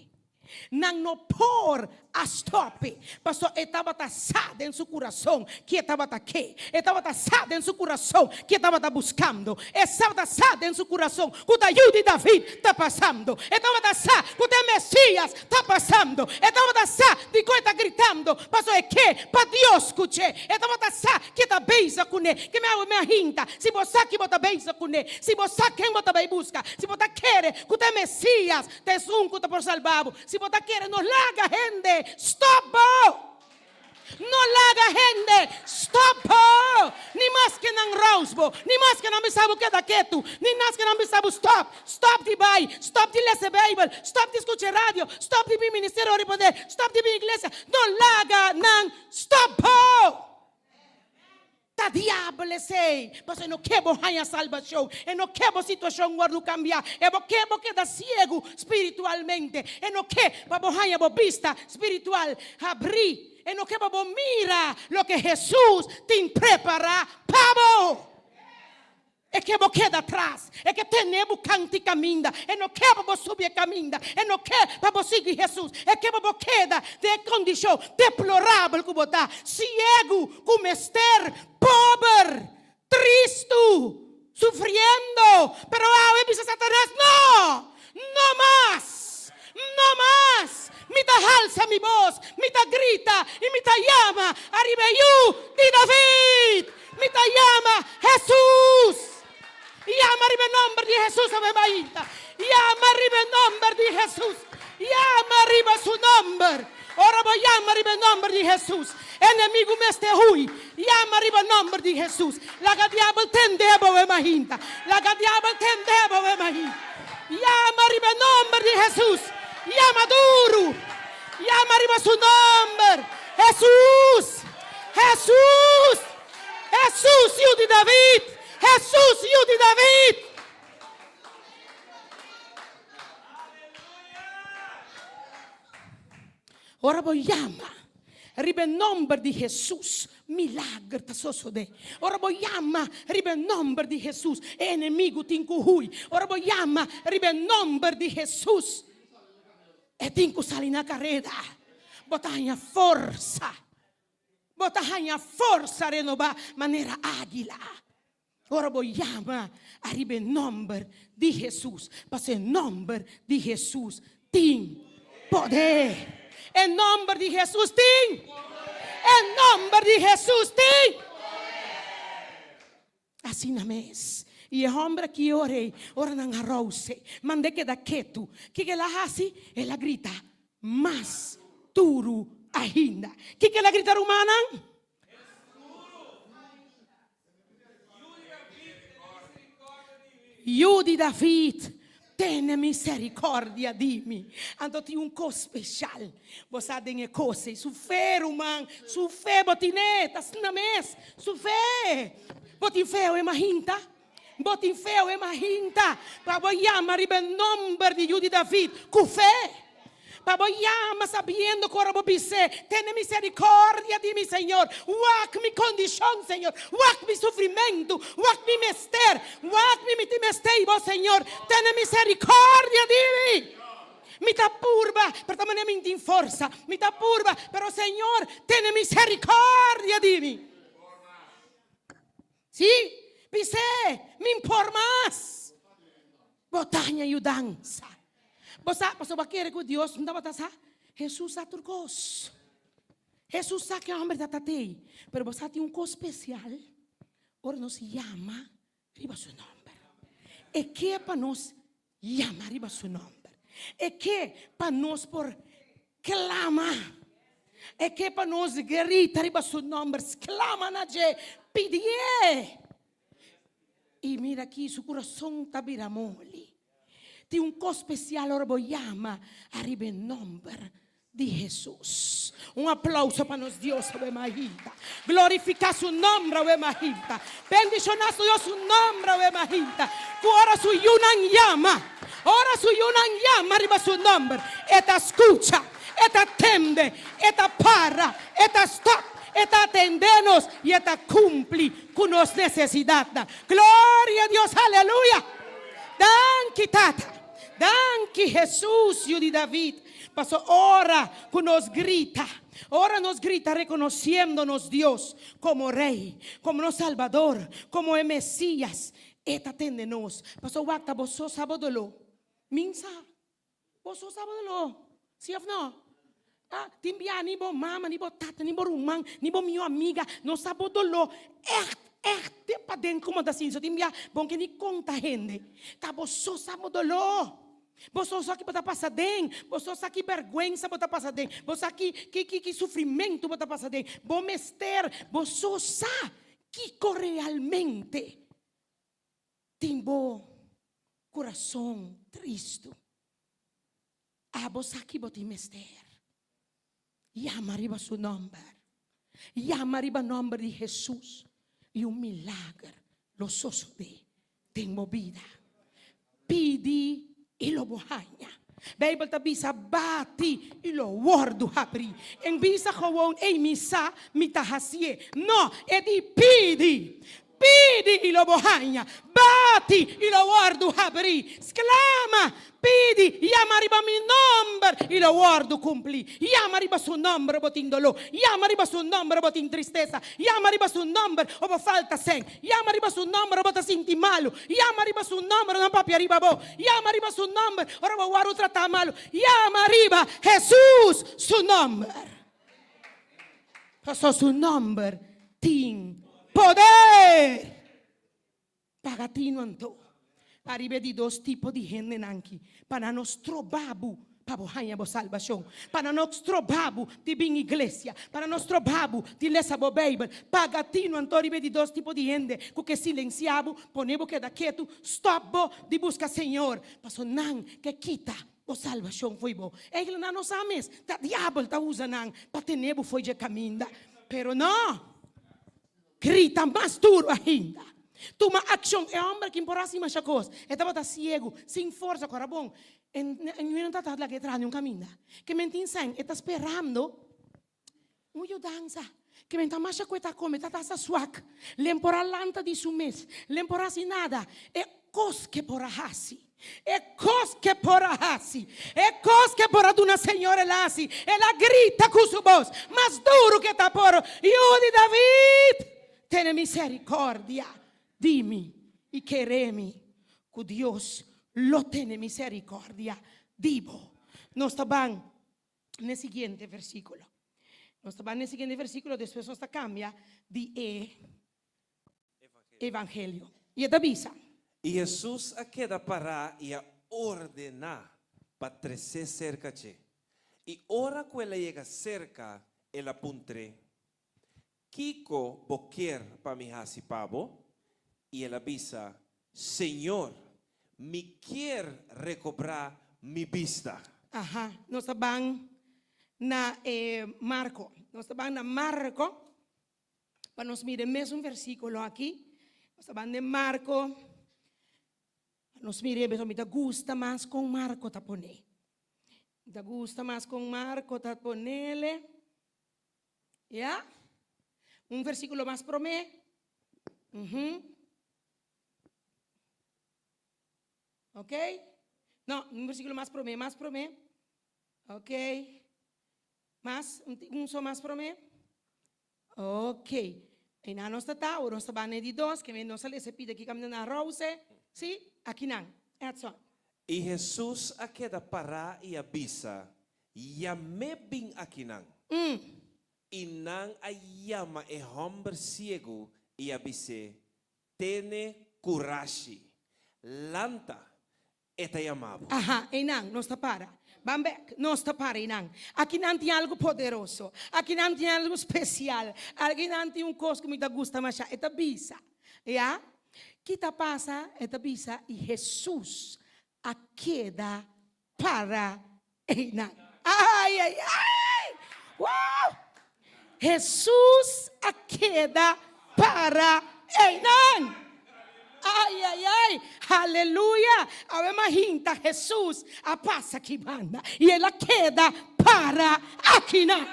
G: Nan no por a stòp e, pasobra e tabata sa den su kurason ki e tabata ke. E tabata sa den su kurason ki e tabata buskando. E tabata sa den su kurason ku ta yu di David ta pasando. E tabata sa ku ta e Mesias ta pasando. E tabata sa dikon e ta gritando, pasobra e ke pa Dios skuch'é. E tabata sa ke ta bezig kuné. Ke mi awe mi a hinta, si bo sa ki bo ta bezig kuné, si bo sa ken bo ta bai buska, si bo ta kere ku ta e Mesias ta esun ku ta por salba bo, si bo ta kere no laga hende stòp bo. No laga hende stop bo, ni maske nan rous bo, ni maske nan bisa bo keda ketu, ni maske nan bisa bo stop, stop di bai, stop di lesa e Bijbel, stop di skucha e radio, stop di bin Ministerio Ora di Poder, stop di bin iglesia. No laga nan stop bo. Ta diabel esei, pasobra e no ke bo haña salbashon, e no ke bo situashon wòrdu kambiá, e bo ke bo keda siegu spiritualmente, e no ke pa bo haña bo bista spiritual habrí, e no ke pa bo mira loke Hesus tin prepará pa bo. E ke bo keda atras, e ke tene bo kanti kaminda, e no ke pa bo subi e kaminda, e no ke pa bo sigui Hesus, e ke pa bo keda den e kondishon deplorabel ku bo ta, siegu, ku mester, pober, tristu, sufriendo. Pero awe bisa Satanas, No! No mas! No mas! Mi ta halsa mi bos, mi ta grita i mi ta yama ariba e Yu di David! Mi ta yama Hesus! Yama riba e nomber di Hesus awe mainta! Yama riba e nomber di Hesus! Yama riba su nomber! Ora bo yama riba e nomber di Hesus, enemigu mester hui. Yama riba nomber di Hesus. Laga diabel tende bo awe mainta. Laga diabel tende bo awe mainta. Yama riba e nomber di Hesus. Yama duru. Yama riba su nomber. Hesus! Hesus! Hesus, Yu di David! Hesus, Yu di David! Ora bo yama riba e nomber di Hesus, milager ta sosodé. Ora bo yama riba e nomber di Hesus, e enemigu tin ku hui. Ora bo yama riba e nomber di Hesus, e tin ku sali na kareda. Bo ta haña forsa. Bo ta haña forsa renobá manera águila. Ora bo yama ariba e nomber di Hesus, pasobra e nomber di Hesus tin poder. E nomber di Hesus tin. E nomber di Hesus tin. Asina mes. I e homber aki ora ei, ora nan a rouse, mand'é keda ketu. Kiko el a hasi? El a grita mas duru ainda. Kiko el a grita, rumannan? Yu di David, tene misericordia di mi. Anto tin un cos special. Bo sa den e cos ei, su fe, ruman, su fe bo tine, ta asina mes, su fe. Bo tin fe awe mahinta? Bo tin fe awe mahinta pa bo yama riba e nomber di Yu di David cu fe? Pa bo yama sabiendo ku ora bo bis'é, Tene misericordia di mi, Señor. Wak mi kondishon, Señor. Wak mi sufrimentu. Wak mi mester. Wak mi, mi tin mester i bo, Señor. Tene misericordia di mi. Mi ta purba, pero ta manera mi no tin forsa. Mi ta purba, pero Señor, tene misericordia di mi. Sí, bis'é, Mi por mas. Bo ta haña yudansa. Bo sa, pasobra bo a kere ku Dios no tabata sa? Hesus sa tur kos. Hesus sa ke hòmber ta tat'ei. Pero bo sa tin un kos spesial ora nos yama riba su nòmber. E ke pa nos yama riba su nòmber. E ke pa nos por klama. E ke pa nos grita riba su nòmber, sklama na dje, pidié. I mira aki, su kurason ta bira moli. Tin un kos spesial ora bo yama ariba e nòmber di Hesus. Un aplauso pa nos Dios awe mainta. Glorifiká su nòmber awe mainta. Bendishoná su Dios su nòmber awe mainta. Ku ora su yunan yama, ora su yunan yama riba su nòmber, e ta skucha, e ta tende, e ta para, e ta stòp, e ta atendé nos i e ta kumpli ku nos nesesidatnan. Gloria Dios! Aleluya! Danki Tata! Danki Hesus, Yu di David! Paso ora ku nos grita, ora nos grita rekonosiendo nos Dios komo Rei, komo nos Salbador, komo e Mesias, E ta tende nos. Paso wak ta bo so sa bo doló. Min sa. Bo so sa bo doló. Si òf no? Ah, tin bia ni bo mama, ni bo tata, ni bo ruman, ni bo mihó amiga no sa bo doló ègt, ègt te paden komo ta sinti. So tin bia bo no ke ni konta hende. Ta bo so sa bo doló. Bo so sa ki bo ta pasa den. Bo so sa ki bèrgwensa bo ta pasa den. Bo sa ki, ki, ki, ki sufrimentu bo ta pasa den. Bo mester, bo so sa kiko realmente tin bo kurason tristu. Abo sa ki bo tin mester. Yama riba su nòmber. Yama riba nòmber di Hesus i un milager lo sosodé den bo bida. Pidi i lo bo haña. Beibel ta bisa, Bati i lo wòrdu habrí. En bisa gewoon, Ey, mi sa, mi ta hasié. No, e di pidi. Pidi i lo bo haña, bati i lo wòrdu habrí, sklama, pidi, yama riba mi nòmber i lo wòrdu kumplí. Yama riba su nòmber o bo tin doló, yama riba su nòmber o bo tin tristesa, yama riba su nòmber o bo falta sèn, yama riba su nòmber o bo ta sinti malu, yama riba su nòmber o nan papia riba bo, yama riba su nòmber ora bo wòrdu tratá malu, yama riba Hesus su nòmber. Pasobra su nòmber tin poder. Paga tinu anto ariba e di dos tipo di hendenan aki, pa nan no stroba bo pa bo haña bo salbashon, pa nan no stroba bo di bin iglesia, pa nan no stroba bo di lesa bo Beibel. Paga tinu anto riba e di dos tipo di hende ku ke silensiá bo, pone bo keda ketu, stòp bo di buska Señor, pasobra nan ke kita Bo salbashon fo'i bo. Eigentlik nan no sa mes, ta diabel ta usa nan pa tene bo fo'i dje kaminda. Pero no! Grita mas duru ainda. Tuma akshon. E hòmber aki por hasi masha kos. E tabata siegu, sin forsa, ku ora bon. E no ta laga e traha niun kaminda. Ke men tin sèn, e ta sperando un yudansa. Ke men ta masha ku e ta kome, ta ta swak. Len por a lanta di su mes. Len por hasi nada. E kos ke por a hasi. E kos ke por a hasi. E kos ke por a duna Señor el a hasi. El a grita ku su bos mas duru ke ta por, Yu di David, tene misericordia di mi. I kere mi ku Dios lo tene misericordia di bo. Nos ta ban n'e siguiente versíkulo. Nos ta ban n'e siguiente versíkulo, despues nos ta kambia di e evangelio. I e ta bisa.
F: I Hesus a keda pará i a ordená pa tres'é serka dje. I ora ku el a yega serka, el a puntr'é, Kiko bo kier pa mi hasi pa bo? I el a bisa, Señor, mi kier rekobrá mi bista.
G: Aha, nos ta ban na e Marko. Nos ta ban na Marko pa nos mira e mesun versíkulo aki. Nos ta ban den Marko pa nos mira e, mi ta gusta mas kon Marko ta pone. Mi ta gusta mas kon Marko ta ponele. Ya? Un versíkulo mas promé. Uhum. Ok? No, un versíkulo mas promé, mas promé. Ok. Mas, un, un so mas promé. Ok. E na nos ta ta, ora nos ta ban di dos, que nos a lesa pida aquí camina na Rose. Sí? Aquí nan. Edson.
F: I Hesus a keda pará i a bisa, Yam'é bin akinan. I nan a yama e hòmber siegu i a bis'é, Tene kurashi! Lanta! E ta yama bo.
G: Aha, einan nos ta para. Ban bek, nos ta para einan. Akinan tin algu poderoso. Akinan tin algu spesial. Akinan tin un kos ku mi ta gusta masha. E ta bisa, ya, ki ta pasa? E ta bisa, i Hesus a keda para einan. Ai, ai, ai! Wow! Hesus a keda para einan. Ai, ai, ai! Haleluya! Awe mahinta Hesus a pasa aki banda i el a keda para akinan.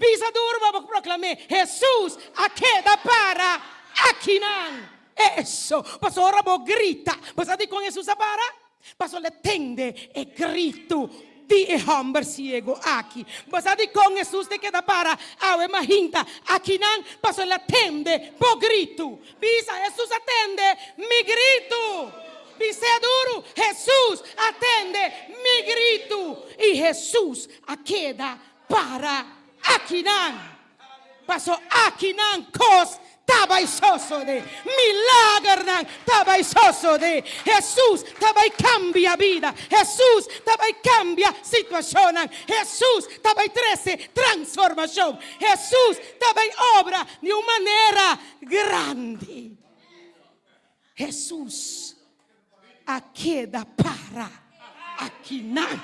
G: Bisa duru pa bo proklam'é, Hesus a keda para akinan. Eso! Pasobra ora bo grita, bo sa dikon Hesus a para? Pasobra el a tende e gritu di e hòmber siego aki. Bo sa dikon Hesus ta keda para awe mahinta akinan? Pasobra el a tende bo gritu. Bisa, Hesus a tende mi gritu. Bis'é duru, Hesus a tende mi gritu. I Hesus a keda para akinan. Paso akinan kos ta bai sosodé, milagernan ta bai sosodé. Hesus ta bai kambia bida, Hesus ta bai kambia situashonnan, Hesus ta bai trese transformashon, Hesus ta bai obra di un manera grandi. Hesus a keda para akinan.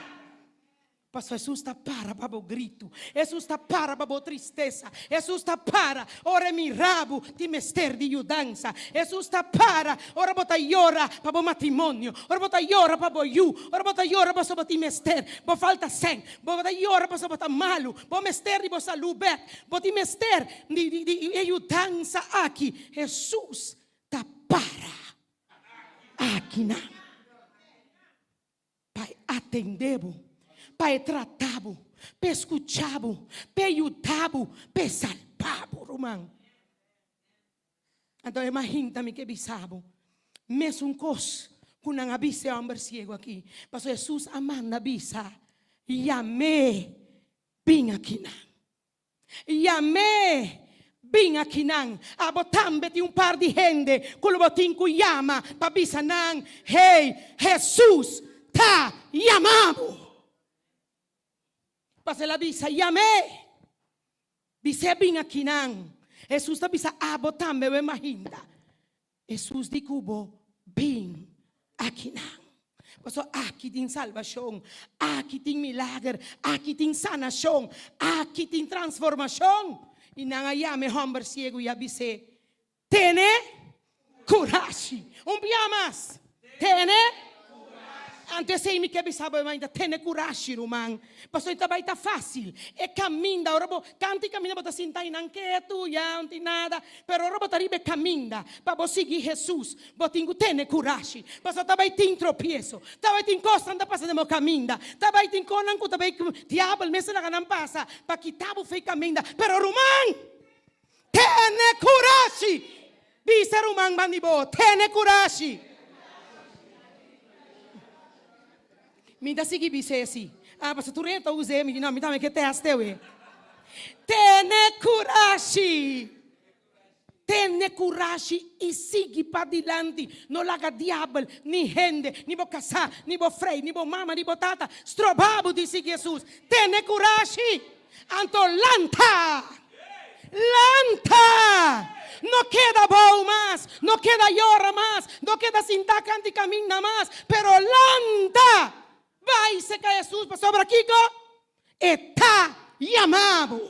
G: Pasobra Hesus ta para pa bo gritu. Hesus ta para pa bo tristesa. Hesus ta para ora e mira bo tin mester di yudansa. Hesus ta para ora bo ta yora pa bo matrimonio, ora bo ta yora pa bo yu, ora bo ta yora pasobra bo tin mester, bo falta sèn, bo ta yora pasobra bo ta malu, bo mester di bo salú bèk, bo tin mester di di e yudansa aki. Hesus ta para akinan. Pa e atendé bo, pa e tratá bo, pa e skuchá bo, pa e yuda bo, pa e salbá bo, ruman. Anto e mahinta mi ke bisa bo mesun kos ku nan a bisa e hòmber siegu aki, pasobra Hesus a manda bisa, Yam'é bin akinan. Yam'é bin akinan. Abo tambe tin un par di hende ku lo bo tin ku yama pa bisa nan, Hey, Hesus ta yama bo. Pas el a bisa, Yam'é. Bis'é bin akinan. Hesus ta bisa abo tambe we mahinda. Hesus di ku bo, Bin akinan. Pasobra aki tin salbashon, aki tin milager, aki tin sanashon, aki tin transformashon. I nan a yama e hòmber siegu i a bis'é, Tene kurashi. Un bia mas, Tene Anto esei mi ke bisa bo mainta, tene kurashi ruman, pasobra e ta bai ta fásil. E kaminda, ora bo kanta e kaminda bo ta sinta einan ketu, ya no tin nada, pero ora bo ta riba e kaminda pa bo sigui Hesus, bo tin ku tene kurashi, pasobra ta bai tin tropieso, ta bai tin kosnan ta pasa den bo kaminda, ta bai tin konan ku ta bai diabel mes ta laga nan pasa pa kita bo for e kaminda, pero ruman, tene kurashi! Bisa ruman ban di bo, Tene kurashi! Mi ta sigui bis'é si. Ah, pasobra tur hende ta us'é, mi di no, mi tambe ke tèst'é we. Tene kurashi! Tene kurashi i sigui padilanti. No laga diabel, ni hende, ni bo kasá, ni bo frei, ni bo mama, ni bo tata stroba bo di sigui Hesus. Tene kurashi! Anto lanta! Lanta! No keda bou mas, no keda yora mas, no keda sintá kanti kaminda mas, pero lanta! Bai seka Hesus pasobra kiko? E ta yama bo.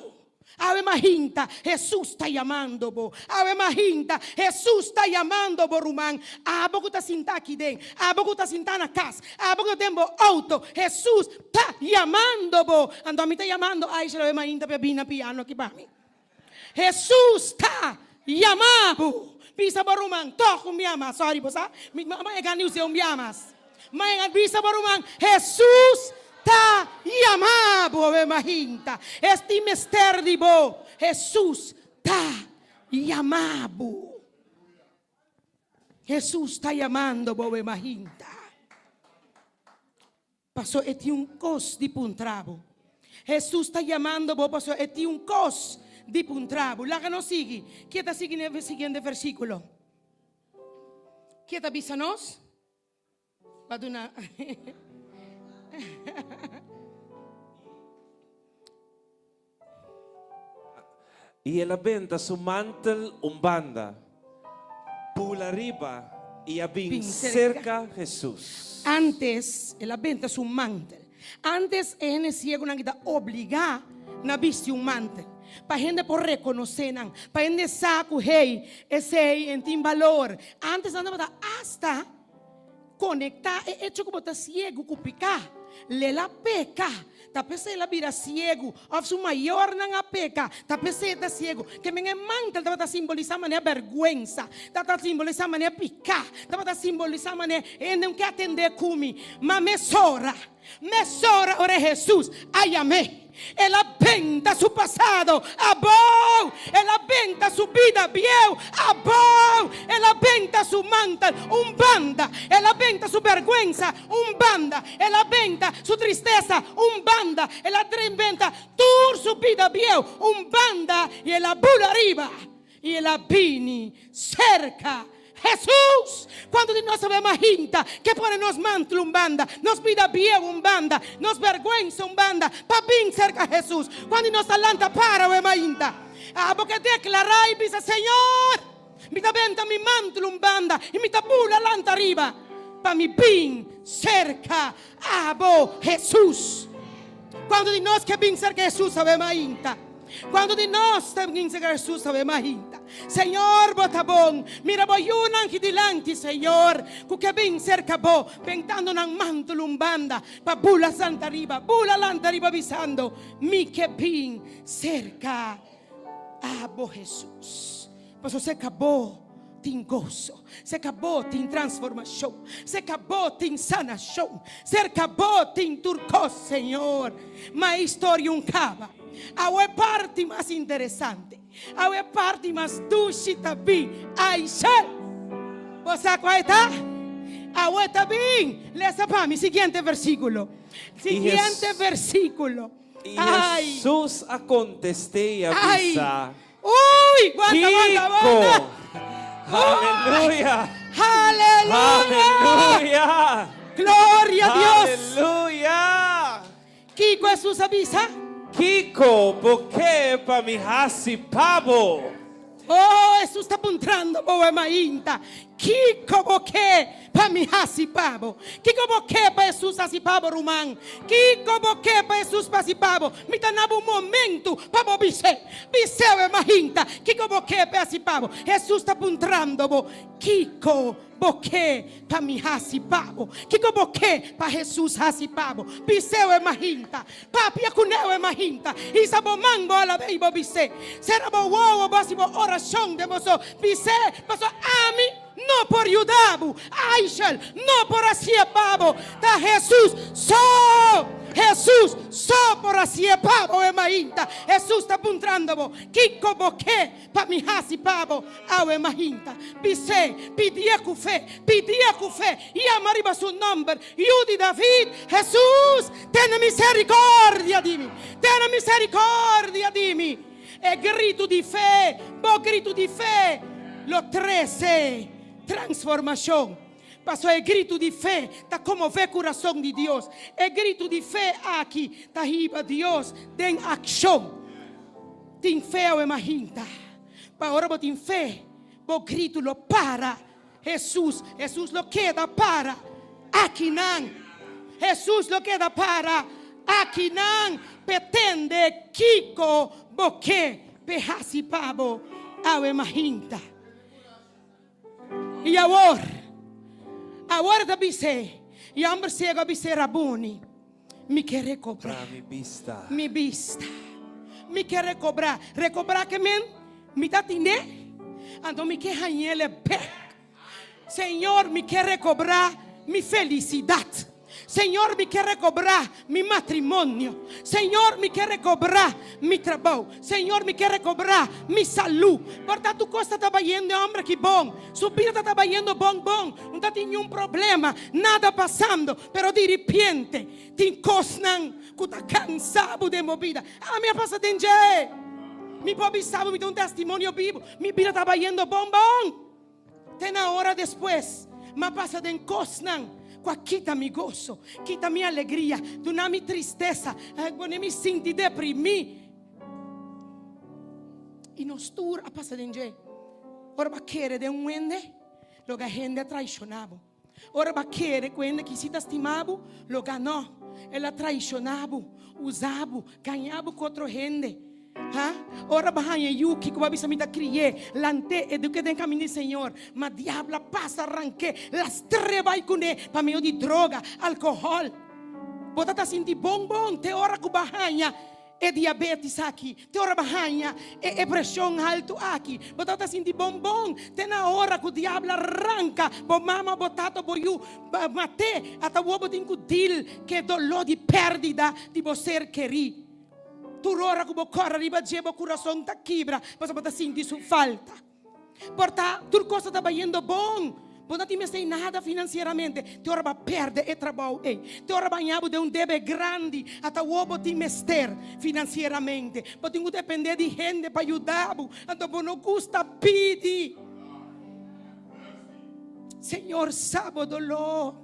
G: Awe mahinta, Hesus ta yamando bo. Awe mahinta, Hesus ta yamando bo, ruman. Abo ku ta sinta aki den, abo ku ta sinta na kas, abo ku ta den bo outo, Hesus ta yamando bo. Anto ami ta yamando Aisha awe mainta pa e bini na piano aki pa mi. Hesus ta yama bo. Bisa bo ruman, tòg un bia mas. Sòri, bo sa, mi mama e gana di us'é un bia mas. Ma bisa bo ruman, Hesus ta yama bo awe mahinta. Es tin mester di bo. Hesus ta yama bo. Hesus ta yamando bo awe mahinta. Paso e tin un kos di puntra bo. Hesus ta yamando bo paso e tin un kos di puntra bo. Laga nos sigui. Ke ta sigui na e siguiente versíkulo? Ke ta bisa nos? Pa duna.
F: I el a benta su mantel un banda, bula riba i a bin
G: Bin serka.
F: serka Hesus.
G: Antes el a benta su mantel. Antes e hende siegonan ki ta obligá na bisti un mantel pa hende por rekonosé nan, pa hende sa ku hey, esei en tin balor. Antes nan tabata asta Konektá e echo ku bo ta siegu ku piká. Lela peka, ta p'esei el a bira siegu, òf su mayornan a peka, ta p'esei e ta siegu. Ke men e mantel tabata simbolisá manera bèrgwensa, tabata simbolisá manera piká, tabata simbolisá manera hende no ke atendé ku mi. Ma mesora, mesora ora Hesus a yam'é. El a benta su pasado abou, el a benta su bida bieu abou, el a benta su mantel un banda, el a benta su bergwensa un banda, el a benta su tristesa un banda, el a benta tur su bida bieu un banda i el a bula ariba i el a bini serka Hesus! Kuantu di nos ta bai mahinta ke pone nos mantel un banda, nos bida bieu un banda, nos bèrgwensa un banda, pa bin serka Hesus? Kuantu di nos ta lanta para awe mainta? Abo ke deklará i bisa, Señor, mi ta benta mi mantel un banda i mi ta bula lanta riba pa mi bin serka Abo, Hesus. Kuantu di nos ke bin serka Hesus awe mainta? Kuantu di nos ta bin serka Hesus awe mainta? Señor, bo ta bon. Mira bo yunan ki dilanti, Señor, ku ke bin serka bo, bentando nan mantel un banda pa bula santa riba, bula lanta riba bisando, Mi ke bin serka abo, Hesus. Pasobra serka bo tin goso, serka bo tin transformashon, serka bo tin sanashon, serka bo tin tur kos, Señor. Ma e historia un kaba. Awe parti mas interesante, awe parti mas dushi ta bin. Aishel! Bo sa kua e ta? Awe ta bin. Lesa pa mi siguiente versíkulo. Siguiente versíkulo.
F: I Hesus a kontest'é i a bisa.
G: Uy, guanta, guanta, guanta.
F: Kiko! Aleluya!
G: Aleluya!
F: Aleluya!
G: Gloria a Dios!
F: Aleluya!
G: Kiko Hesus a bisa?
F: Kiko bo ke pa mi hasi pa bo?
G: Oh, Hesus ta puntrando bo e mainta, Kiko bo ke pa mi hasi pa bo? Kiko bo ke pa Hesus hasi pa bo, ruman? Kiko bo ke pa Hesus hasi pa bo? Mi ta na bo momentu pa bo bis'é. Bis'é awe mahinta, kiko bo ke p'e hasi pa bo? Hesus ta puntrando bo, Kiko bo ke pa mi hasi pa bo? Kiko bo ke pa Hesus hasi pa bo? Bis'é awe mahinta. Papia ku n'e awe mahinta. Hisa bo man bo alab'é i bo bis'é. Sera bo wowo bo hasi bo orashon den bo so. Bis'é, Pasobra ami no por yuda bo. Aishel no por hasié pa bo. Ta Hesus so, Hesus so por hasié pa bo awe mainta. Hesus ta puntrando bo, Kiko bo ke pa mi hasi pa bo awe mainta? Bis'é, pidié ku fe, pidié ku fe, yama riba su nòmber, Yu di David, Hesus, tene miserikordia di mi, tene miserikordia di mi. E gritu di fe, bo gritu di fe lo trese transformashon. Pasobra e gritu di fe ta konmové kurason di Dios. E gritu di fe aki ta hiba Dios den akshon. Tin fe awe mahinta. Pa ora bo tin fe, bo gritu lo para. Hesus, Hesus lo keda para akinan. Hesus lo keda para akinan p'e tende kiko bo ke p'e hasi pa bo awe mahinta. I awor, awor e ta bis'é, i homber siego a bis'é, Rabuni, mi ke rekobrá
F: Mi bista.
G: mi bista. Mi ke rekobrá. Rekobrá ke men? Mi ta tind'é, anto mi ke hañ'el bèk. Señor, mi ke rekobrá mi felisidat. Señor, mi ke rekobrá mi matrimonio. Señor, mi ke rekobrá mi trabou. Señor, mi ke rekobrá mi salú. Por ta tur kos ta tabayendo e hòmber aki bon. Su bida ta tabayendo bon bon. No ta tin niun problema, nada pasando. Pero di ripiente tin kosnan ku ta kansa bo den bo bida. Ami a pasa den dje. Mi por bisa bo mi ta un testimonio bibu. Mi bida ta bayendo bon bon. Te na ora despues m'a pasa den kosnan. Ku a kita mi goso, kita mi alegria, duna mi tristesa, pone mi sinti deprimí. I nos tur a pasa den dje. Ora bo a kere den un hende, loke a hende a traishoná bo. Ora bo a kere ku hende ki si ta stima bo, loke no, el a traishoná bo, usa bo, gaña bo ku otro hende. Ha? Ora bo haña yu, kiko bo a bisa mi ta kri'é, lant'é, eduk'é den kaminda di Señor. Ma diablo a pasa, rank'é, lastr'é bai kuné pa medio di droga, alkohòl. Bo ta ta sinti bon bon te ora ku bo a haña e diabetes aki, te ora bo a haña e e preshon haltu aki. Bo tabata sinti bon bon te na ora ku diablo a ranka bo mama, bo tata, bo yu, mat'é. Ata awor bo tin ku dil ku e doló di pèrdida di bo ser kerí. Tur ora ku bo kòrda riba dje, bo kurason ta kibra pasobra bo ta sinti su falta. Por ta tur kos ta bayendo bon, bo no tin mester nada finansieramente, te ora bo a pèrdè e trabou ei, te ora bo a haña bo den un debe grandi, ata awor bo tin mester finansieramente, bo tin ku dependé di hende pa yuda bo, anto bo no gusta pidi. Señor sa bo doló.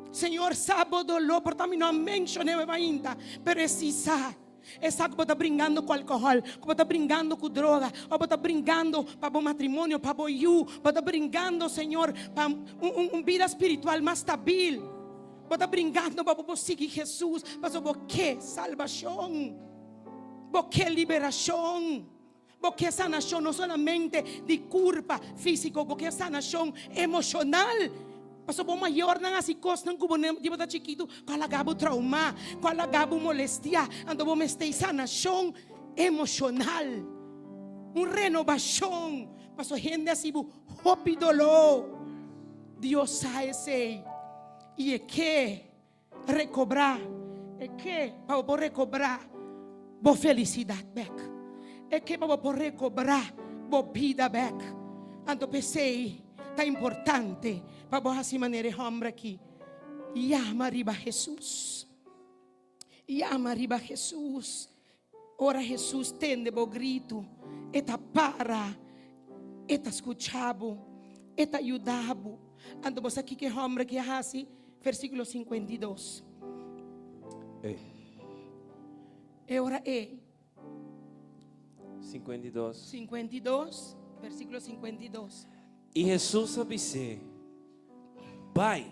G: Señor sa bo doló, por ta mi no a mencion'é ainda, pero e si sa. E sa ku bo ta bringando ku alkohòl, ku bo ta bringando ku droga, òf bo ta bringando pa bo matrimonio, pa bo yu, bo ta bringando, Señor, pa un un bida spiritual mas stabil. Bo ta bringando pa bo por sigui Jesus, pasobra bo ke salbashon, bo ke liberashon. Bo ke sanashon no solamente di kurpa físiko, bo ke sanashon emoshonal. Pasobra bo mayornan hasi kosnan ku bo di bo ta chikitu ku a laga bo traumá, ku a laga bo molestiá. Anto bo mester e sanashon emoshonal, un renobashon. Pasobra hende hasi bo hopi doló. Dios sa esei i e ke Rekobrá e ke pa bo por rekobrá bo felisidat bèk. E ke pa bo por rekobrá bo bida bèk. Anto p'esei ta importante pa bo hasi manera e hòmber aki. Yama riba Hesus. Yama riba Hesus. Ora Hesus tende bo gritu, e ta para, e ta skucha bo, e ta yuda bo. Anto bo sa kiko e hòmber aki a hasi? Versíkulo 52. E ora ei.
F: 52.
G: 52, versíkulo 52.
F: I Hesus a bis'é, Bai.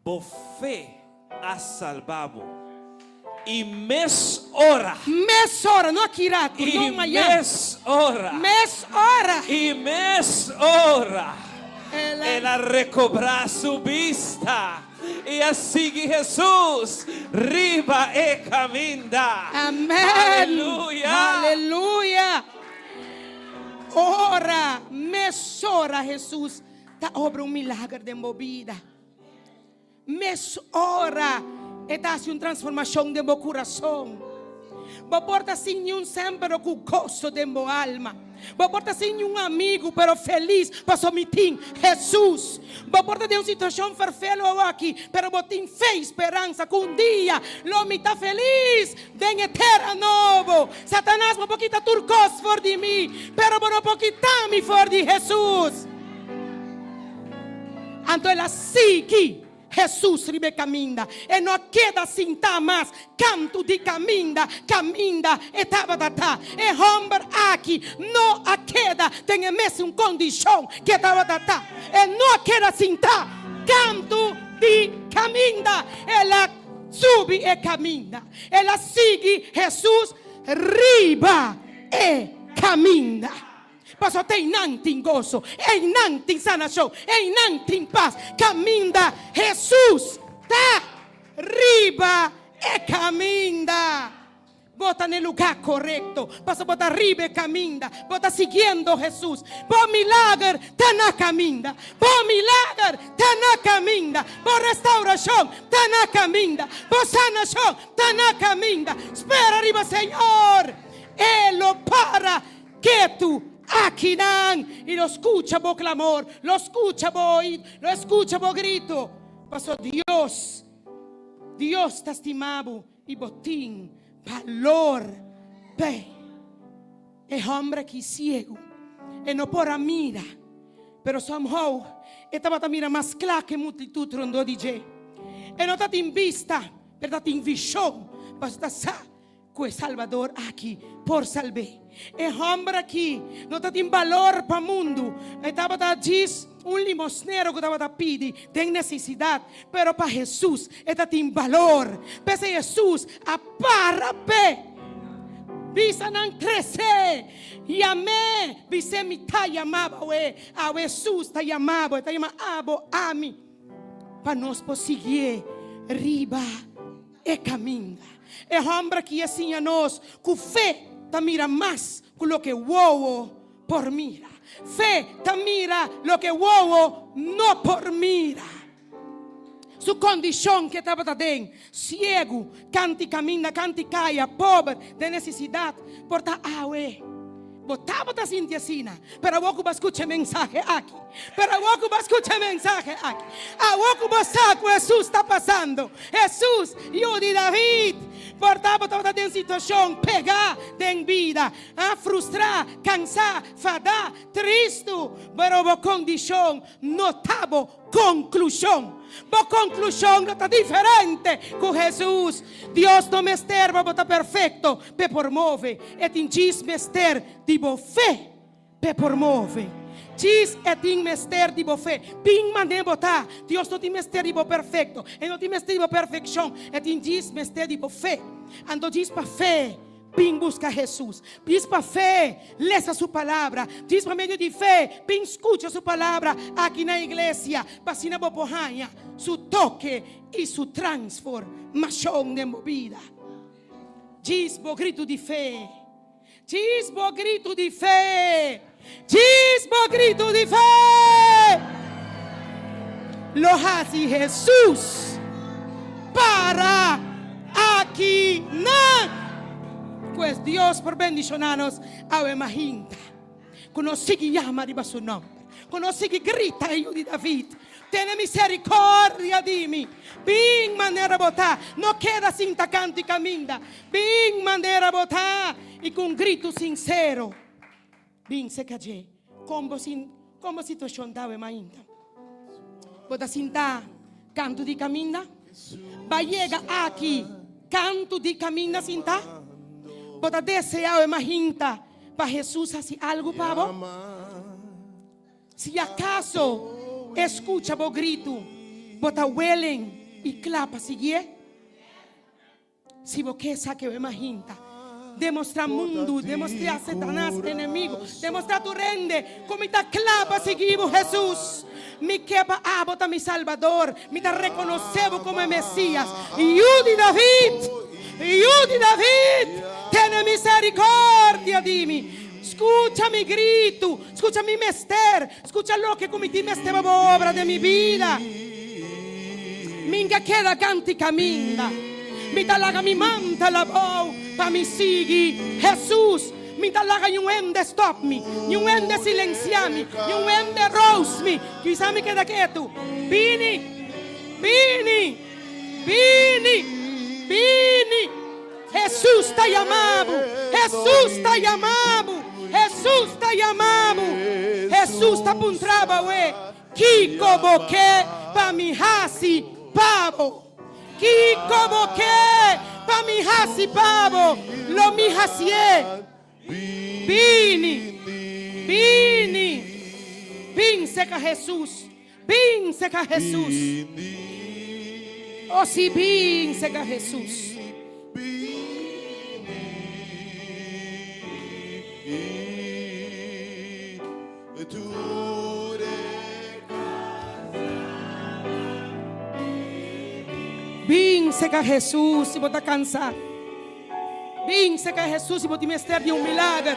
F: Bo fe a salba bo. I mes ora.
G: Mes ora, no aki rato, no mañan.
F: I mes ora.
G: Mes ora.
F: I mes ora. El a rekobrá su bista i a sigui Hesus riba e kaminda.
G: Amen.
F: Aleluya.
G: Aleluya. Ora, mesora Hesus ta obra un milager den bo bida. Mes ora e ta hasi un transformashon den bo kurason. Bo por ta sin niun sèn pero ku goso den bo alma. Bo por ta sin niun amigu pero felis pasobra mi tin Hesus. Bo por ta den un situashon ferfelu awaki pero bo tin fe i speransa ku un dia lo mi ta felis den e tera nobo. Satanas bo por kita tur kos for di mi pero bo no por kita mi for di Hesus. Anto el a sigui Hesus riba e kaminda. E no a keda sintá mas kantu di kaminda, kaminda e tabata ta. E hòmber aki no a keda den e mesun kondishon ku e tabata ta. E no a keda sintá kantu di kaminda. El a subi e kaminda. El a sigui Hesus riba e kaminda. Pasobra einan tin goso, einan tin sanashon, einan tin pas. Kaminda Hesus ta riba e kaminda. Bo ta na e lugá korekto, pasobra bo ta riba e kaminda, bo ta siguiendo Hesus. Bo milager ta na kaminda, bo milager ta na kaminda, bo restaurashon ta na kaminda, bo sanashon ta na kaminda. Spera riba Señor, E lo para Ketu akinan i lo skucha bo klamor, lo skucha bo oid, lo skucha bo grito. Paso Dios, Dios ta stima bo i bo tin balor p'e. E hòmber aki siegu, e no por a mira. Pero somehow e tabata mira mas kla ku e multitut rondó di dje. E no tatin bista, pero tatin vishon, pasobra ta sa ku e Salbador aki por salb'é. E hòmber aki no tatin balor pa mundu, e tabata djis un limosnero ku tabata pidi den nesesidat, pero pa Hesus e tatin balor. P'esei Hesus a para p'e. Bisa nan tres'é. Yam'é, bis'é mi ta yama bo awe. Awe Hesus ta yama bo, e ta yama abo, ami, pa nos por siguié riba e kaminda. E hòmber aki a siña nos ku fe ta mira mas ku loke wowo por mira. Fe ta mira loke wowo no por mira. Su kondishon ke tabata den, siegu, kanti kaminda, kanti kaya, pober, den nesesidat, por ta awe. Bo tabata sinti asina, pero awor ku bo a skucha e mensahe aki, pero awor ku bo a skucha e mensahe aki, awor ku bo sa ku Hesus ta pasando, Hesus, Yu di David, por ta bo tabata den situashon pegá den bida, frustrá, kansá, fadá, tristu, pero bo kondishon no ta bo Konklushon. Bo konklushon lo ta diferente ku Hesus. Dios no mester pa bo ta perfekto p'e por move. E tin djis mester di bo fe p'e por move. Djis e tin mester di bo fe. Bin manera bo ta. Dios no tin mester di bo perfekto. E no tin mester di bo perfekshon. E tin djis mester di bo fe. Anto djis pa fe. Bin buska Hesus. Djis pa fe, lesa Su Palabra. Djis pa medio di fe, bin skucha Su Palabra aki na iglesia, pa asina bo por haña Su toke i Su transformashon den bo bida. Djis bo gritu di fe. Djis bo gritu di fe. Djis bo gritu di fe. Lo hasi Hesus para aki nan. Pues Dios por bendiciona nos awe mahinta. Cu nos sigui yama riba su nomber. Cu nos sigui grita e Yu di David, tene misericordia di mi. Bin manera bo ta. No keda sinta cantu y caminda. Bin manera bo ta y cu un gritu sincero. Bin seka dje. Kon bo sin kon bo situashon ta awe mainta? Bo ta sinta kantu di kaminda? Ba yega aki kantu di kaminda sinta? Bo ta desea awe mainta pa Hesus hasi algu pa bo? Si akaso e skucha bo gritu, bo ta welen i kla pa siguié? Si bo ke sa ke bo e mahinta, demostra mundu, demostra Satanas enemigo, demostra tur hende ku mi ta kla pa sigui bo, Hesus. Mi ke pa abo ta mi Salbador, mi ta rekonosé bo komo e Mesias, Yu di David! Yu di David! Tene miserikordia di mi! Skucha mi gritu, skucha mi mester, skucha loke ku mi tin mester pa bo obra den mi bida. Mi n'ka keda kanti kaminda. Mi ta laga mi man ta labou pa mi sigui Hesus. Mi ta laga niun hende stòp mi, niun hende silensiá mi, niun hende rous mi. Kisa mi keda ketu. Bini! Bini! Bini! Bini! Hesus ta yama bo! Hesus ta yama bo! Hesus ta yama bo! Hesus ta puntra bo awe, Kiko bo ke pa mi hasi pa bo? Kiko bo ke pa mi hasi pa bo? Lo mi hasié. Bini, bini, bin seka Hesus, bin seka Hesus. O si, bin seka Hesus. Bin seka Hesus si bo ta kansa. Bin seka Hesus si bo tin mester di un milager.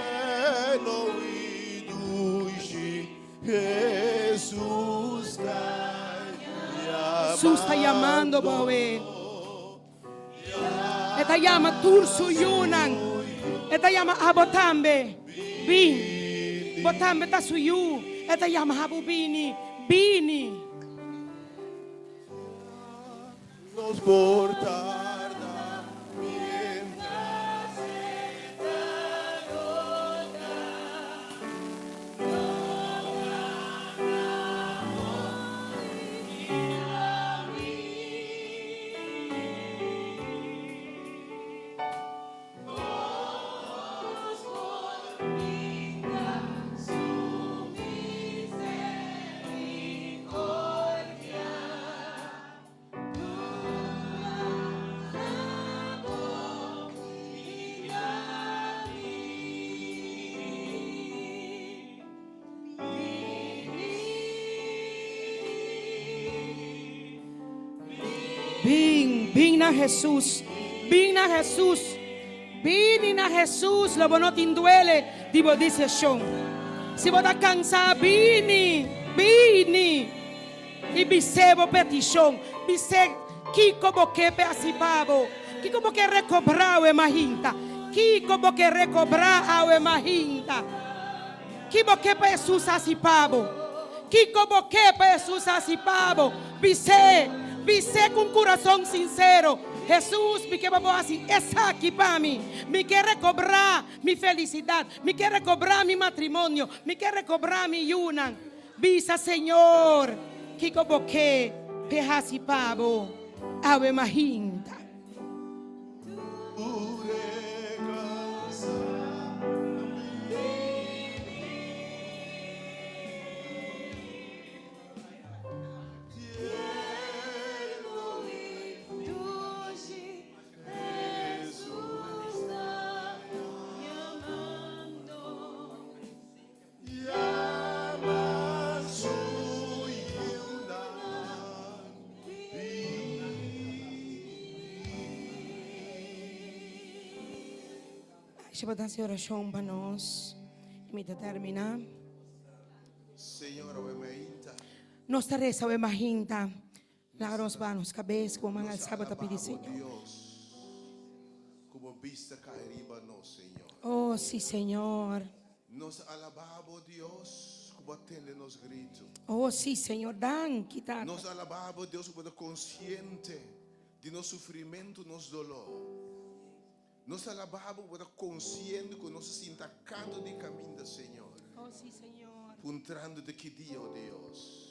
G: Hesus ta yamando bo awe. E ta yama tur su yunan. E ta yama abo tambe. Bin. Bo tambe ta su yu. E ta yama abo bini. Bini.
C: Nos por tarda mientras e ta rota.
G: Bin na Hesus. Bin na Hesus. Bini na Hesus lo bo no tin duele di bo diseshon. Si bo ta kansa, bini, bini i bis'é bo petishon. Bis'é kiko bo ke p'e hasi pa bo. Kiko bo ke rekobrá awe mahinta? Kiko bo ke rekobrá awe mahinta? Ki bo ke pa Hesus hasi pa bo? Kiko bo ke pa Hesus hasi pa bo? Bis'é, bis'é ku un kurason sinsero, Hesus, mi ke pa bo hasi esaki pa mi. Mi ke rekobrá mi felisidat. Mi ke rekobrá mi matrimonio. Mi ke rekobrá mi yunan. Bisa Señor kiko bo ke p'e hasi pa bo awe mahinta. Aisha bo ta hasi orashon pa nos i mi ta terminá.
C: Señor, awe mainta.
G: Nos ta resa awe mainta. Laga nos baha nos kabes ku bo man
C: Nos
G: alsá bo ta pidi
C: alabá bo,
G: Señor.
C: Dios, ku bo bista kai riba nos, Señor.
G: Oh, sí, Señor.
C: Nos alabá bo, Dios, ku bo a tende nos gritu.
G: Oh, sí, Señor, danki, Tata.
C: Nos alabá bo, Dios, ku bo ta konsiente di nos sufrimentu, nos doló. Nos alabá bo, ku bo ta konsiente ku nos a sinta kantu di kaminda, Señor.
G: Oh, sí, Señor.
C: Puntrando di ki dia, oh Dios.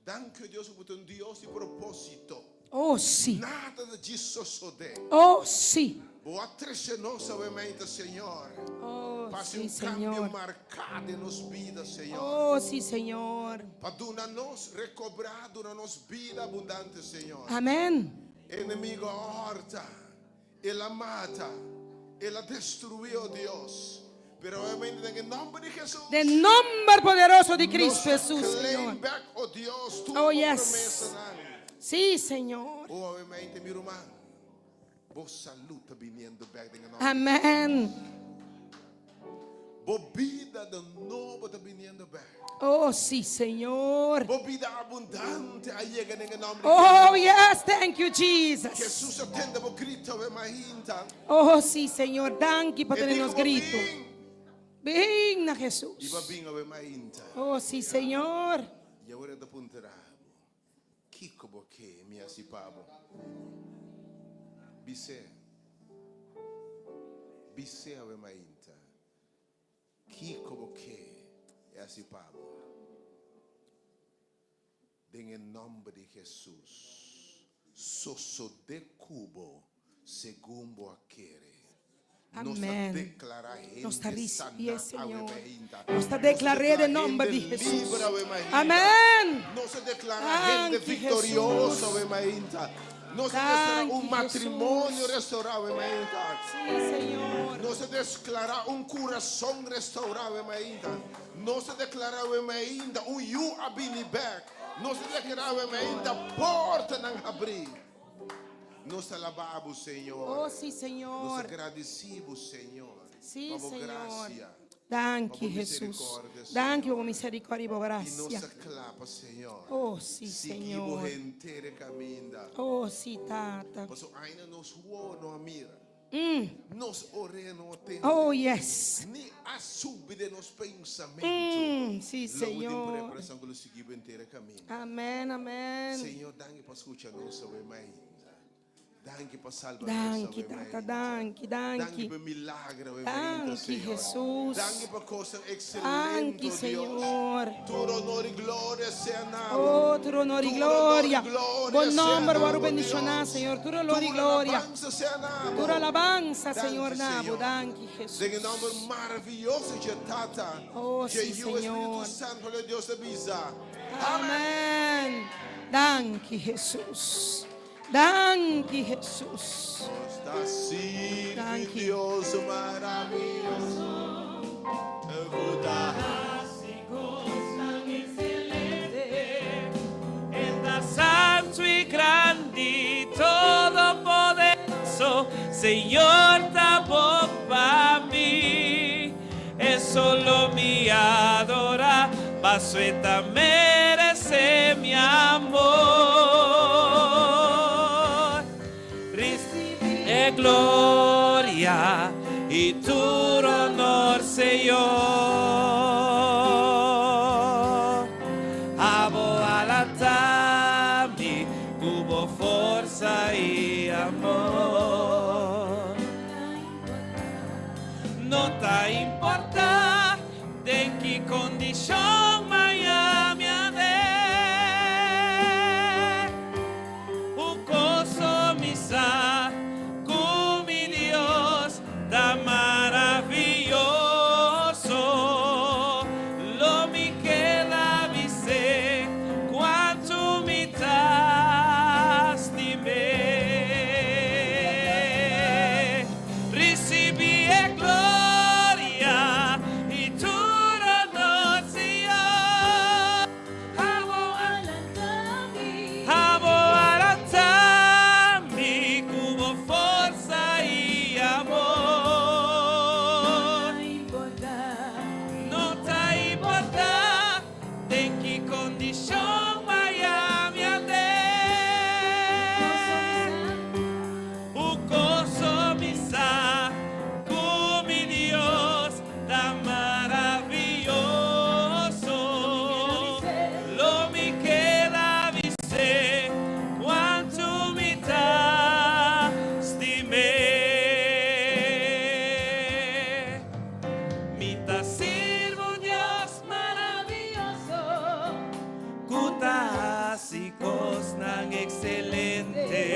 C: Danki, oh Dios, ku bo ta un Dios di propósito.
G: Oh, sí.
C: Nada ta djis sosodé.
G: Oh, sí.
C: Bo a trese nos awe meinta, Señor.
G: Oh,
C: Pa hasi
G: sí,
C: un kambio
G: Señor.
C: marká den nos bida, Señor.
G: Oh, sí, Señor.
C: Pa duna nos rekobrá, duna nos bida abundante, Señor.
G: Amén.
C: Enemigo a hòrta, El a mata, El a destruí, oh Dios. Pero awe meinta den e nòmber di Hesus.
G: Den nòmber poderoso di Cristo
C: Nos ta
G: Hesus,
C: claim
G: Señor.
C: back, oh Dios, tur
G: Oh,
C: bo
G: yes.
C: promesanan.
G: Sí, Señor.
C: Oh, awe meinta mi ruman, bo salud ta biniendo bek den e nòmber di
G: Amén.
C: Bo bida de nobo ta biniendo bek.
G: Oh, sí, Señor.
C: Bo bida abundante a yega den e nomber di
G: Oh,
C: Jesús.
G: yes, thank you, Jesus.
C: Jesús a tende bo grito awe mainta.
G: Oh, sí, Señor, danki pa
C: E
G: tene
C: di
G: nos
C: ku bo
G: grito.
C: bin.
G: Bin na
C: I
G: Jesús.
C: bo bin awe mainta.
G: Oh, sí, Señor.
C: I awor e ta puntra bo, Kiko bo ke mi hasi pa bo? Bis'é, Bis'é awe mainta, Kiko bo ke e hasi pa bo? Den e nòmber di Hesus, sosodé ku bo segun bo a kere. Nos ta
G: Amén.
C: deklará
G: Nos ta
C: hende
G: risibié,
C: saná awe
G: Señor.
C: mainta.
G: Nos ta
C: Nos ta
G: deklar'é den
C: deklará
G: nòmber di
C: hende
G: Hesus.
C: liber awe mainta.
G: Amén.
C: Nos ta deklará hende
G: Danki,
C: viktorioso
G: Hesus.
C: awe mainta. Nos ta deklará
G: Danki,
C: un matrimonio
G: Hesus.
C: restourá awe mainta.
G: Sí, Señor.
C: Nos ta deklará un kurason restourá awe mainta. Nos ta deklará awe mainta un yu a bini bèk. Nos ta deklará awe mainta portanan habrí. Nos ta alabá bo, Señor.
G: Oh, sí,
C: Nos ta
G: Señor.
C: gradisí bo, Señor,
G: Sí,
C: pa bo
G: Señor.
C: grasia,
G: Danki,
C: pa bo
G: Jesús.
C: misericordia,
G: Danki
C: Señor.
G: pa bo misericordia y bo
C: I nos
G: gracia.
C: ta kla pa, Señor,
G: Oh, sí,
C: sigui bo
G: Señor.
C: henter e kaminda.
G: Oh, sí, Tata.
C: Pasobra ainda nos wowo no a mira. Nos orea no a tende.
G: Oh, yes.
C: Ni a subi den nos pensamentu.
G: Sí,
C: Lo bo tin
G: Señor.
C: preparacion cu lo sigui bo henter e kaminda.
G: Amén, amén.
C: Señor, danki pa scucha nos awe mainta. Danki pa salba nos
G: Danki,
C: awe
G: Tata,
C: mainta.
G: danki,
C: Danki
G: danki.
C: pa milagro awe mainta,
G: Danki,
C: Señor.
G: Jesús.
C: Danki pa cosnan excelente,
G: Danki,
C: oh Dios.
G: Señor.
C: Tur honor y gloria sea na bo.
G: Oh, tur honor y
C: Tur honor y
G: gloria.
C: gloria
G: Bo
C: sea
G: nomber
C: na
G: wòrdu
C: bo,
G: bendishoná,
C: Dios.
G: Señor. Tur honor y
C: Tur
G: gloria.
C: alabansa sea na bo.
G: Tur alabansa,
C: Danki,
G: Señor, na bo.
C: Señor.
G: Danki,
C: Den e
G: Jesús.
C: nomber maravilloso dje Tata,
G: Oh,
C: dje
G: sí,
C: Yu, Espíritu
G: Señor.
C: Santo, lo Dios ta bisa.
G: Amén. Danki, Jesús. Danki, Jesús.
C: Nos ta sirbi
G: Danki.
C: Dios maravilloso. Ku ta
F: Hasi kosnan ekselente. E ta santu i grandi. Señor ta bon pa mi. E solo mi adora, paso e ta merece mi amor. Recibi e gloria y tur honor, Señor. Abo a lanta mi cu bo forsa y amor. No ta importa den ki condicion m'a mi aden. Un cos mi sa cu mi Dios ta maraviyoso. Lo mi keda bis'e cuanto mi ta stim'e. Recibi e gloria y tur honor, Señor. Abo Abo a lanta mi cu bo forsa y amor. No ta importa den ki condicion m'a mi aden. Un cos mi sa cu mi Dios ta maraviyoso. Lo mi keda bis'e cuanto mi ta stim'e. Mi ta sirbi un Dios maraviyoso cu ta haci cosnan excelente.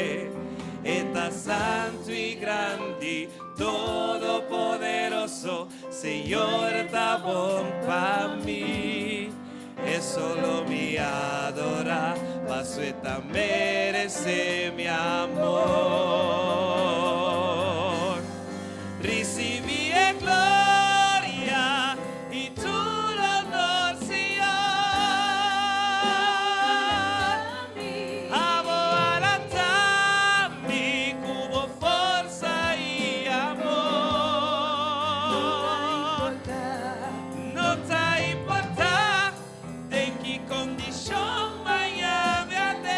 F: E ta santo y grandi, todopoderoso. Señor ta bon pa mi. E solo mi adora, paso e ta merece mi amor. Recibi e gloria y tur honor, Señor. Abo a lanta mi cu bo forsa y amor. No ta importa den ki condicion m'a mi aden.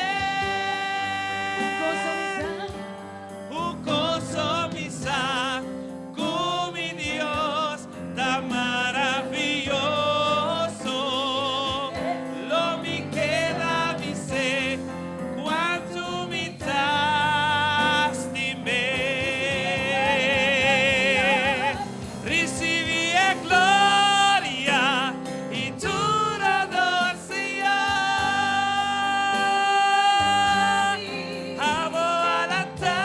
F: Un cos mi sa cu mi Dios ta maraviyoso. Lo mi keda bis'e cuanto mi ta stim'e. Recibi e gloria y tur honor, Señor. Abo a lanta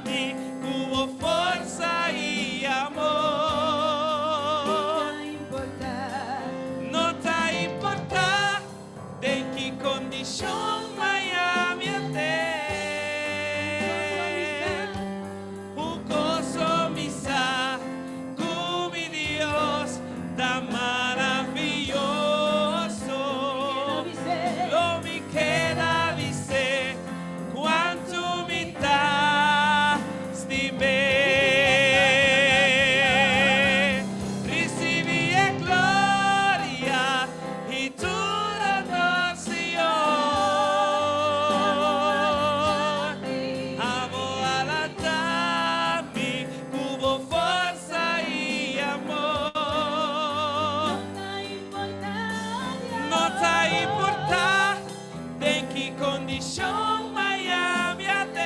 F: mi cu bo forsa y amor. No ta importa den ki condicion m'a mi aden. Un cos mi sa cu mi Dios ta maraviyoso. Lo mi keda bis'e cuanto mi ta stim'e. Recibi e gloria y tur honor, Señor. Abo a lanta mi cu bo forsa y amor. No ta importa den ki condicion m'a mi aden.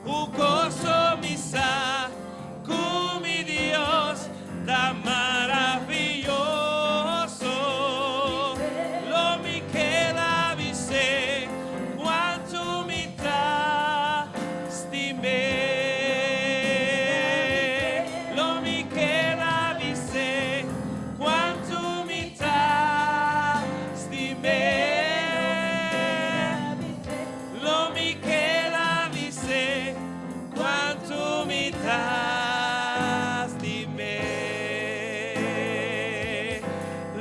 F: Un cos mi sa cu mi Dios ta maraviyoso. Lo mi keda bis'e cuanto mi ta stim'e. Lo mi keda bis'e cuanto mi ta stim'e. Lo mi keda bis'e cuanto mi ta stim'e.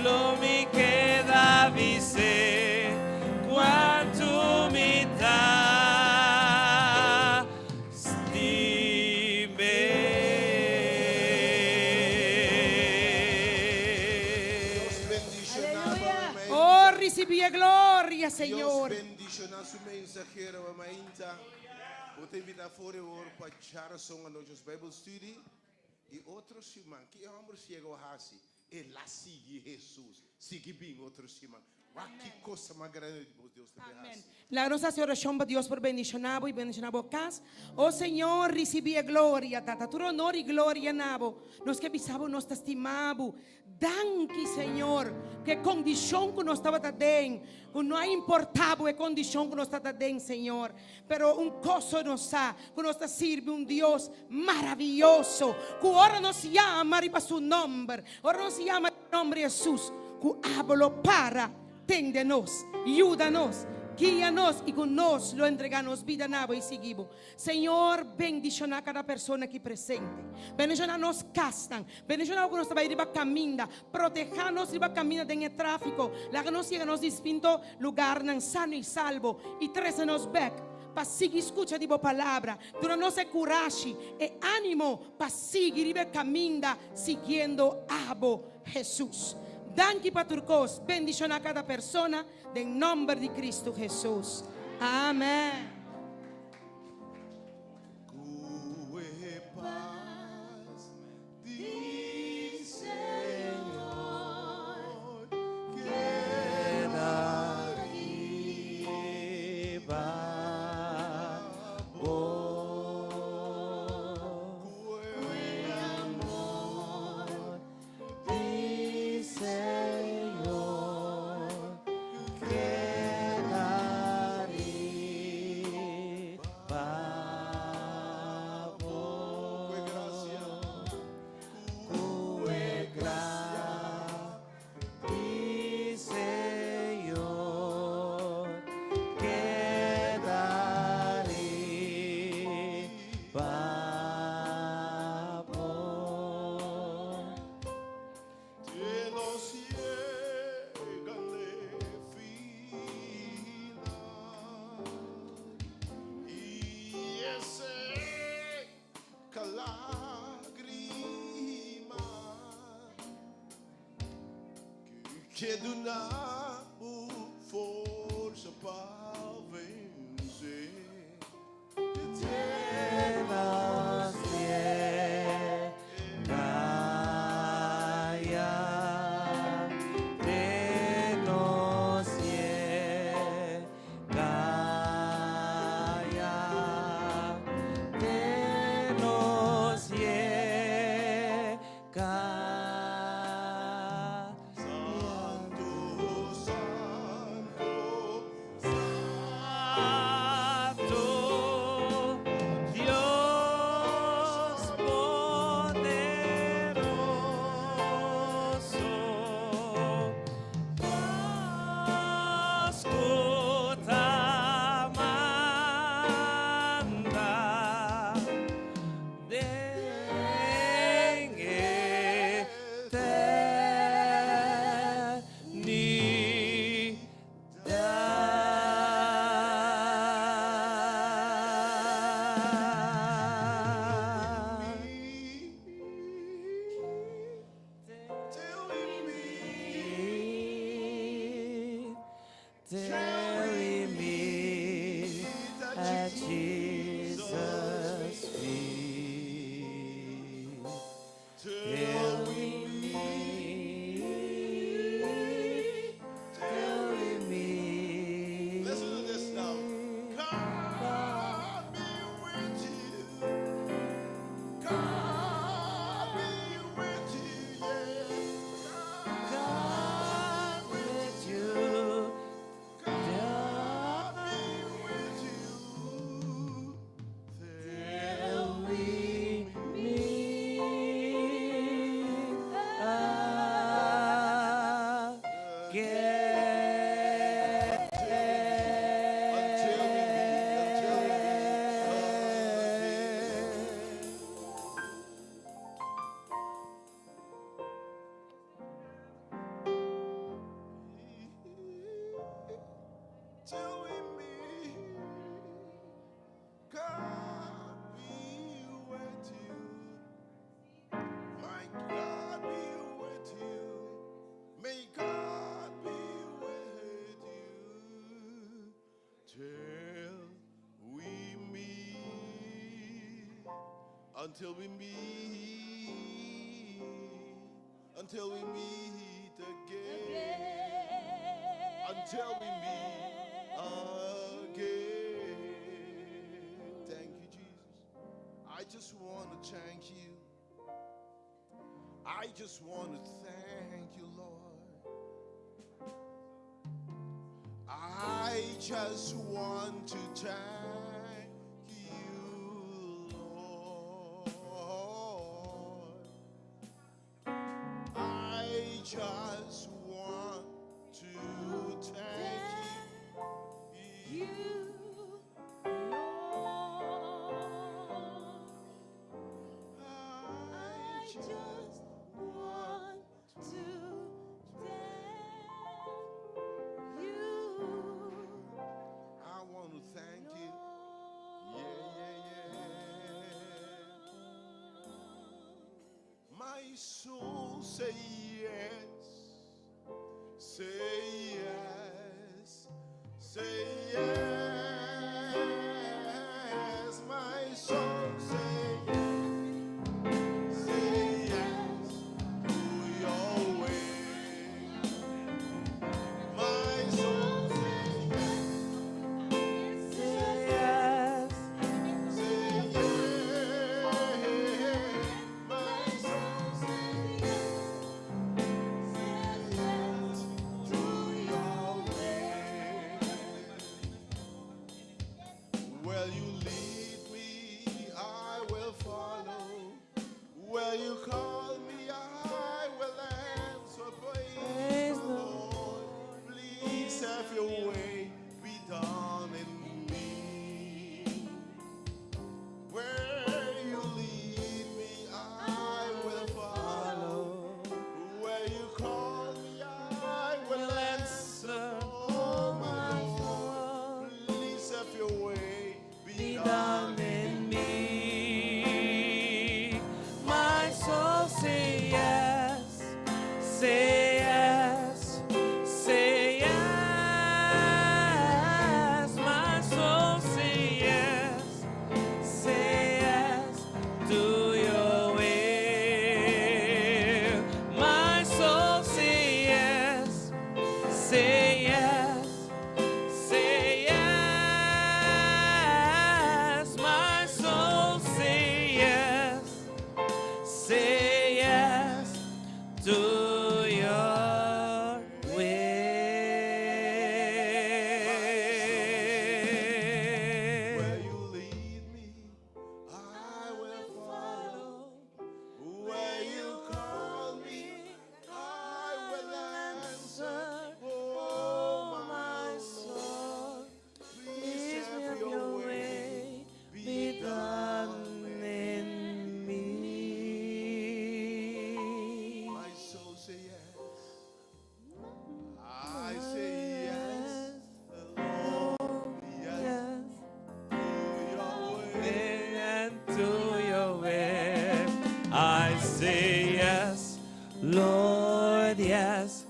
F: Lo mi keda bis'e cuanto mi ta.
G: Risibí e gloria,
C: Dios
G: Señor.
C: bendishoná su mensahero awe mainta. Mi ta invitá for di awor pa djárason anochi nos Bible Study i otro siman. Ki e hòmber siegu a hasi? El a sigui Hesus. Sigui bin otro siman. Wak ki kos mas grandi Dios ta bin hasi.
G: Laga nos hasi orashon pa Dios por bendishoná bo i bendishoná bo kas. O Señor, risibí e gloria, Tata. Tur honor i gloria na bo. Nos ke bisa bo nos ta stima bo. Danki, Señor, ku e kondishon ku nos tabata den, ku no a importá bo e kondishon ku nos tabata den, Señor. Pero un kos so nos sa, ku nos ta sirbi un Dios maravioso, ku ora nos yama riba su nòmber, ora nos yama riba e nòmber di Hesus, ku abo lo para tende nos, yuda nos, guia nos i ku nos lo entregá nos bida na bo i sigui bo. Señor, bendishoná kada persona aki presente. Bendishoná nos kasnan. Bendishoná ku nos ta bai riba kaminda. Protehá nos riba kaminda den e tráfiko. Laga nos yega nos distinto lugarnan sano i salbo i trese nos bèk pa sigui skucha di bo palabra. Duna nos e kurashi, e ánimo pa sigui riba e kaminda siguiendo abo, Hesus. Danki pa tur kos. Bendishoná kada persona den nòmber di Kristu Hesus. Amèn.
C: Ku e pas di Señor keda riba bo. Ku e amor di Señor keda riba bo. Ku e grasia, ku e grasia di Señor keda riba bo. Te nos yega n'e final i e seka lágrima ku duna bo forsa pa vense. Te nos yega ya, te nos yega ya, te nos yega. Santu, santu, santu, Dios poderoso, Dios ku ta manda den eternidat. Till we meet at Jesus' feet. Till we meet, till we meet. Listen to this now. God be with you. God be with you. Yeah. God with you. God be with you. Till we meet. Until we meet, until we meet, until we meet again, until we meet again. Thank you, Jesus. I just want to thank you. I just want to thank you, Lord. I just want to thank you, Lord. I just want to thank you.
D: You, Lord.
C: I
D: I
C: just
D: just want to thank you.
C: I want to thank you. Yeah. My soul say yes. Say yes. Say yes. My soul say yes. Say yes to your way. My soul say yes.
F: Say yes.
C: Say yes. My soul say yes. Say yes to your way. Where you lead me, I will follow. Where you call me, I will answer. Praise
F: Praise
C: the
F: the
C: Lord. Please have your way be done in me. Where you lead me, I will follow. Where you call me, I will answer. Oh, my Lord, please have your way be
F: Be
C: done
F: done in me. My soul say yes, say yes, say yes. My soul say yes, say yes to your will. My soul say yes, say yes. Say yes, my soul say yes, say yes to your
C: Where
F: will.
C: you lead me, I will follow. Where you call me, I will answer. Oh, my soul, please have your way be
F: Be
C: done
F: done in me.
C: My soul say yes. I say yes, Lord, yes,
F: Yes.
C: to your way.
F: And to your way. I say yes, Lord, yes.